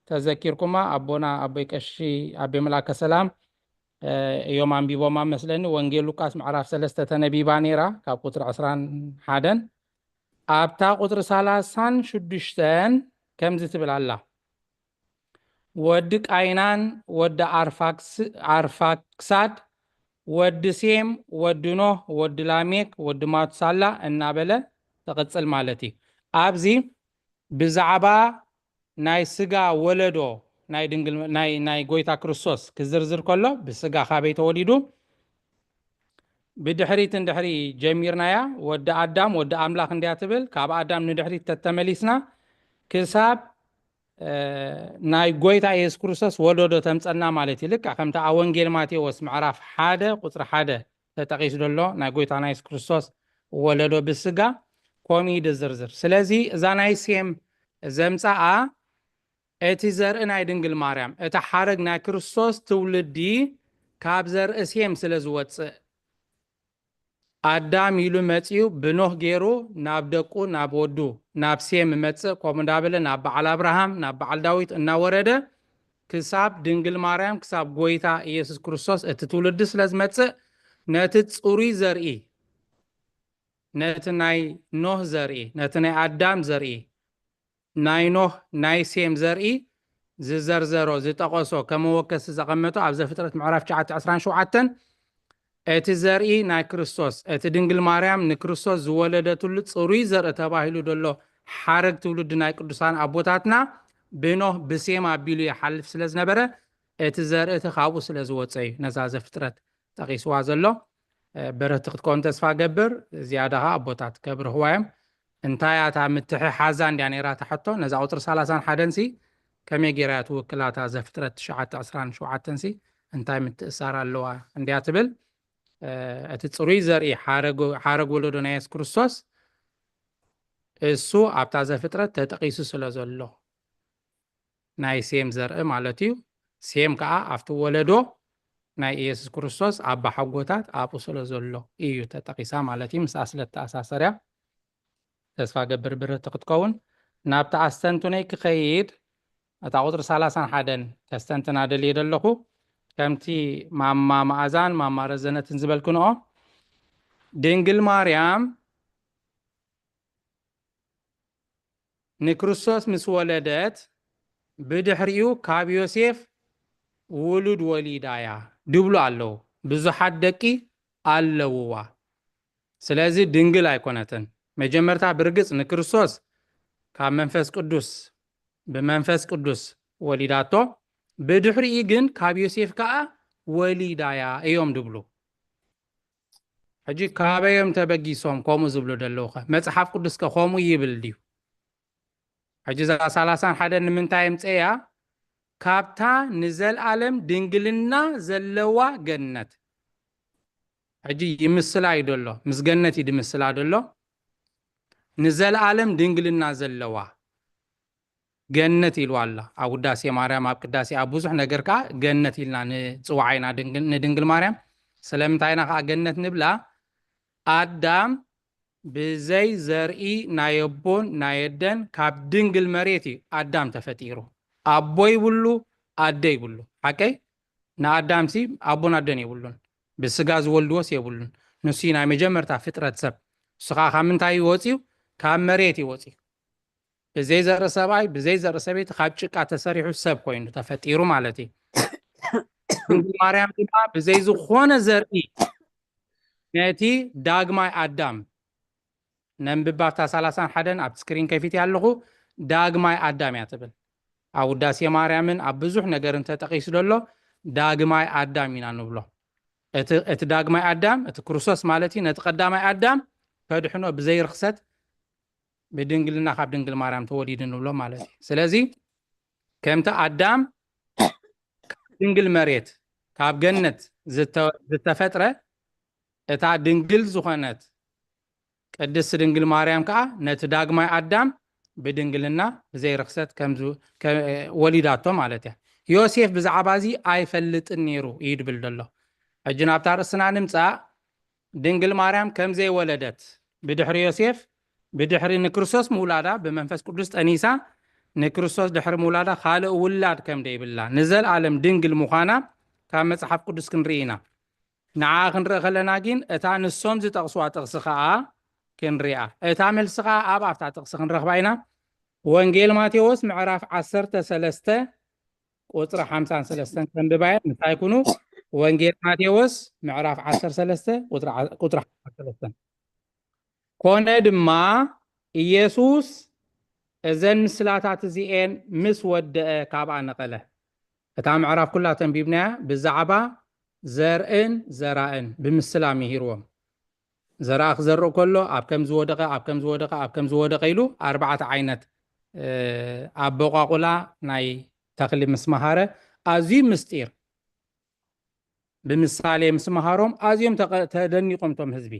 ተዘኪርኩማ፣ ኣቦና ኣቦይ ቀሺ ኣቤ መልኣከ ሰላም እዮም ኣንቢቦማ መስለኒ። ወንጌል ሉቃስ ምዕራፍ ሰለስተ ተነቢባ ነይራ ካብ ቁፅሪ ዕስራን ሓደን ኣብታ ቁፅሪ ሰላሳን ሽዱሽተን ከምዚ ትብል ኣላ። ወዲ ቃይናን ወዲ ኣርፋክሳድ፣ ወዲ ሴም፣ ወዲ ኖህ፣ ወዲ ላሜክ፣ ወዲ ማቱሳላ እናበለ ትቕፅል ማለት እዩ። ኣብዚ ብዛዕባ ናይ ስጋ ወለዶ ናይ ድንግል ናይ ናይ ጎይታ ክርስቶስ ክዝርዝር ከሎ ብስጋ ካበይ ተወሊዱ ብድሕሪት እንድሕሪ ጀሚርናያ ወዲ ኣዳም ወዲ ኣምላኽ እንድያ ትብል። ካብ ኣዳም ንድሕሪት ተተመሊስና ክሳብ ናይ ጎይታ የሱስ ክርስቶስ ወለዶ ተምፀና ማለት እዩ። ልክዕ ከምቲ ኣብ ወንጌል ማቴዎስ ምዕራፍ ሓደ ቁፅሪ ሓደ ተጠቒሱ ዘሎ ናይ ጎይታና የሱስ ክርስቶስ ወለዶ ብስጋ ከምኡ እዩ ዝዝርዝር። ስለዚ እዛ ናይ ሴም ዘምፃኣ እቲ ዘርኢ ናይ ድንግል ማርያም እቲ ሓረግ ናይ ክርስቶስ ትውልዲ ካብ ዘርኢ ሴም ስለ ዝወፅእ ኣዳም ኢሉ መፂኡ ብኖህ ገይሩ ናብ ደቁ ናብ ወዱ ናብ ሴም መፅእ ከምኡ እንዳበለ ናብ በዓል ኣብርሃም ናብ በዓል ዳዊት እናወረደ ክሳብ ድንግል ማርያም ክሳብ ጎይታ ኢየሱስ ክርስቶስ እቲ ትውልዲ ስለ ዝመፅእ ነቲ ፅሩይ ዘርኢ ነቲ ናይ ኖህ ዘርኢ ነቲ ናይ ኣዳም ዘርኢ ናይ ኖህ ናይ ሴም ዘርኢ ዝዘርዘሮ ዝጠቐሶ ከም መወከሲ ዘቐመጦ ኣብ ዘፍጥረት ምዕራፍ ትሽዓተ ዕስራን ሸውዓተን እቲ ዘርኢ ናይ ክርስቶስ እቲ ድንግል ማርያም ንክርስቶስ ዝወለደትሉ ፅሩይ ዘርኢ ተባሂሉ ዘሎ ሓረግ ትውልዲ ናይ ቅዱሳን ኣቦታትና ብኖህ ብሴም ኣቢሉ ይሓልፍ ስለ ዝነበረ እቲ ዘርኢ እቲ ካብኡ ስለ ዝወፀ እዩ ነዛ ዘፍጥረት ጠቒስዋ ዘሎ ብርህቲ ክትከውን ተስፋ ገብር። ዝያዳ ኸዓ ኣቦታት ከብርህዋ እዮም። እንታይ እያ እታ ምትሕሓዛ እንድያ ነይራ እታ ሕቶ? ነዛ ቁፅሪ ሰላሳን ሓደን ሲ ከመይ ገይራ እያ ትውክላ? እታ ዘፍጥረት ትሽዓተ ዕስራን ሸውዓተን ሲ እንታይ ምትእሳር ኣለዋ እንድያ ትብል። እቲ ፅሩይ ዘርኢ ሓረግ ወለዶ ናይ የሱስ ክርስቶስ እሱ ኣብታ ዘፍጥረት ተጠቒሱ ስለ ዘሎ ናይ ሴም ዘርኢ ማለት እዩ። ሴም ከዓ ኣብቲ ወለዶ ናይ ኢየሱስ ክርስቶስ ኣባሓጎታት ኣብኡ ስለ ዘሎ እዩ ተጠቒሳ ማለት እዩ። ምስኣ ስለ እተኣሳሰር እያ። ተስፋ ገብር ብርህቲ ክትከውን። ናብቲ ኣስተንትኖይ ክኸይድ እታ ቁፅሪ ሰላሳን ሓደን ከስተንትና ደልየ ዘለኹ። ከምቲ ማማ መኣዛን ማማ ረዘነትን ዝበልክንኦ ድንግል ማርያም ንክርስቶስ ምስ ወለደት ብድሕሪኡ ካብ ዮሴፍ ውሉድ ወሊዳ እያ ድብሉ ኣለዉ። ብዙሓት ደቂ ኣለውዋ። ስለዚ ድንግል ኣይኮነትን። መጀመርታ ብርግጽ ንክርስቶስ ካብ መንፈስ ቅዱስ ብመንፈስ ቅዱስ ወሊዳቶ፣ ብድሕሪኡ ግን ካብ ዮሴፍ ከኣ ወሊዳ እያ እዮም ድብሉ። ሕጂ ካበዮም ተበጊሶም ከምኡ ዝብሉ ዘለዉ ኸ? መጽሓፍ ቅዱስ ከ ከምኡ ይብል ድዩ? ሕጂ እዛ ሰላሳን ሓደን ንምንታይ የምጽእያ? ካብታ ንዘልኣለም ድንግልና ዘለዋ ገነት። ሕጂ ይምስላ እዩ ደሎ፣ ምስ ገነት እዩ ድምስላ ደሎ። ንዘልኣለም ድንግልና ዘለዋ ገነት ኢልዋ ኣላ። ኣብ ውዳሴ ማርያም፣ ኣብ ቅዳሴ፣ ኣብ ብዙሕ ነገር ከኣ ገነት ኢልና ንጽውዓ ኢና ድንግል- ንድንግል ማርያም። ስለምንታይ ኢና ከኣ ገነት ንብላ? ኣዳም ብዘይ ዘርኢ ናይ ኣቦን ናይ ኣደን ካብ ድንግል መሬት እዩ ኣዳም ተፈጢሩ። ኣቦ ይብሉ፣ ኣደ ይብሉ። ሓቀይ? ንኣዳምሲ ኣቦን ኣደን የብሉን። ብስጋ ዝወልድዎስ የብሉን። ንሱ እዩ ናይ መጀመርታ ፍጥረት ሰብ። ንሱ ከኣ ካብ ምንታይ እዩ ወፂኡ? ካብ መሬት እዩ ወፂኡ። ብዘይ ዘርኢ ሰብኣይ፣ ብዘይ ዘርኢ ሰበይቲ ካብ ጭቃ ተሰሪሑ ሰብ ኮይኑ ተፈጢሩ ማለት እዩ። ድንግል ማርያም ድማ ብዘይ ዝኾነ ዘርኢ ነቲ ዳግማይ ኣዳም ነንብባ ኣብታ ሰላሳን ሓደን ኣብ ስክሪን ከፊት ኣለኹ ዳግማይ ኣዳም እያ ትብል። ኣብ ውዳሴ ማርያምን ኣብ ብዙሕ ነገርን ተጠቒሱ ዘሎ ዳግማይ ኣዳም ኢና ንብሎ። እቲ እቲ ዳግማይ ኣዳም እቲ ክርስቶስ ማለት እዩ። ነቲ ቀዳማይ ኣዳም ከድሕኖ ብዘይ ርኽሰት ብድንግልና ካብ ድንግል ማርያም ተወሊዱ ንብሎ ማለት እዩ። ስለዚ ከምቲ ኣዳም ድንግል መሬት፣ ካብ ገነት ዝተ- ዝተፈጥረ፣ እታ ድንግል ዝኾነት ቅድስት ድንግል ማርያም ከኣ ነቲ ዳግማይ ኣዳም ብድንግልና ብዘይ ርኽሰት ከም ዝ- ከ- ወሊዳቶ ማለት እያ። ዮሴፍ ብዛዕባ እዚ ኣይፈልጥን ነይሩ እዩ ድብል ዘሎ። ሕጂ ናብታ ርእስና ንምጻእ። ድንግል ማርያም ከም ዘይወለደት፣ ብድሕሪ ዮሴፍ፣ ብድሕሪ ንክርስቶስ ምውላዳ፣ ብመንፈስ ቅዱስ ጠኒሳ ንክርስቶስ ድሕሪ ምውላዳ ካልእ ውላድ ከም ደይብላ፣ ንዘልኣለም ድንግል ምዃና ካብ መጽሓፍ ቅዱስ ክንርኢ ኢና። ንዓ ክንርኢ ከለና ግን እታ ንሶም ዝጠቕስዋ ጥቕሲ ከኣ ክንሪኣ። እታ መልሲ ከኣ ኣብ ኣብታ ጥቕሲ ክንረኽባ ኢና። ወንጌል ማቴዎስ ምዕራፍ ዓሰርተ ሰለስተ ቁጽሪ ሓምሳን ሰለስተን ከንብባየ። እንታይ ኩኑ? ወንጌል ማቴዎስ ምዕራፍ ዓሰርተ ሰለስተ ቁጽሪ ዓ- ቁጽሪ ሓምሳን ሰለስተን። ኮነ ድማ ኢየሱስ እዘን ምስላታት እዚኤን ምስ ወደአ ካብኣ ነቐለ። እታ ምዕራፍ ኩላ ተንቢብናያ ብዛዕባ ዘርእን ዘራእን ብምስላ ምሂርዎም። ዘርኣ ክዘርእ ከሎ ኣብ ከም ዝወደቐ፣ ኣብ ከም ዝወደቐ፣ ኣብ ከም ዝወደቐ ኢሉ ኣርባዕተ ዓይነት፣ እ፣ ኣበቋቑላ ናይ ተኽሊ ምስ መሃረ፣ ኣዝዩ ምስጢር ብምሳሌ ምስ መሃሮም ኣዝዮም ተቐ- ተደኒቖም እቶም ህዝቢ።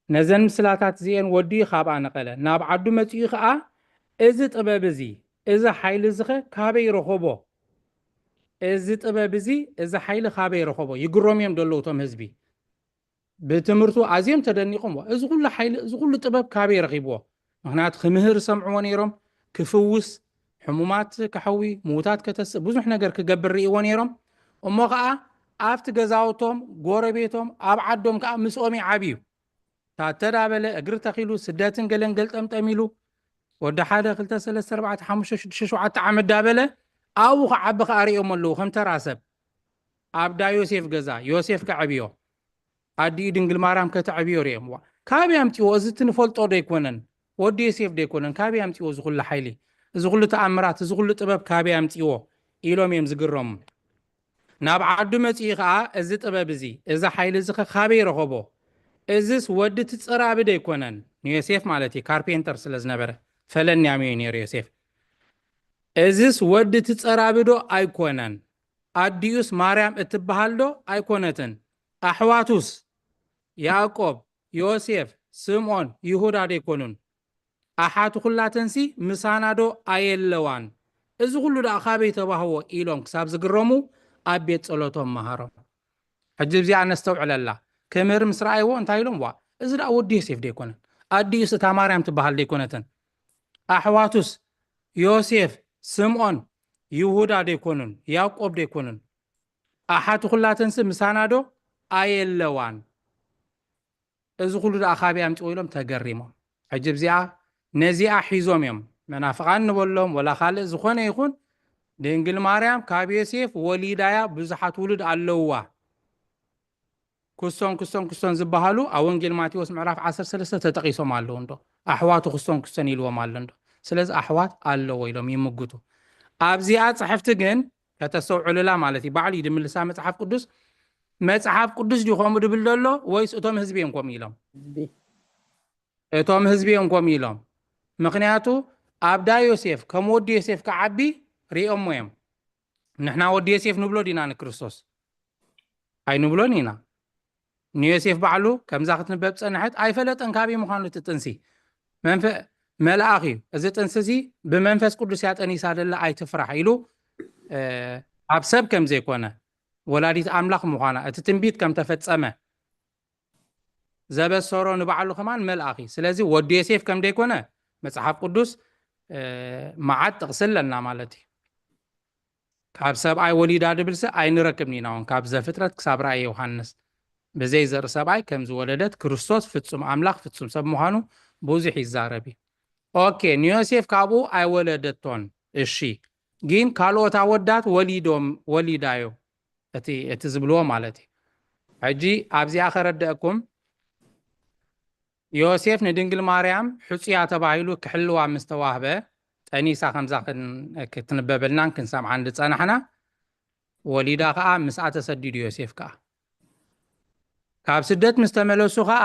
ነዘን ምስላታት እዚኤን ወዲኡ ካብኣ ነቐለ። ናብ ዓዱ መጺኡ ኸኣ፣ "እዚ ጥበብ እዚ፣ እዚ ሓይሊ እዚ ኸ ካበይ ረኸቦ? እዚ ጥበብ እዚ፣ እዚ ሓይሊ ካበይ ረኸቦ?" ይግረሙ እዮም ዘለዉ እቶም ህዝቢ። ብትምህርቱ ኣዝዮም ተደኒቖም። "ዋ፣ እዚ ኩሉ ሓይሊ፣ እዚ ኩሉ ጥበብ ካበይ ረኺብዎ?" ምኽንያቱ ክምህር ይሰምዕዎ ነይሮም፣ ክፍውስ፣ ሕሙማት ከሐዊ፣ ምዉታት ከተስእ፣ ብዙሕ ነገር ክገብር ርእይዎ ነይሮም። እሞ ኸኣ ኣብቲ ገዛውቶም፣ ጎረቤቶም፣ ኣብ ዓዶም ከኣ ምስኦም እዩ ዓብዩ። ታተ ዳበለ፣ እግሪ ተኺሉ፣ ስደትን ገለን ገልጠምጠም ኢሉ፣ ወዲ ሓደ፣ ክልተ፣ ሰለስተ፣ ኣርባዕተ፣ ሓሙሽተ፣ ሽዱሽተ፣ ሸውዓተ ዓመት ዳበለ፣ ኣብኡ ክዓቢ ከኣ ርእዮም ኣለዉ፣ ከም ተራ ሰብ። ኣብ ዳ ዮሴፍ ገዛ፣ ዮሴፍ ከዕብዮ፣ ኣዲኡ ድንግል ማርያም ከተዕብዮ ርእዮም። ዋ፣ ካበይ ኣምጺዎ? እዚ እቲ ንፈልጦ ዶ ኣይኮነን? ወዲ ዮሴፍ ዶ ኣይኮነን? ካበይ ኣምጺዎ እዚ ኩሉ ሓይሊ? እዚ ኩሉ ተኣምራት፣ እዚ ኩሉ ጥበብ ካበይ ኣምጺዎ? ኢሎም እዮም ዝግረሙ። ናብ ዓዱ መጺኡ ኸኣ፣ "እዚ ጥበብ እዚ፣ እዚ ሓይሊ እዚ ኸ ካበይ ረኸቦ? እዝስ ወዲ እቲ ጸራቢ ዶ ኣይኮነን?" ንዮሴፍ ማለት እዩ፣ ካርፔንተር ስለ ዝነበረ፣ ፈለንያም እዩ ነይሩ ዮሴፍ። "እዝስ ወዲ እቲ ጸራቢ ዶ ኣይኮነን? ኣዲኡስ ማርያም እትበሃል ዶ ኣይኮነትን? ኣሕዋቱስ ያዕቆብ፣ ዮሴፍ፣ ስምዖን፣ ይሁዳ ዶ ኣይኮኑን? ኣሓቱ ኩላተንሲ ምሳና ዶ ኣየለዋን? እዚ ኩሉ ደኣ ካበይ ተባህዎ?" ኢሎም ክሳብ ዝግረሙ ኣብ ቤት ጸሎቶም መሃሮም። ሕጂ እዚኣ ነስተውዕለላ። ክምህር ምስ ረኣይዎ እንታይ ኢሎም? "ዋ፣ እዚ ደኣ ወዲ ዮሴፍ ዶ ኣይኮነን? ኣዲኡስ እታ ማርያም ትበሃል ዶ ኣይኮነትን? ኣሕዋቱስ ዮሴፍ፣ ስምዖን፣ ይሁዳ ዶ ኣይኮኑን? ያዕቆብ ዶ ኣይኮኑን? ኣሓቱ ኩላተንሲ ምሳና ዶ ኣየለዋን? እዚ ኩሉ ደኣ ካበይ ኣምጽዎ?" ኢሎም ተገሪሞም። ሕጂ እዚኣ ነዚኣ ሒዞም እዮም መናፍቓን ንበሎም ወላ ካልእ ዝኾነ ይኹን፣ ድንግል ማርያም ካብ ዮሴፍ ወሊዳያ ብዙሓት ውሉድ ኣለውዋ። ክስቶን ክስቶን ክስቶን ዝበሃሉ ኣብ ወንጌል ማቴዎስ ምዕራፍ ዓሰርተ ሰለስተ ተጠቒሶም ኣለዉ እንዶ? ኣሕዋቱ ክስቶን ክስቶን ኢልዎም ኣሎ እንዶ? ስለዚ ኣሕዋት ኣለዎ ኢሎም ይምግቱ። ኣብዚኣ ጽሕፍቲ ግን ከተስተውዕሉላ ማለት እዩ። ባዕሉ እዩ ድምልሳ መጽሓፍ ቅዱስ። መጽሓፍ ቅዱስ ድዩ ከምኡ ድብል ዘሎ ወይስ እቶም ህዝቢ እዮም ከምኡ ኢሎም? ህዝቢ። እቶም ህዝቢ እዮም ከምኡ ኢሎም። ምኽንያቱ ኣብ ዳ ዮሴፍ ከም ወዲ ዮሴፍ ክዓቢ ሪኦሞ እዮም። ንሕና ወዲ ዮሴፍ ንብሎ ዲና ንክርስቶስ? ኣይንብሎን ኢና። ንዮሴፍ ባዕሉ ከምዛ ክትንበብ ጸንሐት ኣይፈለጠን ካበይ ምዃኑ እቲ ጥንሲ። መንፈ-፣ መልኣኽ እዩ። "እዚ ጥንሲ እዚ ብመንፈስ ቅዱስ እያ ጠኒሳ ደላ ኣይትፍራሕ" ኢሉ፣ እ፣ ኣብ ሰብ ከም ዘይኮነ፣ ወላዲት ኣምላኽ ምዃና፣ እቲ ትንቢት ከም ተፈጸመ ዘበሰሮ ንባዕሉ ከማን መልኣኽ እዩ። ስለዚ ወዲ ዮሴፍ ከም ደይኮነ መጽሓፍ ቅዱስ፣ እ፣ መዓት ጥቕሲ ኣለና ማለት እዩ። ካብ ሰብኣይ ወሊዳ ድብልሲ ኣይንረክብን ኢና እውን፣ ካብ ዘፍጥረት ክሳብ ራእየ ዮሃንስ። ብዘይ ዘርኢ ሰብኣይ ከም ዝወለደት ክርስቶስ ፍጹም ኣምላኽ ፍጹም ሰብ ምዃኑ ብዙሕ ይዛረብ እዩ። ኦኬ፣ ንዮሴፍ ካብኡ ኣይወለደቶን። እሺ፣ ግን ካልኦት ኣወዳት ወሊዶም፣ ወሊዳዮ። እቲ፣ እቲ ዝብልዎ ማለት እዩ። ሕጂ ኣብዚኣ ከረድአኩም፣ ዮሴፍ ንድንግል ማርያም ሕጹያ ተባሂሉ ክሕልዋ ምስ ተዋህበ፣ ጠኒሳ ከምዛ ክን-፣ ክትንበበልናን ክንሰምዓን ዝጸናሕና፣ ወሊዳ ከኣ ምስኣ ተሰዲዱ ዮሴፍ ከኣ። ካብ ስደት ምስ ተመለሱ ከኣ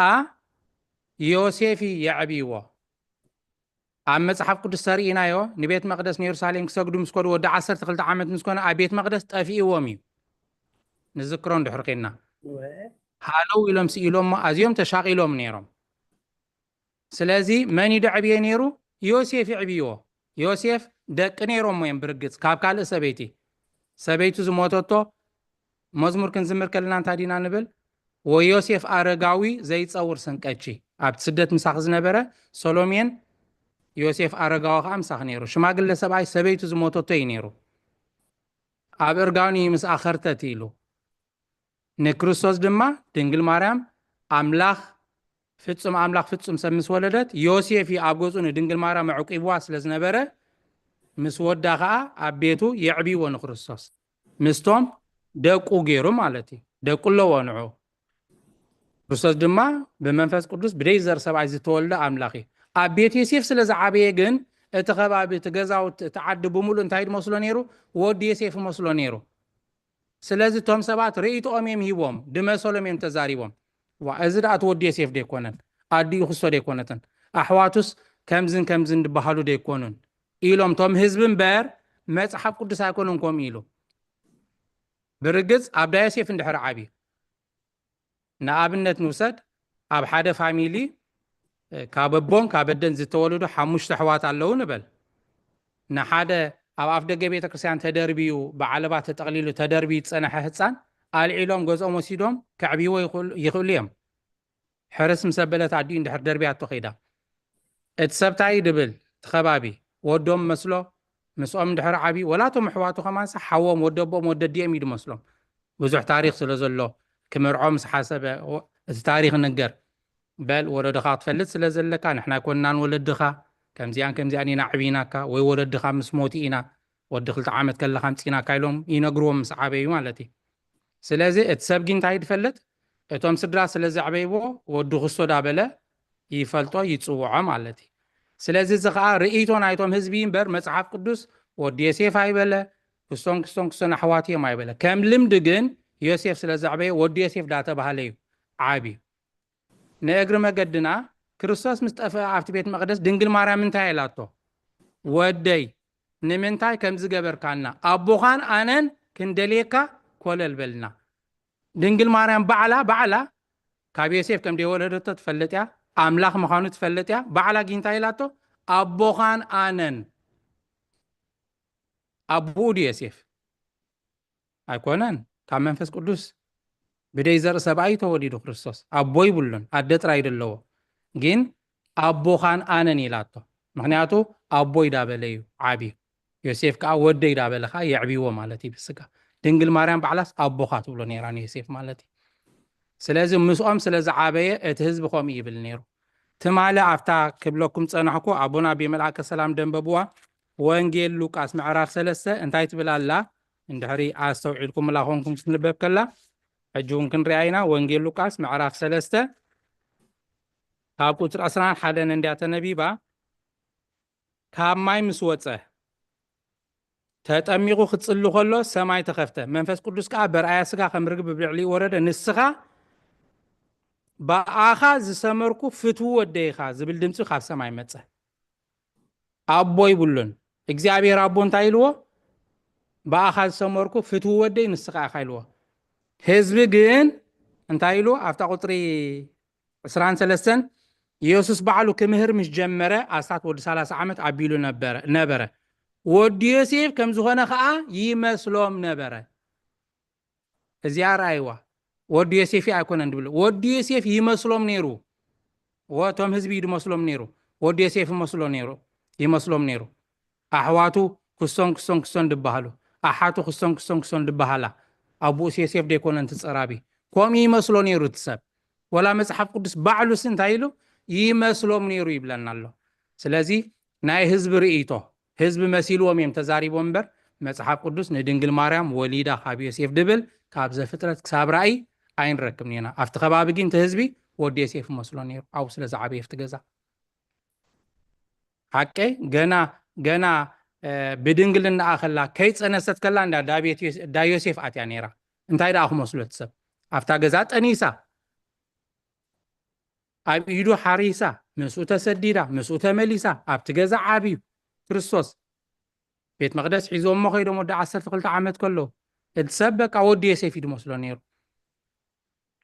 ዮሴፍ እዩ የዕብይዎ። ኣብ መጽሓፍ ቅዱስ ተርእይናዮ፣ ንቤት መቕደስ ንየሩሳሌም ክሰግዱ ምስ ከዱ ወዲ ዓሰርተ ክልተ ዓመት ምስ ኮነ ኣብ ቤት መቕደስ ጠፊእዎም እዩ። ንዝክሮ እንድሕር ኬና፣ ሃለው ኢሎም ስኢሎሞ፣ ኣዝዮም ተሻቒሎም ነይሮም። ስለዚ መን እዩ ደዕብዮ ነይሩ? ዮሴፍ ይዕብይዎ። ዮሴፍ ደቂ ነይሮሞ እዮም። ብርግጽ ካብ ካልእ ሰበይቲ፣ ሰበይቱ ዝሞተቶ መዝሙር ክንዝምር ከለና እንታይ ዲና ንብል? ወዮሴፍ ኣረጋዊ ዘይጸውር ስንቀቺ። ኣብቲ ስደት ምሳኺ ዝነበረ ሰሎሜን ዮሴፍ ኣረጋዊ ከኣ ምሳኺ ነይሩ። ሽማግለ ሰብኣይ ሰበይቱ ዝሞተቶ እዩ ነይሩ። ኣብ እርጋኑ እዩ ምስኣ ኸርተት ኢሉ። ንክርስቶስ ድማ ድንግል ማርያም ኣምላኽ፣ ፍጹም ኣምላኽ ፍጹም ሰብ ምስ ወለደት፣ ዮሴፍ እዩ ኣብ ገጹ ንድንግል ማርያም ኣዕቂብዋ ስለ ዝነበረ፣ ምስ ወዳ ከኣ ኣብ ቤቱ የዕብይዎ ንክርስቶስ። ምስቶም ደቁ ገይሩ ማለት እዩ። ደቁ ኣለዎ ንዑ። ክርስቶስ ድማ ብመንፈስ ቅዱስ ብደይ ዘር ሰብኣይ ዝተወልደ ኣምላኽ እዩ። ኣብ ቤት ዮሴፍ ስለ ዝዓበየ ግን፣ እቲ ከባቢ፣ እቲ ገዛውቲ፣ እቲ ዓዲ ብምሉእ እንታይ ዝመስሎ ነይሩ? ወዲ ዮሴፍ ይመስሎ ነይሩ። ስለዚ እቶም ሰባት ርእይቶኦም እዮም ሂቦም፣ ድመሰሎም እዮም ተዛሪቦም። ዋ፣ እዚ ደኣ እቲ ወዲ ዮሴፍ ደይኮነን? ኣዲኡ ክስቶ ደይኮነትን? ኣሕዋቱስ ከምዝን ከምዝን ዝበሃሉ ደይኮኑን? ኢሎም እቶም ህዝቢ እምበር መጽሓፍ ቅዱስ ኣይኮነን ከምኡ ኢሉ። ብርግጽ ኣብ ዳ ዮሴፍ እንድሕር ዓብዩ፣ ንኣብነት ንውሰድ፣ ኣብ ሓደ ፋሚሊ፣ እ፣ ካብ ኣቦን ካብ ኣደን ዝተወለዱ ሓሙሽተ ኣሕዋት ኣለዉ ንበል። ንሓደ ኣብ ኣፍ ደገ ቤተ ክርስቲያን ተደርብዩ፣ ብዓለባ ተጠቕሊሉ ተደርብዩ ዝጸንሐ ህጻን ኣልዒሎም ገዝኦም ወሲዶም ከዕብይዎ ይኽእሉ፣ ይኽእሉ እዮም። ሕርስ ምስ ኣበለት ኣዲኡ እንድሕር ደርብያቶ ከይዳ፣ እቲ ሰብ እንታይ ድብል? እቲ ከባቢ ወዶም መስሎ፣ ምስኦም እንድሕር ዓብዩ፣ ወላ እቶም ኣሕዋቱ ከማንስ ሓዎም፣ ወዲ ኣቦኦም፣ ወዲ ኣዲኦም እዩ ድመስሎም። ብዙሕ ታሪኽ ስለ ዘሎ፣ ክምርዖ ምስ ሓሰበ፣ ወ-፣ እቲ ታሪኽ ይንገር። በል፣ ወለድኻ ክትፈልጥ ስለ ዘለካ፣ ንሕና ኣይኮንናን ወለድኻ፣ ከምዚኣን ከምዚኣን ኢና ኣዕቢናካ፣ ወይ ወለድኻ ምስ ሞቱ ኢና፣ ወዲ ክልተ ዓመት ከለኻ ኣምጺእናካ ኢሎም ይነግርዎም ምስ ዓበዩ ማለት እዩ። ስለዚ እቲ ሰብ ግን እንታይ ድፈልጥ? እቶም ስድራ ስለ ዘዕበይዎ ወዲ ክስቶ ዳበለ ይፈልጦ፣ ይጽውዖ ማለት እዩ። ስለዚ እዚ ኸኣ ርእይቶ ናይቶም ህዝቢ እምበር መጽሓፍ ቅዱስ ወዲ ዮሴፍ ኣይበለ፣ ክስቶን ክስቶን ክስቶን ኣሕዋት እዮም ኣይበለ። ከም ልምዲ ግን ዮሴፍ ስለ ዘዕበየ ወዲ ዮሴፍ ዳተባህለ እዩ ዓብዩ። ንእግሪ መገድና ክርስቶስ ምስ ጠፍአ ኣብቲ ቤት መቕደስ ድንግል ማርያም እንታይ ኢላቶ? ወደይ፣ ንምንታይ ከምዚ ገበርካና? ኣቦኻን ኣነን ክንደልየካ ኮለል በልና። ድንግል ማርያም ባዕላ፣ ባዕላ ካብ ዮሴፍ ከም ደይወለደቶ ትፈልጥ እያ፣ ኣምላኽ ምዃኑ ትፈልጥ እያ። ባዕላ ግን እንታይ ኢላቶ? ኣቦኻን ኣነን። ኣቦኡ ድዩ ዮሴፍ? ኣይኮነን። ካብ መንፈስ ቅዱስ ብደይ ዘርኢ ሰብኣይ እዩ ተወሊዱ ክርስቶስ። ኣቦ ይብሉን፣ ኣደ ጥራይ እዩ ዘለዎ። ግን ኣቦኻን ኣነን ኢላቶ። ምኽንያቱ ኣቦይ ዳበለ እዩ ዓብዩ። ዮሴፍ ከኣ ወደይ ዳበለ ከኣ የዕብይዎ ማለት እዩ ብስጋ። ድንግል ማርያም ባዕላስ ኣቦኻ ትብሎ ነይራ ንዮሴፍ ማለት እዩ። ስለዚ ምስኦም ስለ ዝዓበየ እቲ ህዝቢ ከምኡ ይብል ነይሩ። ትማሊ ኣብታ ክብለኩም ጸናሕኩ፣ ኣቦና ኣቤ መልኣከ ሰላም ደንበብዋ፣ ወንጌል ሉቃስ ምዕራፍ ሰለስተ እንታይ ትብል ኣላ? እንድሕሪ ኣስተውዒልኩምላ ኾንኩም ክትንበብ ከላ፣ ሕጂ እውን ክንሪኣ ኢና። ወንጌል ሉቃስ ምዕራፍ ሰለስተ ካብ ቁጽሪ ዕስራን ሓደን እንድያ ተነቢባ፣ ካብ ማይ ምስ ወጸ፣ ተጠሚቑ ክጽሊ ከሎ ሰማይ ተኸፍተ። መንፈስ ቅዱስ ከኣ በርኣያ ስጋ ከም ርግብ ብልዕሊኡ ወረደ። ንስኻ ብኣኻ ዝሰመርኩ ፍትዊ ወደይ ኢኻ ዝብል ድምጺ ካብ ሰማይ መጸ። ኣቦ ይብሉን። እግዚኣብሔር ኣቦ እንታይ ኢልዎ? ብኣኻ ዝሰመርኩ ፍትዊ ወደይ ንስኻ ኢኻ ኢልዎ። ህዝቢ ግን እንታይ ኢሉ? ኣብታ ቁጽሪ ዕስራን ሰለስተን፣ ኢየሱስ ባዕሉ ክምህር ምስ ጀመረ ኣስታት ወዲ ሰላሳ ዓመት ኣቢሉ ነበረ፣ ነበረ። ወዲ ዮሴፍ ከም ዝኾነ ኸኣ ይመስሎም ነበረ። እዚኣ ረኣይዋ። ወዲ ዮሴፍ ኣይኮነን ድብሉ። ወዲ ዮሴፍ ይመስሎም ነይሩ። ወቶም ህዝቢ ድመስሎም ነይሩ። ወዲ ዮሴፍ ይመስሎ ነይሩ። ይመስሎም ነይሩ። ኣሕዋቱ ክስቶን ክስቶን ክስቶን ድበሃሉ። ኣሓቱ ክስቶን ክስቶን ክስቶን ድበሃላ። ኣቦኡስ ዮሴፍ ደይኮነን እቲ ጸራቢ። ከምኡ ይመስሎ ነይሩ እቲ ሰብ። ወላ መጽሓፍ ቅዱስ ባዕሉስ እንታይ ኢሉ? ይመስሎም ነይሩ ይብለና ኣሎ። ስለዚ ናይ ህዝቢ ርእይቶ፣ ህዝቢ መሲልዎም እዮም ተዛሪቦም እምበር፣ መጽሓፍ ቅዱስ ንድንግል ማርያም ወሊዳ ካብ ዮሴፍ ድብል ካብ ዘፍጥረት ክሳብ ራእይ ኣይንረክብን ኢና። ኣብቲ ከባቢ ግን እቲ ህዝቢ ወዲ ዮሴፍ ይመስሎ ነይሩ፣ ኣብኡ ስለ ዝዓበየ ኣብቲ ገዛ። ሓቀይ? ገና፣ ገና፣ እ፣ ብድንግልናኣ ከላ፣ ከይጸነሰት ከላ እንዳ ዳቤት ዮስ-፣ ዳ ዮሴፍ ኣትያ ነይራ። እንታይ ደኣ ክመስሎ እቲ ሰብ? ኣብታ ገዛ ጠኒሳ። ኣብ ኢዱ ሓሪሳ፣ ምስኡ ተሰዲዳ፣ ምስኡ ተመሊሳ፣ ኣብቲ ገዛ ዓብዩ ክርስቶስ ቤት መቕደስ ሒዞሞ ከይዶም ወዲ ዓሰርተ ክልተ ዓመት ከሎ፣ እቲ ሰብ በቃ ወዲ ዮሴፍ እዩ ዝመስሎ ነይሩ።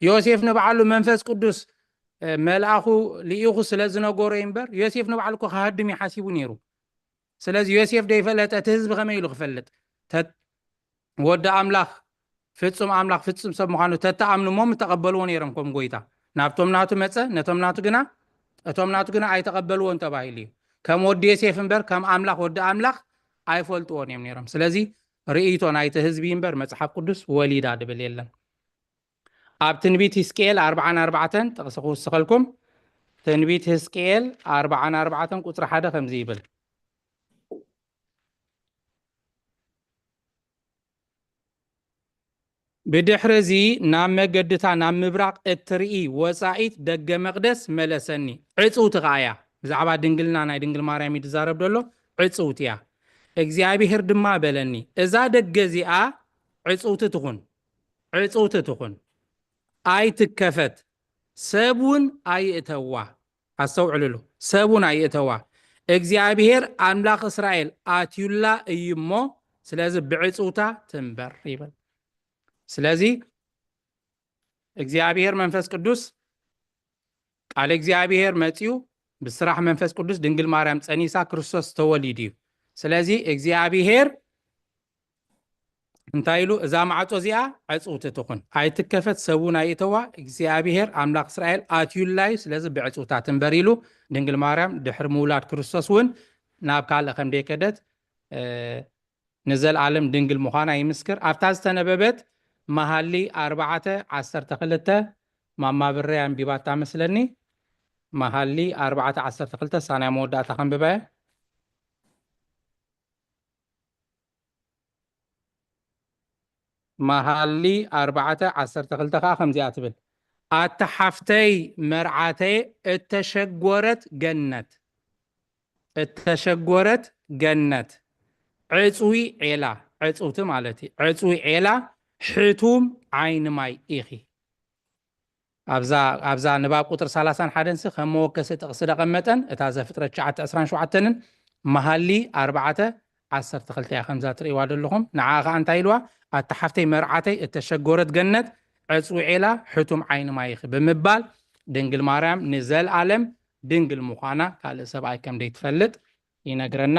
ዮሴፍ ንባዕሉ መንፈስ ቅዱስ፣ እ፣ መልኣኹ ልኢኹ ስለ ዝነገሮ እምበር፣ ዮሴፍ ንባዕሉ እኮ ክሃድም እዩ ሓሲቡ ነይሩ። ስለዚ ዮሴፍ ደይፈለጠ እቲ ህዝቢ ከመይ ኢሉ ክፈልጥ? ተ-፣ ወዲ ኣምላኽ፣ ፍጹም ኣምላኽ፣ ፍጹም ሰብ ምዃኑ ተተኣምኑ እሞ ምተቐበልዎ ነይሮም ከም ጎይታ። ናብቶም ናቱ መጸ፣ ነቶም ናቱ ግና፣ እቶም ናቱ ግና ኣይተቐበልዎን ተባሂሉ እዩ። ከም ወዲ ዮሴፍ እምበር ከም ኣምላኽ፣ ወዲ ኣምላኽ ኣይፈልጥዎን እዮም ነይሮም። ስለዚ ርእይቶ ናይቲ ህዝቢ እምበር መጽሓፍ ቅዱስ ወሊዳ ድብል የለን። ኣብ ትንቢት ሕዝቅኤል ኣርብዓን ኣርባዕተን ጥቕሲ ክውስኸልኩም። ትንቢት ሕዝቅኤል ኣርብዓን ኣርባዕተን ቁጽሪ ሓደ ከምዚ ይብል። ብድሕሪ እዚ ናብ መገድታ ናብ ምብራቕ እትርኢ ወጻኢት ደገ መቕደስ መለሰኒ። ዕጽውቲ ከኣ እያ። ብዛዕባ ድንግልና ናይ ድንግል ማርያም እዩ ዝዛረብ ዘሎ። ዕጽውቲ እያ። እግዚኣብሔር ድማ በለኒ፣ እዛ ደገ እዚኣ ዕጽውቲ ትኹን፣ ዕጽውቲ ትኹን፣ ኣይትከፈት፣ ሰብ እውን ኣይእተዋ። ኣስተውዕልሉ፣ ሰብ እውን ኣይእተዋ። እግዚኣብሔር ኣምላኽ እስራኤል ኣትዩላ እዩ እሞ፣ ስለዚ ብዕጽውታ ትንበር ይብል። ስለዚ እግዚኣብሔር መንፈስ ቅዱስ፣ ቃል እግዚኣብሔር መጺኡ፣ ብስራሕ መንፈስ ቅዱስ ድንግል ማርያም ጸኒሳ ክርስቶስ ተወሊዱ እዩ። ስለዚ እግዚኣብሔር እንታይ ኢሉ? እዛ ማዕጾ እዚኣ ዕጽውቲ ትኹን፣ ኣይትከፈት፣ ሰብ እውን ኣይእተዋ፣ እግዚኣብሔር ኣምላኽ እስራኤል ኣትዩላ እዩ፣ ስለዚ ብዕጽውታ ትንበር ኢሉ፣ ድንግል ማርያም ድሕሪ ምውላድ ክርስቶስ እውን ናብ ካልእ ከም ደይከደት፣ እ፣ ንዘለኣለም ድንግል ምዃና ይምስክር። ኣብታ ዝተነበበት መሃሊ ኣርባዕተ ዓሰርተ ክልተ ማማ ብረይ ኣንቢባታ መስለኒ። መሃሊ ኣርባዕተ ዓሰርተ ክልተ ሳናይ መወዳእታ ከንብባ እየ። መሃሊ ኣርባዕተ ዓሰርተ ክልተ ከኣ ከምዚኣ ትብል፣ ኣታ ሓፍተይ መርዓተይ እተሸጎረት ገነት፣ እተሸጎረት ገነት፣ ዕጽዊ ዔላ፣ ዕጽውቲ ማለት እዩ፣ ዕጽዊ ዔላ፣ ሕቱም ዓይኒ ማይ ኢኺ። ኣብዛ፣ ኣብዛ ንባብ ቁጥሪ ሰላሳን ሓደን ሲ ከም መወከሲ ጥቕሲ ደቐመጠን፣ እታ ዘፍጥረት ትሽዓተ ዕስራን ሸውዓተን ን መሃሊ ኣርባዕተ ዓሰርተ ክልተ እያ፣ ከምዛ ትርእይዋ ዘለኹም። ንዓ ኸኣ እንታይ ኢልዋ? ኣታ ሓፍተይ መርዓተይ እተሸጎረት ገነት ዕጽዊ ዔላ ሕቱም ዓይኒ ማይኺ ብምባል ድንግል ማርያም ንዘልኣለም ድንግል ምዃና ካልእ ሰብኣይ ከም ደይትፈልጥ ይነግረና።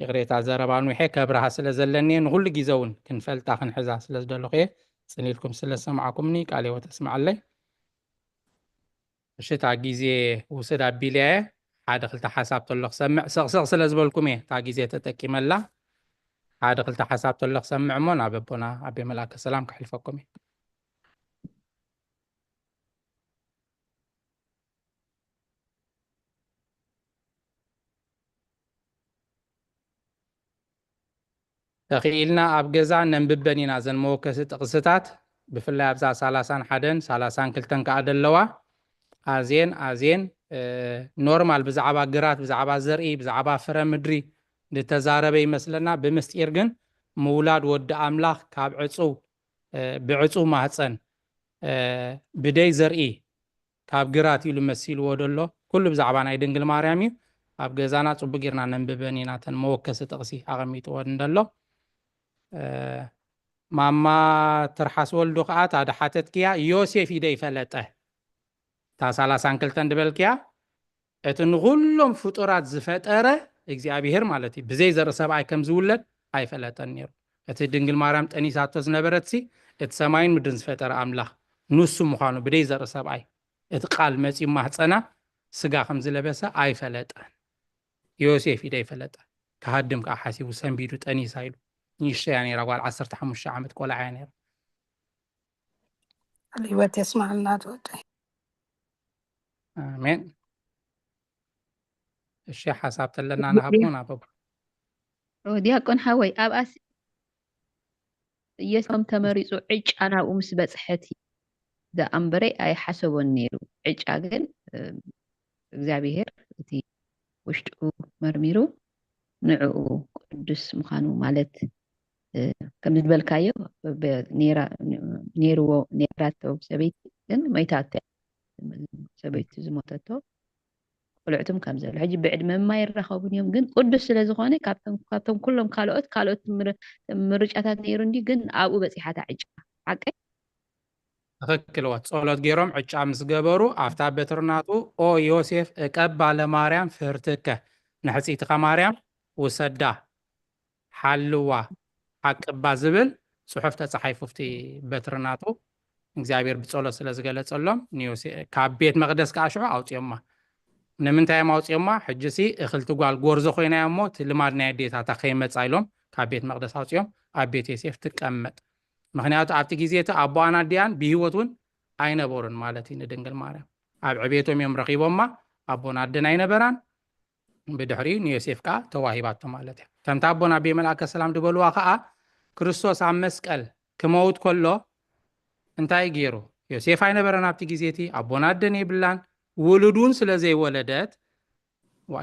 ይቕሬታ ዘረባ ንውሐ ከብርሃ ስለ ዘለኒ እየ፣ ንኹሉ ግዜ እውን ክንፈልጣ ክንሕዛ ስለ ዝደለኹ እየ። ጽን ኢልኩም ስለ ዝሰማዕኩምኒ ቃለ ሕይወት ኣስምዓለይ። እሺ፣ እታ ግዜ ውስድ ኣቢለያ እየ። ሓደ ክልተ ሓሳብ ተሎ ክሰምዕ፣ ሰቕሰቕ ስለ ዝበልኩም እየ እታ ግዜ ተጠቂመላ። ሓደ ክልተ ሓሳብ ተሎ ክሰምዕ እሞ ናብ ኣቦና ኣቤ መልኣከ ሰላም ከሕልፈኩም እየ። ተኽኢልና ኣብ ገዛ ነንብበን ኢና እዘን መወከሲ ጥቕስታት፣ ብፍላይ ኣብዛ ሰላሳን ሓደን ሰላሳን ክልተን ከኣ ደለዋ። ኣዝየን፣ ኣዝየን፣ እ፣ ኖርማል ብዛዕባ ግራት፣ ብዛዕባ ዘርኢ፣ ብዛዕባ ፍረ ምድሪ ዝተዛረበ ይመስለና። ብምስጢር ግን ምውላድ ወዲ ኣምላኽ ካብ ዕጹው፣ እ፣ ብዕጹው ማህጸን፣ እ፣ ብደይ ዘርኢ ካብ ግራት ኢሉ መሲልዎ ደሎ። ኩሉ ብዛዕባ ናይ ድንግል ማርያም እዩ። ኣብ ገዛና ጽቡቕ ጌርና ነንብበን ኢና እተን መወከሲ ጥቕሲ ኣቐሚጥወን እንደሎ። እ፣ ማማ ትርሓስ ወልዱ ከኣ እታ ድሓተትክያ ዮሴፍ እዩ ደይፈለጠ። እታ ሰላሳን ክልተን ድበልክያ፣ እቲ ንኹሎም ፍጡራት ዝፈጠረ እግዚኣብሄር ማለት እዩ፣ ብዘይ ዘርኢ ሰብኣይ ከም ዝውለድ ኣይፈለጠን ነይሩ። እቲ ድንግል ማርያም ጠኒሳቶ ዝነበረትሲ፣ እቲ ሰማይን ምድርን ዝፈጠረ ኣምላኽ ንሱ ምዃኑ ብደይ ዘርኢ ሰብኣይ፣ እቲ ቃል መጺኡ ማህጸና ስጋ ከም ዝለበሰ ኣይፈለጠን። ዮሴፍ እዩ ደይፈለጠ። ክሃድም ከኣ ሓሲቡ ሰንቢዱ ጠኒሳ ኢሉ። ንእሽተይ እያ ነይራ፣ ጓል ዓሰርተ ሓሙሽተ ዓመት ቆልዓ እያ ነይራ። ቃል ህይወት የስምዓልና ወደይ። ኣሜን። እሺ፣ ሓሳብ ተለና ንሃቦ ናበቦ። ኦ፣ ዲያቆን ሓወይ፣ ኣብ ኣስ-፣ ኢየሱስ ከም ተመሪጹ ዕጫ ናብኡ ምስ በጽሐት ደኣ እምበረይ ኣይሓሰቦን ነይሩ። ዕጫ ግን፣ እ፣ እግዚኣብሄር እቲ ውሽጡ መርሚሩ ንዕኡ ቅዱስ ምዃኑ ማለት፣ እ፣ ከም ዝበልካዮ ብ-፣ ኔራ-፣ ኔርዎ፣ ኔራቶ ሰበይቲ ግን መይታቶ እያ። ሰበይቲ ዝሞተቶ ቆልዕቱም ከም ዘሎ ሕጂ ብዕድመ ማ ይራኸቡን እዮም። ግን ቅዱስ ስለ ዝኾነ ካብቶም ኩሎም ካልኦት ካልኦት ምርጫታት ነይሩ እንዲ ግን ኣብኡ በፂሓታ ዕጫ ሓቀይ ትኽክል ወ ጸሎት ገይሮም ዕጫ ምስ ገበሩ ኣብታ በትርናቱ ኦ ዮሴፍ እቀባ ለማርያም ፍህርትከ ንሕጽይትኻ ማርያም ውሰዳ ሓልዋ ዓቅባ ዝብል ጽሑፍ ተጻሒፉ ኣብቲ በትርናቱ እግዚኣብሔር ብጸሎት ስለ ዝገለጸሎም ካብ ቤት መቅደስ ከዓ ሽዑ ኣውፅዮማ ንምንታይ እዮም ኣውፅዮማ ሕጂ ሲ እክልቲ ጓል ጎርዞ ኮይና እሞ እቲ ልማድ ናይ ኣዴታታ ከይመፃ ኢሎም ካብ ቤት መቅደስ ኣውፅዮም ኣብ ቤት ዮሴፍ ትቀመጥ ምክንያቱ ኣብቲ ግዜ እቲ ኣቦኣን ኣዲኣን ብህይወት እውን ኣይነበሩን ማለት እዩ ንድንግል ማርያም ኣብ ዕቤቶም እዮም ረኺቦማ ኣቦን ኣደን ኣይነበራን ብድሕሪኡ ንዮሴፍ ከዓ ተዋሂባቶ ማለት እያ ከምቲ ኣቦን ኣቤ መልኣከ ሰላም ዝበልዋ ከዓ ክርስቶስ ኣብ መስቀል ክመውት ከሎ እንታይ ገይሩ ዮሴፍ ኣይነበረን ኣብቲ ግዜ እቲ ኣቦን ኣደን የብላን ውሉድ እውን ስለ ዘይወለደት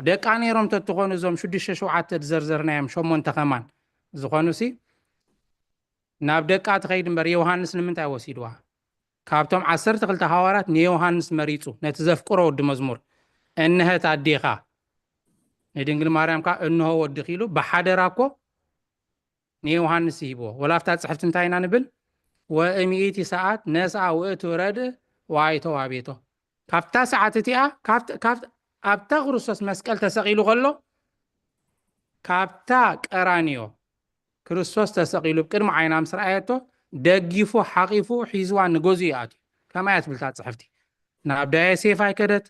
ደቃ ነይሮም ተትኾኑ እዞም ሽዱሽተ ሸውዓተ ዝዘርዘርናዮም ሸሞንተ ከማን ዝኾኑ ሲ ናብ ደቃ ትኸይድ እምበር ዮሃንስ ንምንታይ ወሲድዋ ካብቶም ዓሰርተ ክልተ ሃዋርያት ንዮሃንስ መሪፁ ነቲ ዘፍቅሮ ወዲ መዝሙር እንሀት ኣዴኻ ንድንግል ማርያም ከዓ እንሆ ወድኺ ኢሉ ብሓደራ እኮ ንዮሃንስ ይህብዎ ወላፍታ ፅሕፍቲ እንታይ ኢና ንብል ወእምኢቲ ሰዓት ነስኣ ውእቱ ረድእ ወኣይቶ ዋቤቶ ካብታ ሰዓት እቲኣ ኣብታ ክርስቶስ መስቀል ተሰቒሉ ከሎ ካብታ ቀራንዮ ክርስቶስ ተሰቒሉ ብቅድሚ ዓይና ምስ ረኣየቶ ደጊፉ ሓቒፉ ሒዝዋ ንገዝኡ ይኣትዩ ከማያ ትብልታ ፅሕፍቲ ናብ ዳየ ሴፍ ኣይከደት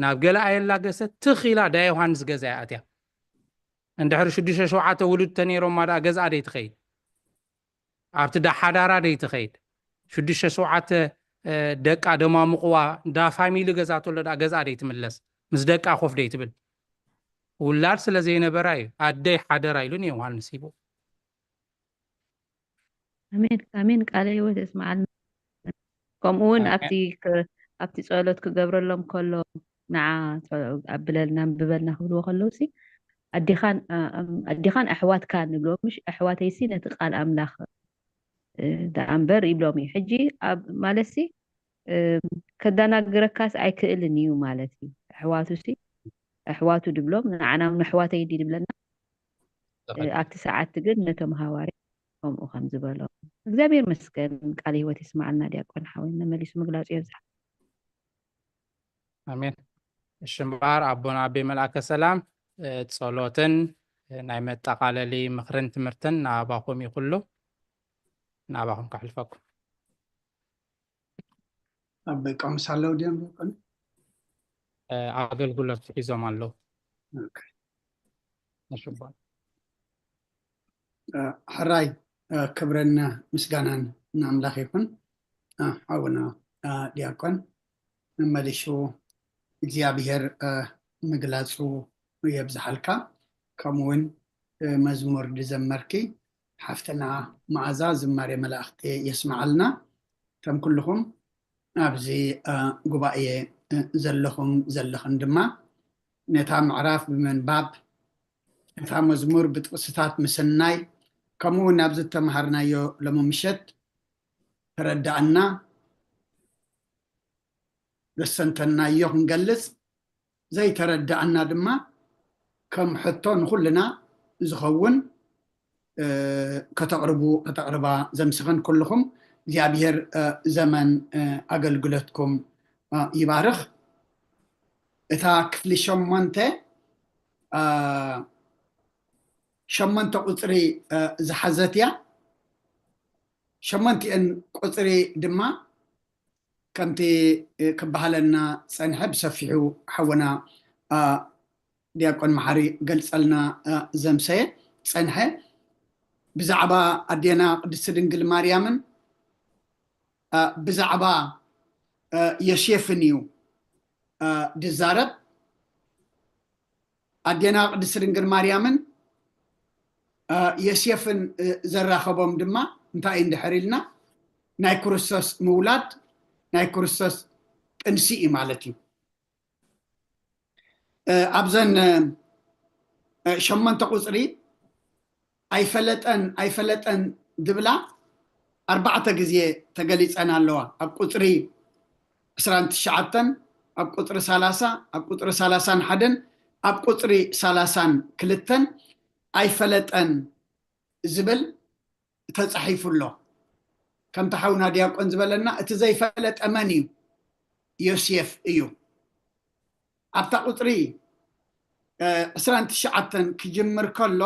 ናብ ገለ ኣየላገሰት ትኽ ኢላ ዳየ ዮሃንስ ገዛ ይኣትያ እንድሕሪ ሽዱሽተ ሸውዓተ ውሉድ ተነይሮማ ደኣ ገዝኣ ደይትኸይድ ኣብቲ ዳሓዳራ ደይትኸይድ ሽዱሽተ ሸውዓተ ደቃ ደማሙቕዋ እንዳ ፋሚሊ ገዛ ተሎ ደኣ ገዝኣ ደይትምለስ ምስ ደቃ ኮፍ ደይትብል ውላድ ስለ ዘይነበራ እዩ ኣደይ ሓደራ ኢሉ ንዮሃንስ ሂቡ ኣሜን ኣሜን ቃለ ህይወት እስማዓልና ከምኡ እውን ኣብቲ ኣብቲ ጸሎት ክገብረሎም ከሎ ንዓ ኣብለልና ብበልና ክብልዎ ከለውሲ ኣዲኻን ኣዲኻን ኣሕዋትካ ንብሎ ምሽ ኣሕዋተይሲ ነቲ ቃል ኣምላኽ ደኣ እምበር ይብሎም እዩ ሕጂ ማለትሲ ከዳናግረካስ ኣይክእልን እዩ ማለት እዩ ኣሕዋቱ ሲ ኣሕዋቱ ድብሎም ንዓና እውን ኣሕዋተይ ድዩ ድብለና ኣብቲ ሰዓት ግን ነቶም ሃዋርያ ከምኡ ከም ዝበሎም እግዚኣብሔር መስገን ቃል ህይወት ይስማዓልና ዲያቆን ሓወይ መመሊሱ ምግላጹ የብዝሓ ኣሜን እሽምባር ኣቦና ኣቤ መልኣከ ሰላም ጸሎትን ናይ መጠቓለሊ ምኽርን ትምህርትን ንኣባኹም ይኹሉ ንኣባኹም ከሕልፈኩም ኣብ ቀምስ ኣለዉ ድዮም ዲያቆን ኣገልግሎት ሒዞም ኣለዉ ሕራይ ክብርን ምስጋናን ንኣምላኽ ይኹን ሓውና ዲያቆን መመሊሹ እግዚኣብሔር ምግላፁ የብዝሓልካ ከምኡውን መዝሙር ዝዘመርኪ ሓፍትና መዓዛ ዝማሬ መላእኽቲ የስምዓልና ከም ኩልኹም ኣብዚ ጉባኤ ዘለኹም ዘለኽን ድማ ነታ ምዕራፍ ብምንባብ እታ መዝሙር ብጥቕስታት ምስናይ ከምኡ እውን ኣብዚ ዝተምሃርናዮ ሎሚ ምሸት ተረዳእና ዘሰንተናዮ ክንገልጽ ዘይተረዳእና ድማ ከም ሕቶ ንኹልና ዝኸውን ከተቕርቡ ከተቕርባ ዘምስኽን ኩልኹም እግዚኣብሔር ዘመን ኣገልግሎትኩም ይባርኽ። እታ ክፍሊ ሸሞንተ ሸሞንተ ቁፅሪ ዝሓዘት እያ። ሸሞንቲአን ቁፅሪ ድማ ከምቲ ክበሃለና ፀንሐ ብሰፊሑ ሓወና ዲያቆን መሓሪ ገልፀልና ዘምሰየ ፀንሐ ብዛዕባ ኣዴና ቅድስቲ ድንግል ማርያምን ብዛዕባ የሴፍን እዩ ዝዛረብ። ኣዴና ቅድስቲ ድንግል ማርያምን የሴፍን ዘራኸቦም ድማ እንታይ እንድሕር ኢልና ናይ ክርስቶስ ምውላድ ናይ ክርስቶስ ጥንሲ እዩ ማለት እዩ። ኣብዘን ሸሞንተ ቁፅሪ ኣይፈለጠን ኣይፈለጠን ዝብላ ኣርባዕተ ግዜ ተገሊፀን ኣለዋ። ኣብ ቁፅሪ ዕስራን ትሽዓተን ኣብ ቁፅሪ ሰላሳ፣ ኣብ ቁፅሪ ሰላሳን ሓደን ኣብ ቁፅሪ ሰላሳን ክልተን ኣይፈለጠን ዝብል ተፃሒፉ ኣሎ። ከምቲ ሓውና ዲያቆን ዝበለና፣ እቲ ዘይፈለጠ መን እዩ? ዮሴፍ እዩ። ኣብታ ቁፅሪ ዕስራን ትሽዓተን ክጅምር ከሎ፣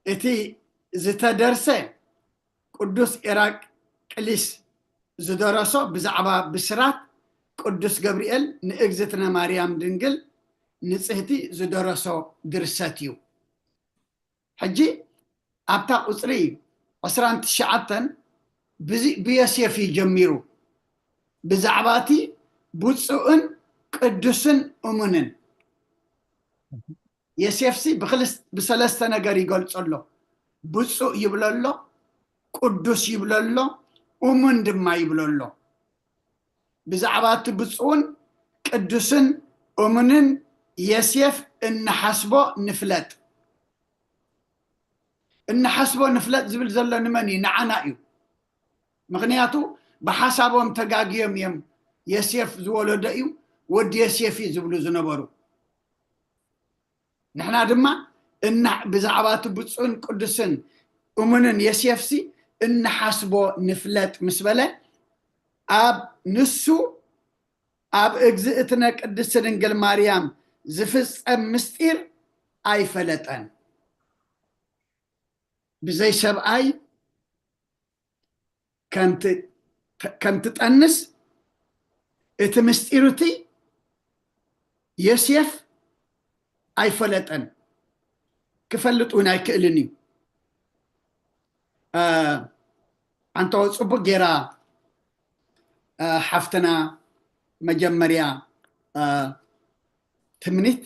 እቲ ዝተደርሰ ቅዱስ ኤራቅሊስ ዝደረሶ ብዛዕባ ብስራት ቅዱስ ገብርኤል ንእግዝእትነ ማርያም ድንግል ንጽህቲ ዝደረሶ ድርሰት እዩ። ሕጂ ኣብታ ቁጽሪ ዕስራን ትሽዓተን ብዚ ብዮሴፍ እዩ ጀሚሩ። ብዛዕባ እቲ ብፁዕን ቅዱስን እሙንን። ዮሴፍሲ ብክልስ ብሰለስተ ነገር ይገልጾ ኣሎ። ብፁዕ ይብሎ ኣሎ፣ ቅዱስ ይብሎ ኣሎ፣ እሙን ድማ ይብሎ ኣሎ። ብዛዕባ እቲ ብፁዕን ቅዱስን እሙንን ዮሴፍ እንሓስቦ ንፍለጥ። እንሓስቦ ንፍለጥ ዝብል ዘሎ ንመን እዩ? ንዓና እዩ። ምኽንያቱ ብሓሳቦም ተጋግዮም እዮም። ዮሴፍ ዝወለዶ እዩ፣ ወዲ ዮሴፍ እዩ ዝብሉ ዝነበሩ። ንሕና ድማ እና ብዛዕባ እቲ ብፁዕን ቅዱስን እሙንን ዮሴፍሲ እንሓስቦ ንፍለጥ ምስ በለ፣ ኣብ ንሱ ኣብ እግዝእትነ ቅድስት ድንግል ማርያም ዝፍጸም ምስጢር ኣይፈለጠን። ብዘይ ሰብኣይ ከም ት-፣ ከም ትጠንስ እቲ ምስጢር እቲ ዮሴፍ ኣይፈለጠን፣ ክፈልጥ እውን ኣይክእልን እዩ። እ፣ ኣንቶ ጽቡቅ ጌራ፣ እ፣ ሓፍትና መጀመርያ፣ እ፣ ትምኒት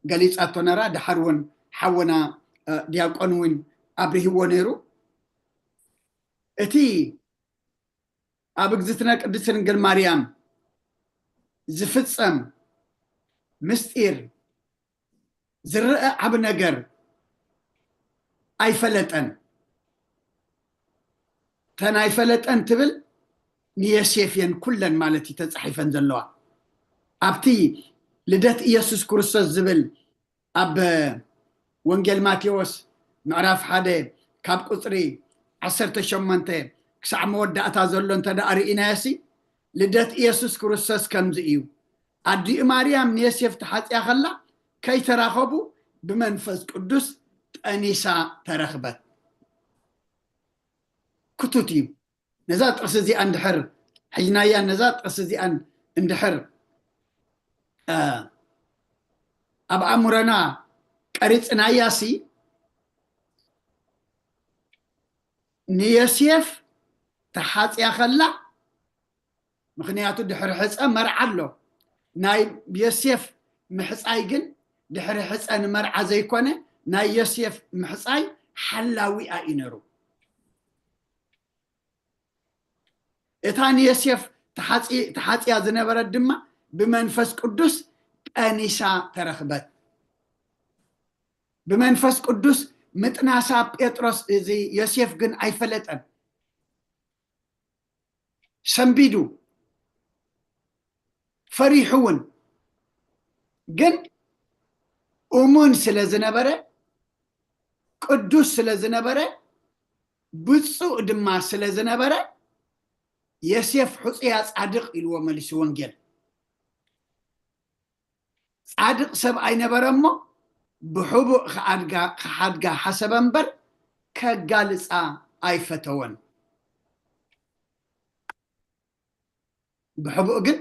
ገሊጻቶ ነራ፣ ድሓር እውን ሓወና፣ እ፣ ዲያቆን እውን ኣብርሂዎ ነይሩ። እቲ ኣብ እግዝእትነ ቅድስት ድንግል ማርያም ዝፍጸም ምስጢር ዝረአ ዓቢ ነገር ኣይፈለጠን። እተን ኣይፈለጠን ትብል ንዮሴፍ እየን ኩለን ማለት እዩ ተጻሒፈን ዘለዋ። ኣብቲ ልደት ኢየሱስ ክርስቶስ ዝብል ኣብ ወንጌል ማቴዎስ ምዕራፍ ሓደ ካብ ቁጽሪ ዓሰርተ ሸሞንተ ክሳዕ መወዳእታ ዘሎ እንተ ደኣ ርኢናዮሲ፣ ልደት ኢየሱስ ክርስቶስ ከምዚ እዩ። ኣዲኡ ማርያም ንዮሴፍ ተሓጽያ ከላ ከይተራኸቡ ብመንፈስ ቅዱስ ጠኒሳ ተረኽበት። ክቱት እዩ። ነዛ ጥቕሲ እዚኣ እንድሕር ሒዝናያ፣ ነዛ ጥቕሲ እዚኣ እንድሕር፣ እ፣ ኣብ ኣእምሮና ቀሪጽናያሲ፣ ንዮሴፍ ተሓጽያ ከላ፣ ምኽንያቱ ድሕሪ ሕጸ መርዓ ኣሎ። ናይ ዮሴፍ ምሕጻይ ግን ድሕሪ ሕጸ ንመርዓ ዘይኮነ፣ ናይ ዮሴፍ ምሕጻይ ሓላዊኣ እዩ ነይሩ። እታ ንዮሴፍ ተሓጺ-፣ ተሓጽያ ዝነበረት ድማ ብመንፈስ ቅዱስ ጠኒሳ ተረኽበት። ብመንፈስ ቅዱስ ምጥናሳ ጴጥሮስ፣ እዚ ዮሴፍ ግን ኣይፈለጠን። ሰንቢዱ፣ ፈሪሑ እውን። ግን እሙን ስለ ዝነበረ፣ ቅዱስ ስለ ዝነበረ፣ ብፁዕ ድማ ስለ ዝነበረ፣ ዮሴፍ ሕጹያ ጻድቕ ኢልዎ መሊሱ ወንጌል። ጻድቕ ሰብ ኣይነበረ እሞ፣ ብሕቡእ ክኣድጋ-፣ ክሓድጋ ሓሰበ እምበር፣ ከጋልጻ ኣይፈተወን። ብሕቡእ ግን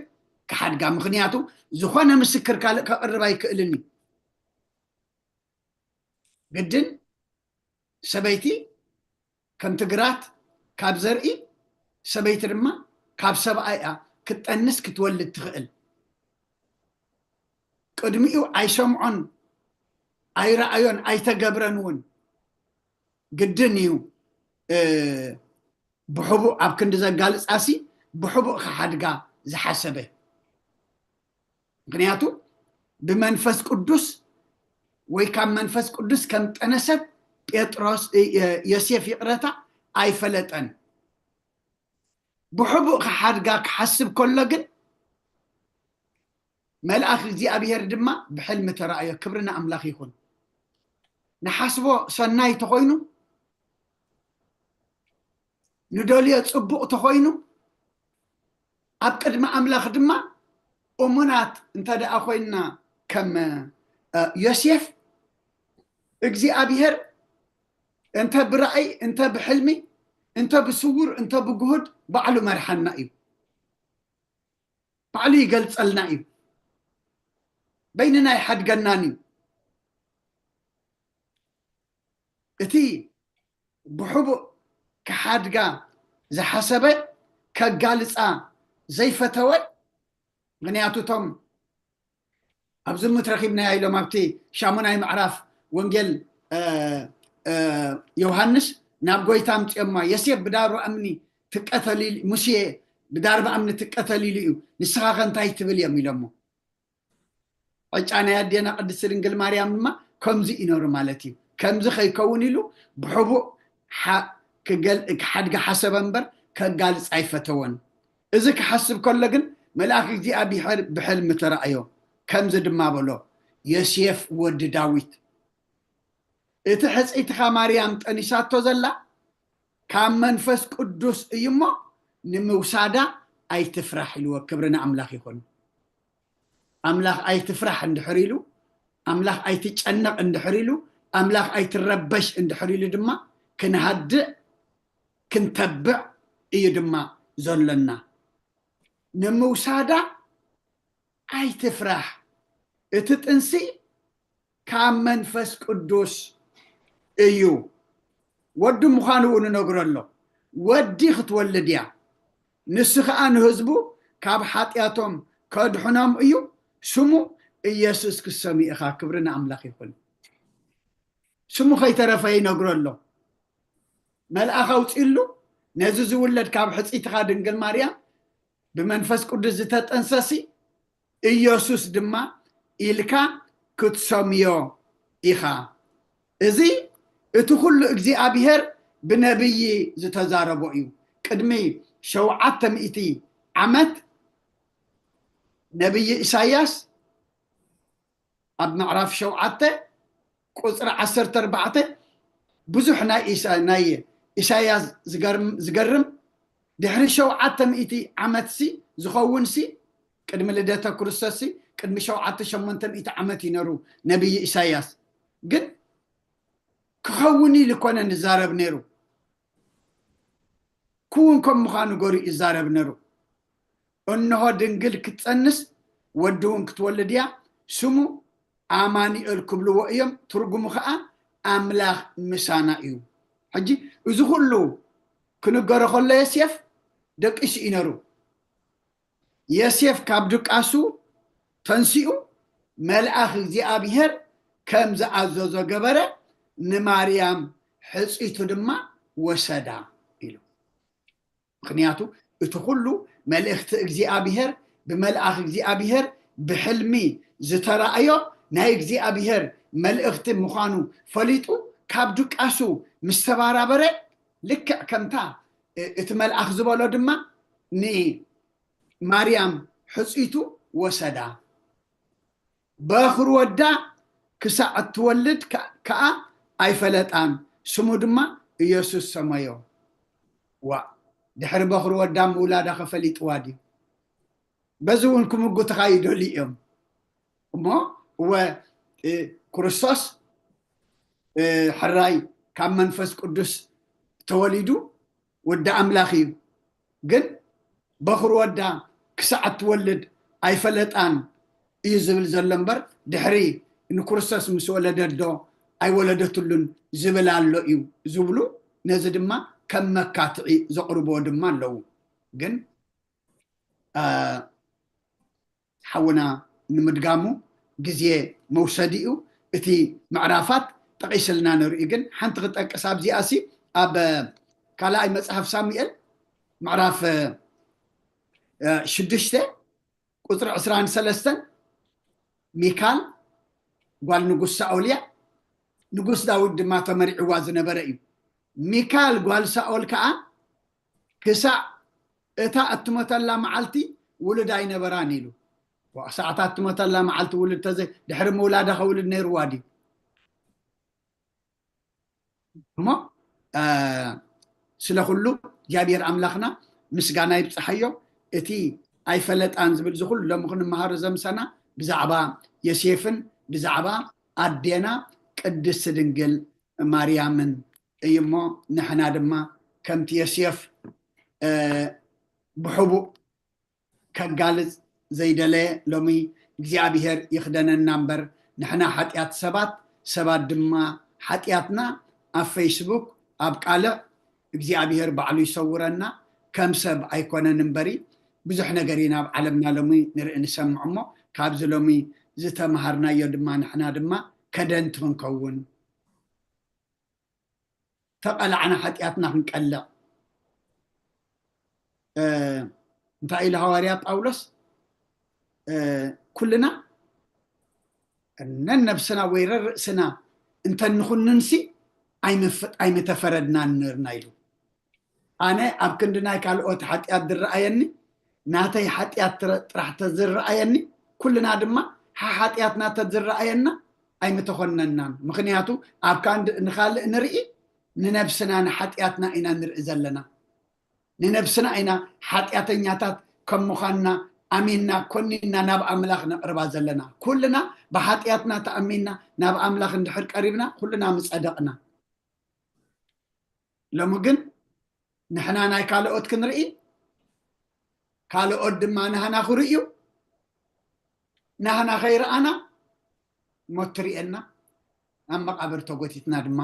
ክሓድጋ፣ ምኽንያቱ ዝኾነ ምስክር ካልእ ከቕርብ ኣይክእልን እዩ። ግድን ሰበይቲ ከምቲ ግራት ካብ ዘርኢ፣ ሰበይቲ ድማ ካብ ሰብኣይ እያ ክትጠንስ ክትወልድ ትኽእል። ቅድሚኡ ኣይሰምዖን፣ ኣይረኣዮን፣ ኣይተገብረን እውን። ግድን እዩ፣ እ፣ ብሕቡእ ኣብ ክንዲ ዘጋልጻሲ ብሕቡእ ክሓድጋ ዝሓሰበ። ምኽንያቱ ብመንፈስ ቅዱስ ወይ ካብ መንፈስ ቅዱስ ከም ጠነሰት ጴጥሮስ፣ እ፣ እ፣ ዮሴፍ ይቕረታ ኣይፈለጠን። ብሕቡእ ክሓድጋ ክሓስብ ከሎ ግን፣ መልኣኽ እግዚኣብሔር ድማ ብሕልሚ ተራእዮ። ክብሪ ንኣምላኽ ይኹን። ንሓስቦ ሰናይ ተኾይኑ፣ ንደልዮ ጽቡቕ ተኾይኑ፣ ኣብ ቅድሚ ኣምላኽ ድማ እሙናት እንተ ደኣ ኮይንና፣ ከም፣ እ፣ ዮሴፍ፣ እግዚኣብሔር እንተ ብራእይ፣ እንተ ብሕልሚ፣ እንተ ብስውር፣ እንተ ብግሁድ ባዕሉ መርሓና እዩ። ባዕሉ ይገልጸልና እዩ። በይንና ይሓድገናን እዩ። እቲ ብሕቡእ ክሓድጋ ዝሓሰበ፣ ከጋልጻ ዘይፈተወ፣ ምኽንያቱ እቶም ኣብ ዝሙት ረኺብናያ ኢሎም ኣብቲ ሻሙናይ ምዕራፍ ወንጌል፣ እ፣ እ፣ ዮሃንስ ናብ ጎይታ ኣምጺኦማ፣ "ዮሴፍ ብዳርባ እምኒ ትቀተል ኢሉ፣ ሙሴ ብዳርባ እምኒ ትቀተል ኢሉ እዩ፣ ንስኻ ከ እንታይ ትብል?" እዮም ኢሎሞ። ዕጫ ናይ ኣዴና ቅድስቲ ድንግል ማርያም ድማ ከምዚ እዩ ነሩ ማለት እዩ። ከምዚ ከይከውን ኢሉ ብሕቡእ ሓ-፣ ክገል-፣ ክሓድጋ ሓሰበ እምበር ከጋልጽ ኣይፈተወን። እዚ ክሓስብ ከሎ ግን መልኣክ እግዚኣብሔር ብሕልሚ ተራእዮ፣ ከምዚ ድማ በሎ፣ "ዮሴፍ ወዲ ዳዊት፣ እቲ ሕጽይትኻ ማርያም ጠኒሳቶ ዘላ ካብ መንፈስ ቅዱስ እዩ እሞ፣ ንምውሳዳ ኣይትፍራሕ" ኢልዎ። ክብሪ ንኣምላኽ ይኹን። ኣምላኽ ኣይትፍራሕ እንድሕር ኢሉ፣ ኣምላኽ ኣይትጨነቕ እንድሕር ኢሉ፣ ኣምላኽ ኣይትረበሽ እንድሕር ኢሉ ድማ፣ ክንሃድእ፣ ክንተብዕ እዩ ድማ ዘሎና። ንምውሳዳ ኣይትፍራሕ። እቲ ጥንሲ ካብ መንፈስ ቅዱስ እዩ። ወዲ ምዃኑ እውን ነግሮ ኣሎ። ወዲ ክትወልድ እያ። ንሱ ኸኣ ንህዝቡ ካብ ሓጢኣቶም ከድሕኖም እዩ። ስሙ ኢየሱስ ክትሰምዮ ኢኻ። ክብሪ ንኣምላኽ ይኹን። ስሙ ከይተረፈ ይነግሮ ኣሎ። መልኣኽ ኣውጺሉ፣ ነዚ ዝውለድ ካብ ሕጽይትኻ ድንግል ማርያም ብመንፈስ ቅዱስ ዝተጠንሰሲ ኢየሱስ ድማ ኢልካ ክትሰምዮ ኢኻ። እዚ እቲ ኩሉ እግዚኣብሔር ብነቢይ ዝተዛረቦ እዩ። ቅድሚ ሸውዓተ ሚእቲ ዓመት ነቢይ ኢሳያስ ኣብ ምዕራፍ ሸውዓተ ቁጽሪ ዓሰርተ ኣርባዕተ ብዙሕ ናይ ኢሳ-፣ ናይ ኢሳያስ ዝገርም፣ ዝገርም ድሕሪ ሸውዓተ ሚእቲ ዓመት ሲ ዝኸውን ሲ፣ ቅድሚ ልደተ ክርስቶስ ሲ፣ ቅድሚ ሸውዓተ ሸሞንተ ሚእቲ ዓመት እዩ ነሩ ነቢይ ኢሳያስ። ግን ክኸውን ኢሉ ኮነ ንዛረብ ነሩ። ክውን ከም ምዃኑ ገሩ ይዛረብ ነሩ። "እንሆ ድንግል ክትጸንስ ወዲ እውን ክትወልድ እያ፣ ስሙ ኣማኑኤል ክብልዎ እዮም፣ ትርጉሙ ኸኣ ኣምላኽ ምሳና እዩ።" ሕጂ እዚ ኩሉ ክንገሮ ከሎ ዮሴፍ ደቂሱ እዩ ነሩ። ዮሴፍ ካብ ድቃሱ ተንሲኡ፣ መልኣኽ እግዚኣብሔር ከም ዝኣዘዞ ገበረ፣ ንማርያም ሕጽይቱ ድማ ወሰዳ ኢሉ። ምኽንያቱ እቲ ኩሉ መልእኽቲ እግዚኣብሔር ብመልኣኽ እግዚኣብሔር ብሕልሚ ዝተራእዮ ናይ እግዚኣብሔር መልእኽቲ ምዃኑ ፈሊጡ ካብ ድቃሱ ምስ ተባራበረ፣ ልክዕ ከምታ እ-፣ እቲ መልኣኽ ዝበሎ ድማ ንማርያም ሕጽይቱ ወሰዳ። በኹር ወዳ ክሳዕ እትወልድ ከ-፣ ከኣ ኣይፈለጣን፣ ስሙ ድማ ኢየሱስ ሰመዮ። ዋእ፣ ድሕሪ በኹር ወዳ ምውላዳ ከፈሊጥዋ ድዩ? በዚ እውን ክምጉትኻ ይደልዩ እዮም። እሞ እወ፣ እ፣ ክርስቶስ፣ እ፣ ሕራይ ካብ መንፈስ ቅዱስ ተወሊዱ ወዲ ኣምላኽ እዩ። ግን በኹር ወዳ ክሳዕ እትወልድ ኣይፈለጣን እዩ ዝብል ዘሎ እምበር፣ ድሕሪ ንክርስቶስ ምስ ወለደት ዶ ኣይወለደትሉን ዝብል ኣሎ እዩ ዝብሉ፣ ነዚ ድማ ከም መካትዒ ዘቕርብዎ ድማ ኣለዉ። ግን፣ እ፣ ሓውና ንምድጋሙ ግዜ መውሰዲ እዩ። እቲ ምዕራፋት ጠቒስልና ንርኢ፣ ግን ሓንቲ ክጠቅስ ኣብዚኣ ሲ፣ ኣብ ካልኣይ መጽሓፍ ሳሙኤል ምዕራፍ፣ እ፣ ሽዱሽተ ቁጽሪ ዕስራን ሰለስተን፣ ሚካል ጓል ንጉስ ሳኦል እያ። ንጉስ ዳዊት ድማ ተመሪዕዋ ዝነበረ እዩ። ሚካል ጓል ሳኦል ከኣ ክሳዕ እታ እትሞተላ መዓልቲ ውሉድ ኣይነበራን ኢሉ። ሰዓታ እትሞተላ መዓልቲ ውሉድ ተዘይ ድሕሪ ምውላዳ ከውልድ ነይርዋ ድዩ? እሞ ስለ ኩሉ እግዚኣብሔር ኣምላኽና ምስጋና ይብፅሓዮ። እቲ ኣይፈለጣን ዝብል ዝኩሉ ሎሚ ክንመሃሮ ዘምሰና ብዛዕባ ዮሴፍን ብዛዕባ ኣዴና ቅድስቲ ድንግል ማርያምን እዩ። እሞ ንሕና ድማ ከምቲ ዮሴፍ ብሕቡእ ከጋልፅ ዘይደለየ ሎሚ እግዚኣብሔር ይኽደነና እምበር ንሕና ሓጢኣት ሰባት ሰባት ድማ ሓጢኣትና ኣብ ፌስቡክ ኣብ ቃልዕ እግዚኣብሔር ባዕሉ ይሰውረና። ከም ሰብ ኣይኮነን እምበሪ ብዙሕ ነገር ኢና ኣብ ዓለምና ሎሚ ንርኢ ንሰምዕ። እሞ ካብዚ ሎሚ ዝተምሃርናዮ ድማ ንሕና ድማ ከደንቲ ክንከውን ተቐላዕና ሓጢኣትና ክንቀልዕ እንታይ ኢሉ ሃዋርያ ጳውሎስ? ኩልና ነነብስና ወይ ረርእስና እንተንኹንንሲ ኣይምተፈረድናን ነርና ኢሉ። ኣነ ኣብ ክንዲ ናይ ካልኦት ሓጢኣት ዝረኣየኒ ናተይ ሓጢኣት ጥራሕ ተዝረኣየኒ ኩልና ድማ ሓሓጢኣትና ተዝረኣየና ኣይምተኾነናን። ምኽንያቱ ኣብ ካንድ ንኻልእ ንርኢ ንነብስና ንሓጢኣትና ኢና ንርኢ ዘለና። ንነብስና ኢና ሓጢኣተኛታት ከም ምዃንና ኣሚንና ኮኒንና ናብ ኣምላኽ ነቕርባ ዘለና። ኩልና ብሓጢኣትና ተኣሚንና ናብ ኣምላኽ እንድሕር ቀሪብና ኩልና ምጸደቕና። ሎሚ ግን ንሕና ናይ ካልኦት ክንርኢ ካልኦት ድማ ናህና ክርእዩ ናህና ከይረኣና ሞት ትርእየና ናብ መቃብር ተጎቲትና ድማ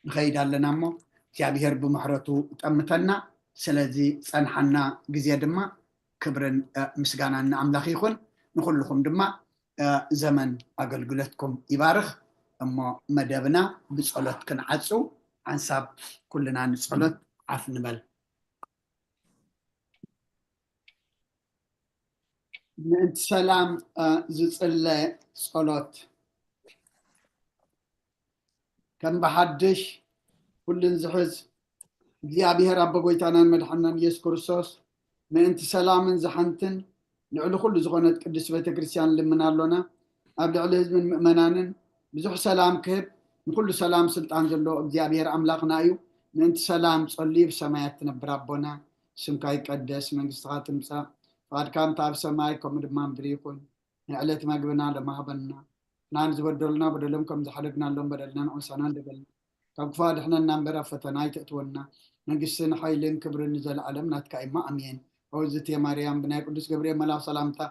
ንኸይድ ኣለና። እሞ እግዚኣብሔር ብምሕረቱ ጠምተና። ስለዚ ጸንሓና ግዜ ድማ ክብርን ምስጋናን ንኣምላኽ ይኹን። ንኹልኹም ድማ ዘመን ኣገልግሎትኩም ይባርኽ። እሞ መደብና ብጸሎት ክንዓጹ ሓንሳብ ኩልና ንጸሎት ዓፍ ንበል። ምእንቲ ሰላም ዝጽለ ጸሎት። ከም ብሓድሽ ኩልን ዝሕዝ እግዚኣብሔር ኣቦ ጎይታናን መድሓናን ኢየሱስ ክርስቶስ ምእንቲ ሰላምን ዝሓንትን ልዕሊ ኩሉ ዝኾነት ቅድስት ቤተ ክርስቲያን ልምን ኣሎና። ኣብ ልዕሊ ህዝብን ምእመናንን ብዙሕ ሰላም ክህብ ንኩሉ ሰላም ስልጣን ዘለዎ እግዚኣብሔር ኣምላኽና እዩ። ምእንቲ ሰላም ጸልዩ ብሰማያት ትነብር ኣቦና ስምካ ይቀደስ መንግስትኻ ትምጻእ ፍቓድካ እንተ ኣብ ሰማይ ከምኡ ድማ ምድሪ ይኹን። ንዕለት መግብና ለማህበና ናን ዝበደሉና በደሎም ከም ዝሓደግናሎም በደልና ንዖሳና እንደበልና ካብ ክፋ ድሕነና እምበር ኣብ ፈተና ኣይተእትወና። መንግስትን ሓይልን ክብርን ንዘለዓለም ናትካ እማ ኣሜን። ኦዝት የማርያም ብናይ ቅዱስ ገብርኤል መልኣኽ ሰላምታ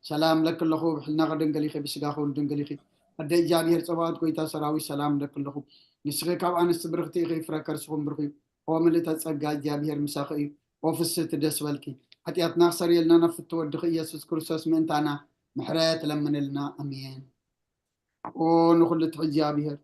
ሰላም ለክለኹ ብሕልና ከደንገሊኺ ብስጋ ከውን ደንገሊኺ ኣደ እግዚኣብሔር ጸባዖት ጎይታ ሰራዊት ሰላም ለክለኹ። ንስኺ ካብ ኣንስቲ ብርኽቲ ኢኺ ፍረ ከርስኹም ብርኺ። ኦ ምልእተ ጸጋ እግዚኣብሔር ምሳኺ እዩ። ኦ ፍስህቲ ደስ በልኪ። ሓጢኣትና ክሰርየልና ናብ ፍትወድኺ ኢየሱስ ክርስቶስ ምእንታና ምሕረት ለምንልና። ኣሜን። ኦ ንኹሉ ትሕዚ እግዚኣብሔር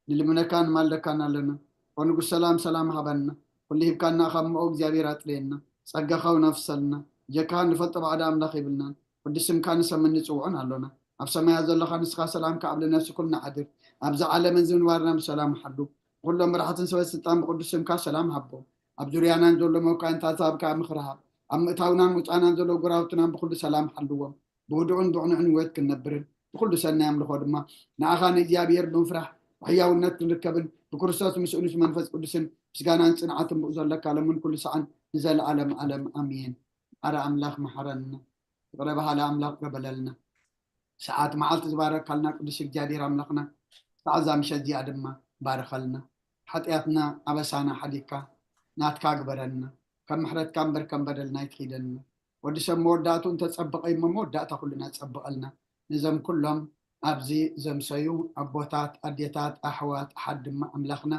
ንልምነካን ማልደካን ኣለና። ኦ ንጉስ ሰላም ሰላም ሃበና። ኩሉ ሂብካና ካብ ምኦ እግዚኣብሔር ኣጥርየና። ጸጋኻ እውን ኣፍሰልና። ጀካ ንፈልጦ ባዕዳ ኣምላኽ የብልናን። ቅዱስ ስምካ ንሰምን ንጽውዖን ኣሎና። ኣብ ሰማያት ዘለኻ ንስኻ ሰላም ከኣብ ልነፍሲ ኩልና ሓድር። ኣብዚ ዓለምን ዝምንባርና ብሰላም ሓሉ። ኩሎም መራሕትን ሰበ ስልጣን ብቅዱስ ስምካ ሰላም ሃቦም። ኣብ ዙርያናን ዘሎ መኳንታት ኣብካ ምኽሪ ሃብ። ኣብ ምእታውናን ምውፃእናን ዘሎ ጎራውትናን ብኩሉ ሰላም ሓልዎም። ብህዱእን ብቕኑዕን ህይወት ክንነብርን ብኩሉ ሰናይ ኣምልኾ ድማ ንኣኻ ንእግዚኣብሔር ብምፍራሕ ብሕያውነት ክንርከብን ብክርስቶስ ምስኡንስ መንፈስ ቅዱስን ምስጋናን ጽንዓትን ብኡ ዘለካ ለምን ኩሉ ሰዓን ንዘለዓለም ዓለም ኣሜን። ኣረ ኣምላኽ መሓረና። ይቕረ በሃሊ ኣምላኽ ይቕረ በለልና። ሰዓት መዓልቲ ዝባረካልና ቅዱስ እግዚኣብሔር ኣምላኽና ሰዓት እዛ ምሸት እዚኣ ድማ ባርኸልና። ሓጢኣትና ኣበሳና ሓዲግካ ናትካ ግበረልና። ከም ምሕረትካ እምበር ከም በደልና ኣይትኺደልና። ወዲ ሰብ መወዳእቱ እንተጸበቐ እሞ መወዳእታ ኩልና ጸብቐልና። ነዞም ኩሎም ኣብዚ ዘምሰዩ ኣቦታት፣ ኣዴታት፣ ኣሕዋት፣ ኣሓት ድማ ኣምላኽና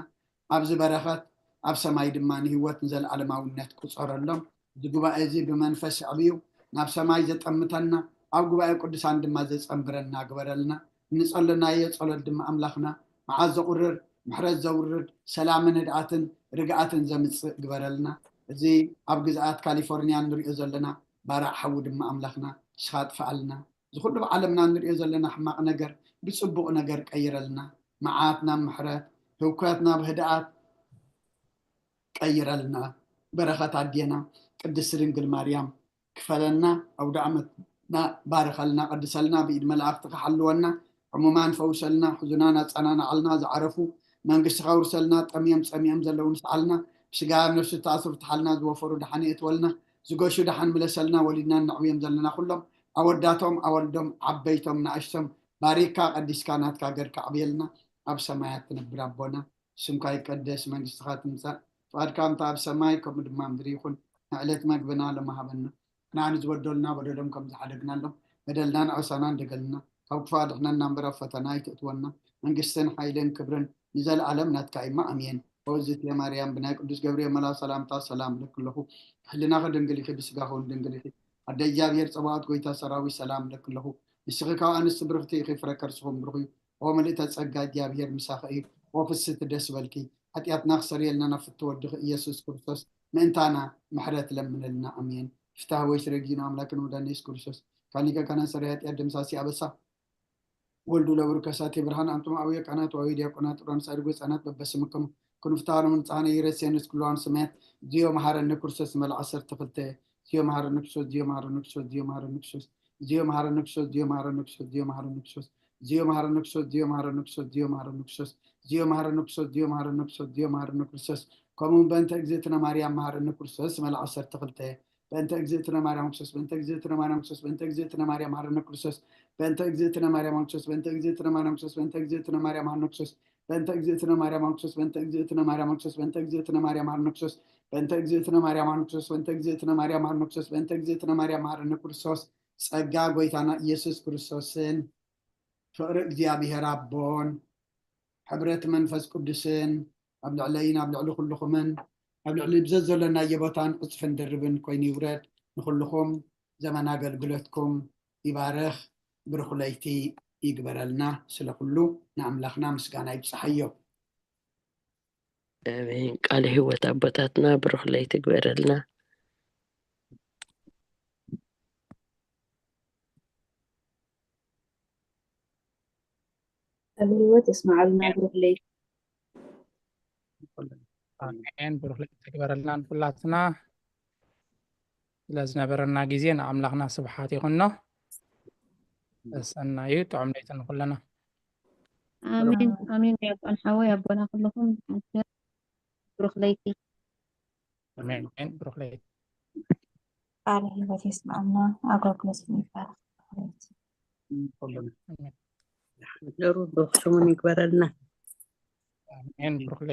ኣብዚ በረኸት ኣብ ሰማይ ድማ ንህይወት ንዘለዓለማውነት ቁጸረሎም። እዚ ጉባኤ እዚ ብመንፈስ ኣዕብዩ ናብ ሰማይ ዘጠምተና ኣብ ጉባኤ ቅዱሳን ድማ ዘጸንብረና ግበረልና። እንጸለናዮ ጸሎት ድማ ኣምላኽና መዓት ዘቑርር ምሕረት ዘውርድ ሰላምን ህድኣትን ርግኣትን ዘምጽእ ግበረልና። እዚ ኣብ ግዝኣት ካሊፎርኒያ ንሪኦ ዘለና ባራዕ ሓዊ ድማ ኣምላኽና ንስኻ ጥፍኣልና። እዚ ኩሉ ብዓለምና ንሪኦ ዘለና ሕማቕ ነገር ብጽቡቕ ነገር ቀይረልና። መዓት ናብ ምሕረት፣ ህውከት ናብ ህድኣት ቀይረልና። በረኸት ኣዴና ቅድስቲ ድንግል ማርያም ክፈለና፣ ኣውደ ዓመትና ባርኸልና፣ ቀድሰልና፣ ብኢድ መላእኽትኻ ሓልወና፣ ሕሙማን ፈውሰልና፣ ሕዙናን ኣጸናንዓልና፣ ዝዓረፉ መንግስትኻ ውርሰልና፣ ጠምዮም ጸሚኦም ዘለዉ ንስዓልና፣ ብስጋ ኣብ ነፍሲ ተኣስሩ ትሓልና፣ ዝወፈሩ ደሓን የእትወልና፣ ዝገሹ ደሓን ምለሰልና፣ ወሊድና ነዕብዮም ዘለና ኩሎም ኣወዳቶም ኣወልዶም ዓበይቶም ንኣሽቶም ባሪካ ቀዲስካ ናትካ ገርካ ዕብየልና። ኣብ ሰማያት ትነብር ኣቦና፣ ስምካ ይቀደስ፣ መንግስትኻ ትምጻእ፣ ፍቓድካ ከምታ ኣብ ሰማይ ከምኡ ድማ ምድሪ ይኹን። ንዕለት መግብና ሎሚ ሃበና፣ ንዓኒ ዝበደሉና በደሎም ከም ዝሓደግናሎም በደልናን ዓሳናን ደገልና፣ ካብ ክፉእ ኣድሕነና እምበር ኣብ ፈተና ኣይተእትወና፣ መንግስትን ሓይልን ክብርን ንዘለኣለም ናትካ እማ ኣሜን። ኦዝትየ ማርያም ብናይ ቅዱስ ገብርኤል መልኣኽ ሰላምታ ሰላም እለኪ ኣለኹ፣ ሕልናኺ ድንግል ኢኺ፣ ብስጋኺ እውን ድንግል ኢኺ፣ ኣደ እግዚኣብሔር ጸባኦት ጎይታ ሰራዊት ሰላም እለኪ ኣለኹ። ንስኺ ካብ ኣንስቲ ብርኽቲ ኢኺ፣ ፍረ ከርስኹም ብሩኽ እዩ። ኦ ምልእተ ጸጋ እግዚኣብሔር ምሳኺ እዩ፣ ኦ ፍስቲ ደስ በልኪ። ሓጢኣትና ክሰርየልና ናብ ፍትወ ወድኺ ኢየሱስ ክርስቶስ ምእንታና ምሕረት ለምነልና። ኣሜን። ፍትሐ ወይ ስረ ጊዜና ኣምላክን ወዳን ኢየሱስ ክርስቶስ ካኒቀ ካና ሰሪ ሓጢኣት ደምሳሲ ኣበሳ ወልዱ ለብሩ ከሳቴ ብርሃን ኣንቱም ኣውየ ካህናት ዋዊ ዲያቆናት ሮን ሳድጎ ህፃናት በበስምኩም ክንፍታኑ ንፃነ ይረሴንስ ክልዋን ስሜት ዚዮ መሃረኒ ክርስቶስ መልዓ ዓሰርተ ክልተ ዚዮ መሃረኒ ክርስቶስ ዚዮ መሃረኒ ክርስቶስ ዚዮ መሃረኒ ክርስቶስ ዚዮ መሃረኒ ክርስቶስ ዚዮ መሃረኒ ክርስቶስ ዚዮ መሃረኒ ክርስቶስ ዚዮ መሃረኒ ክርስቶስ ዚዮ መሃረኒ ክርስቶስ ዚዮ መሃረኒ ክርስቶስ ዚዮ መሃረኒ ክርስቶስ ዚዮ መሃረኒ ክርስቶስ ዚዮ መሃረኒ ክርስቶስ ከምኡ በእንተ እግዝእትነ ማርያም መሃረኒ ክርስቶስ መልዓ ዓሰርተ ክልተ በእንተ እግዝእትነ ማርያም ክርስቶስ በእንተ እግዝእትነ ማርያም ክርስቶስ በእንተ እግዝእትነ ማርያም መሃረኒ ክርስቶስ በእንተ እግዝእትነ ማርያም ክርስቶስ በእንተ እግዝእትነ ማርያም ክርስቶስ በእንተ እግዝእትነ ማርያም መሃረኒ ክርስቶስ በእንተ እግዝእትነ ማርያም ክርስቶስ በእንተ እግዝእትነ ማርያም ክርስቶስ በእንተ እግዝእትነ ማርያም መሃረኒ ክርስቶስ በእንተ እግዝእትነ ማርያም ክርስቶስ በእንተ እግዝእትነ ማርያም መሃረኒ ክርስቶስ ጸጋ ጎይታና ኢየሱስ ክርስቶስን ፍቕሪ እግዚኣብሔር ኣቦን ሕብረት መንፈስ ቅዱስን ኣብ ልዕለይን ኣብ ልዕሊ ኩልኹምን ኣብ ልዕሊ ብዘዘለናዮ ቦታን ዕፅፍን ድርብን ኮይኑ ይውረድ። ንኹልኹም ዘመን ኣገልግሎትኩም ይባርኽ። ብሩኽ ለይቲ ይግበረልና። ስለ ኩሉ ንኣምላኽና ምስጋና ይብፅሓዮ። ኣሜን። ቃለ ህይወት ኣቦታትና ብሩኽ ለይቲ ይግበረልና። ቃለ ህይወት የስምዓልና። ብሩኽ ለይቲ። ኣሜን። ብሩኽ ለይቲ ይግበረልና ንኩላትና። ስለ ዝነበረና ግዜ ንኣምላኽና ስብሓት ይኹኖ። ሰናዩ ጥዑም ለይቲ ንኩልና። ኣሜን ኣሜን። ዲያቆን ሓወይ ኣቦና ኩልኹም ሓንቲ ብሩኽ ለይቲ። ኣሜን ኣሜን። ብሩኽ ለይቲ። ቃለ ህይወት የስምዓልና። ኣገልግሎትኩም ይባረኽ። ኩልና። ኣሜን ጀሩ ብሩኽ ሰሙን ይግበረልና። ኣሜን። ብሩኽ ለይቲ።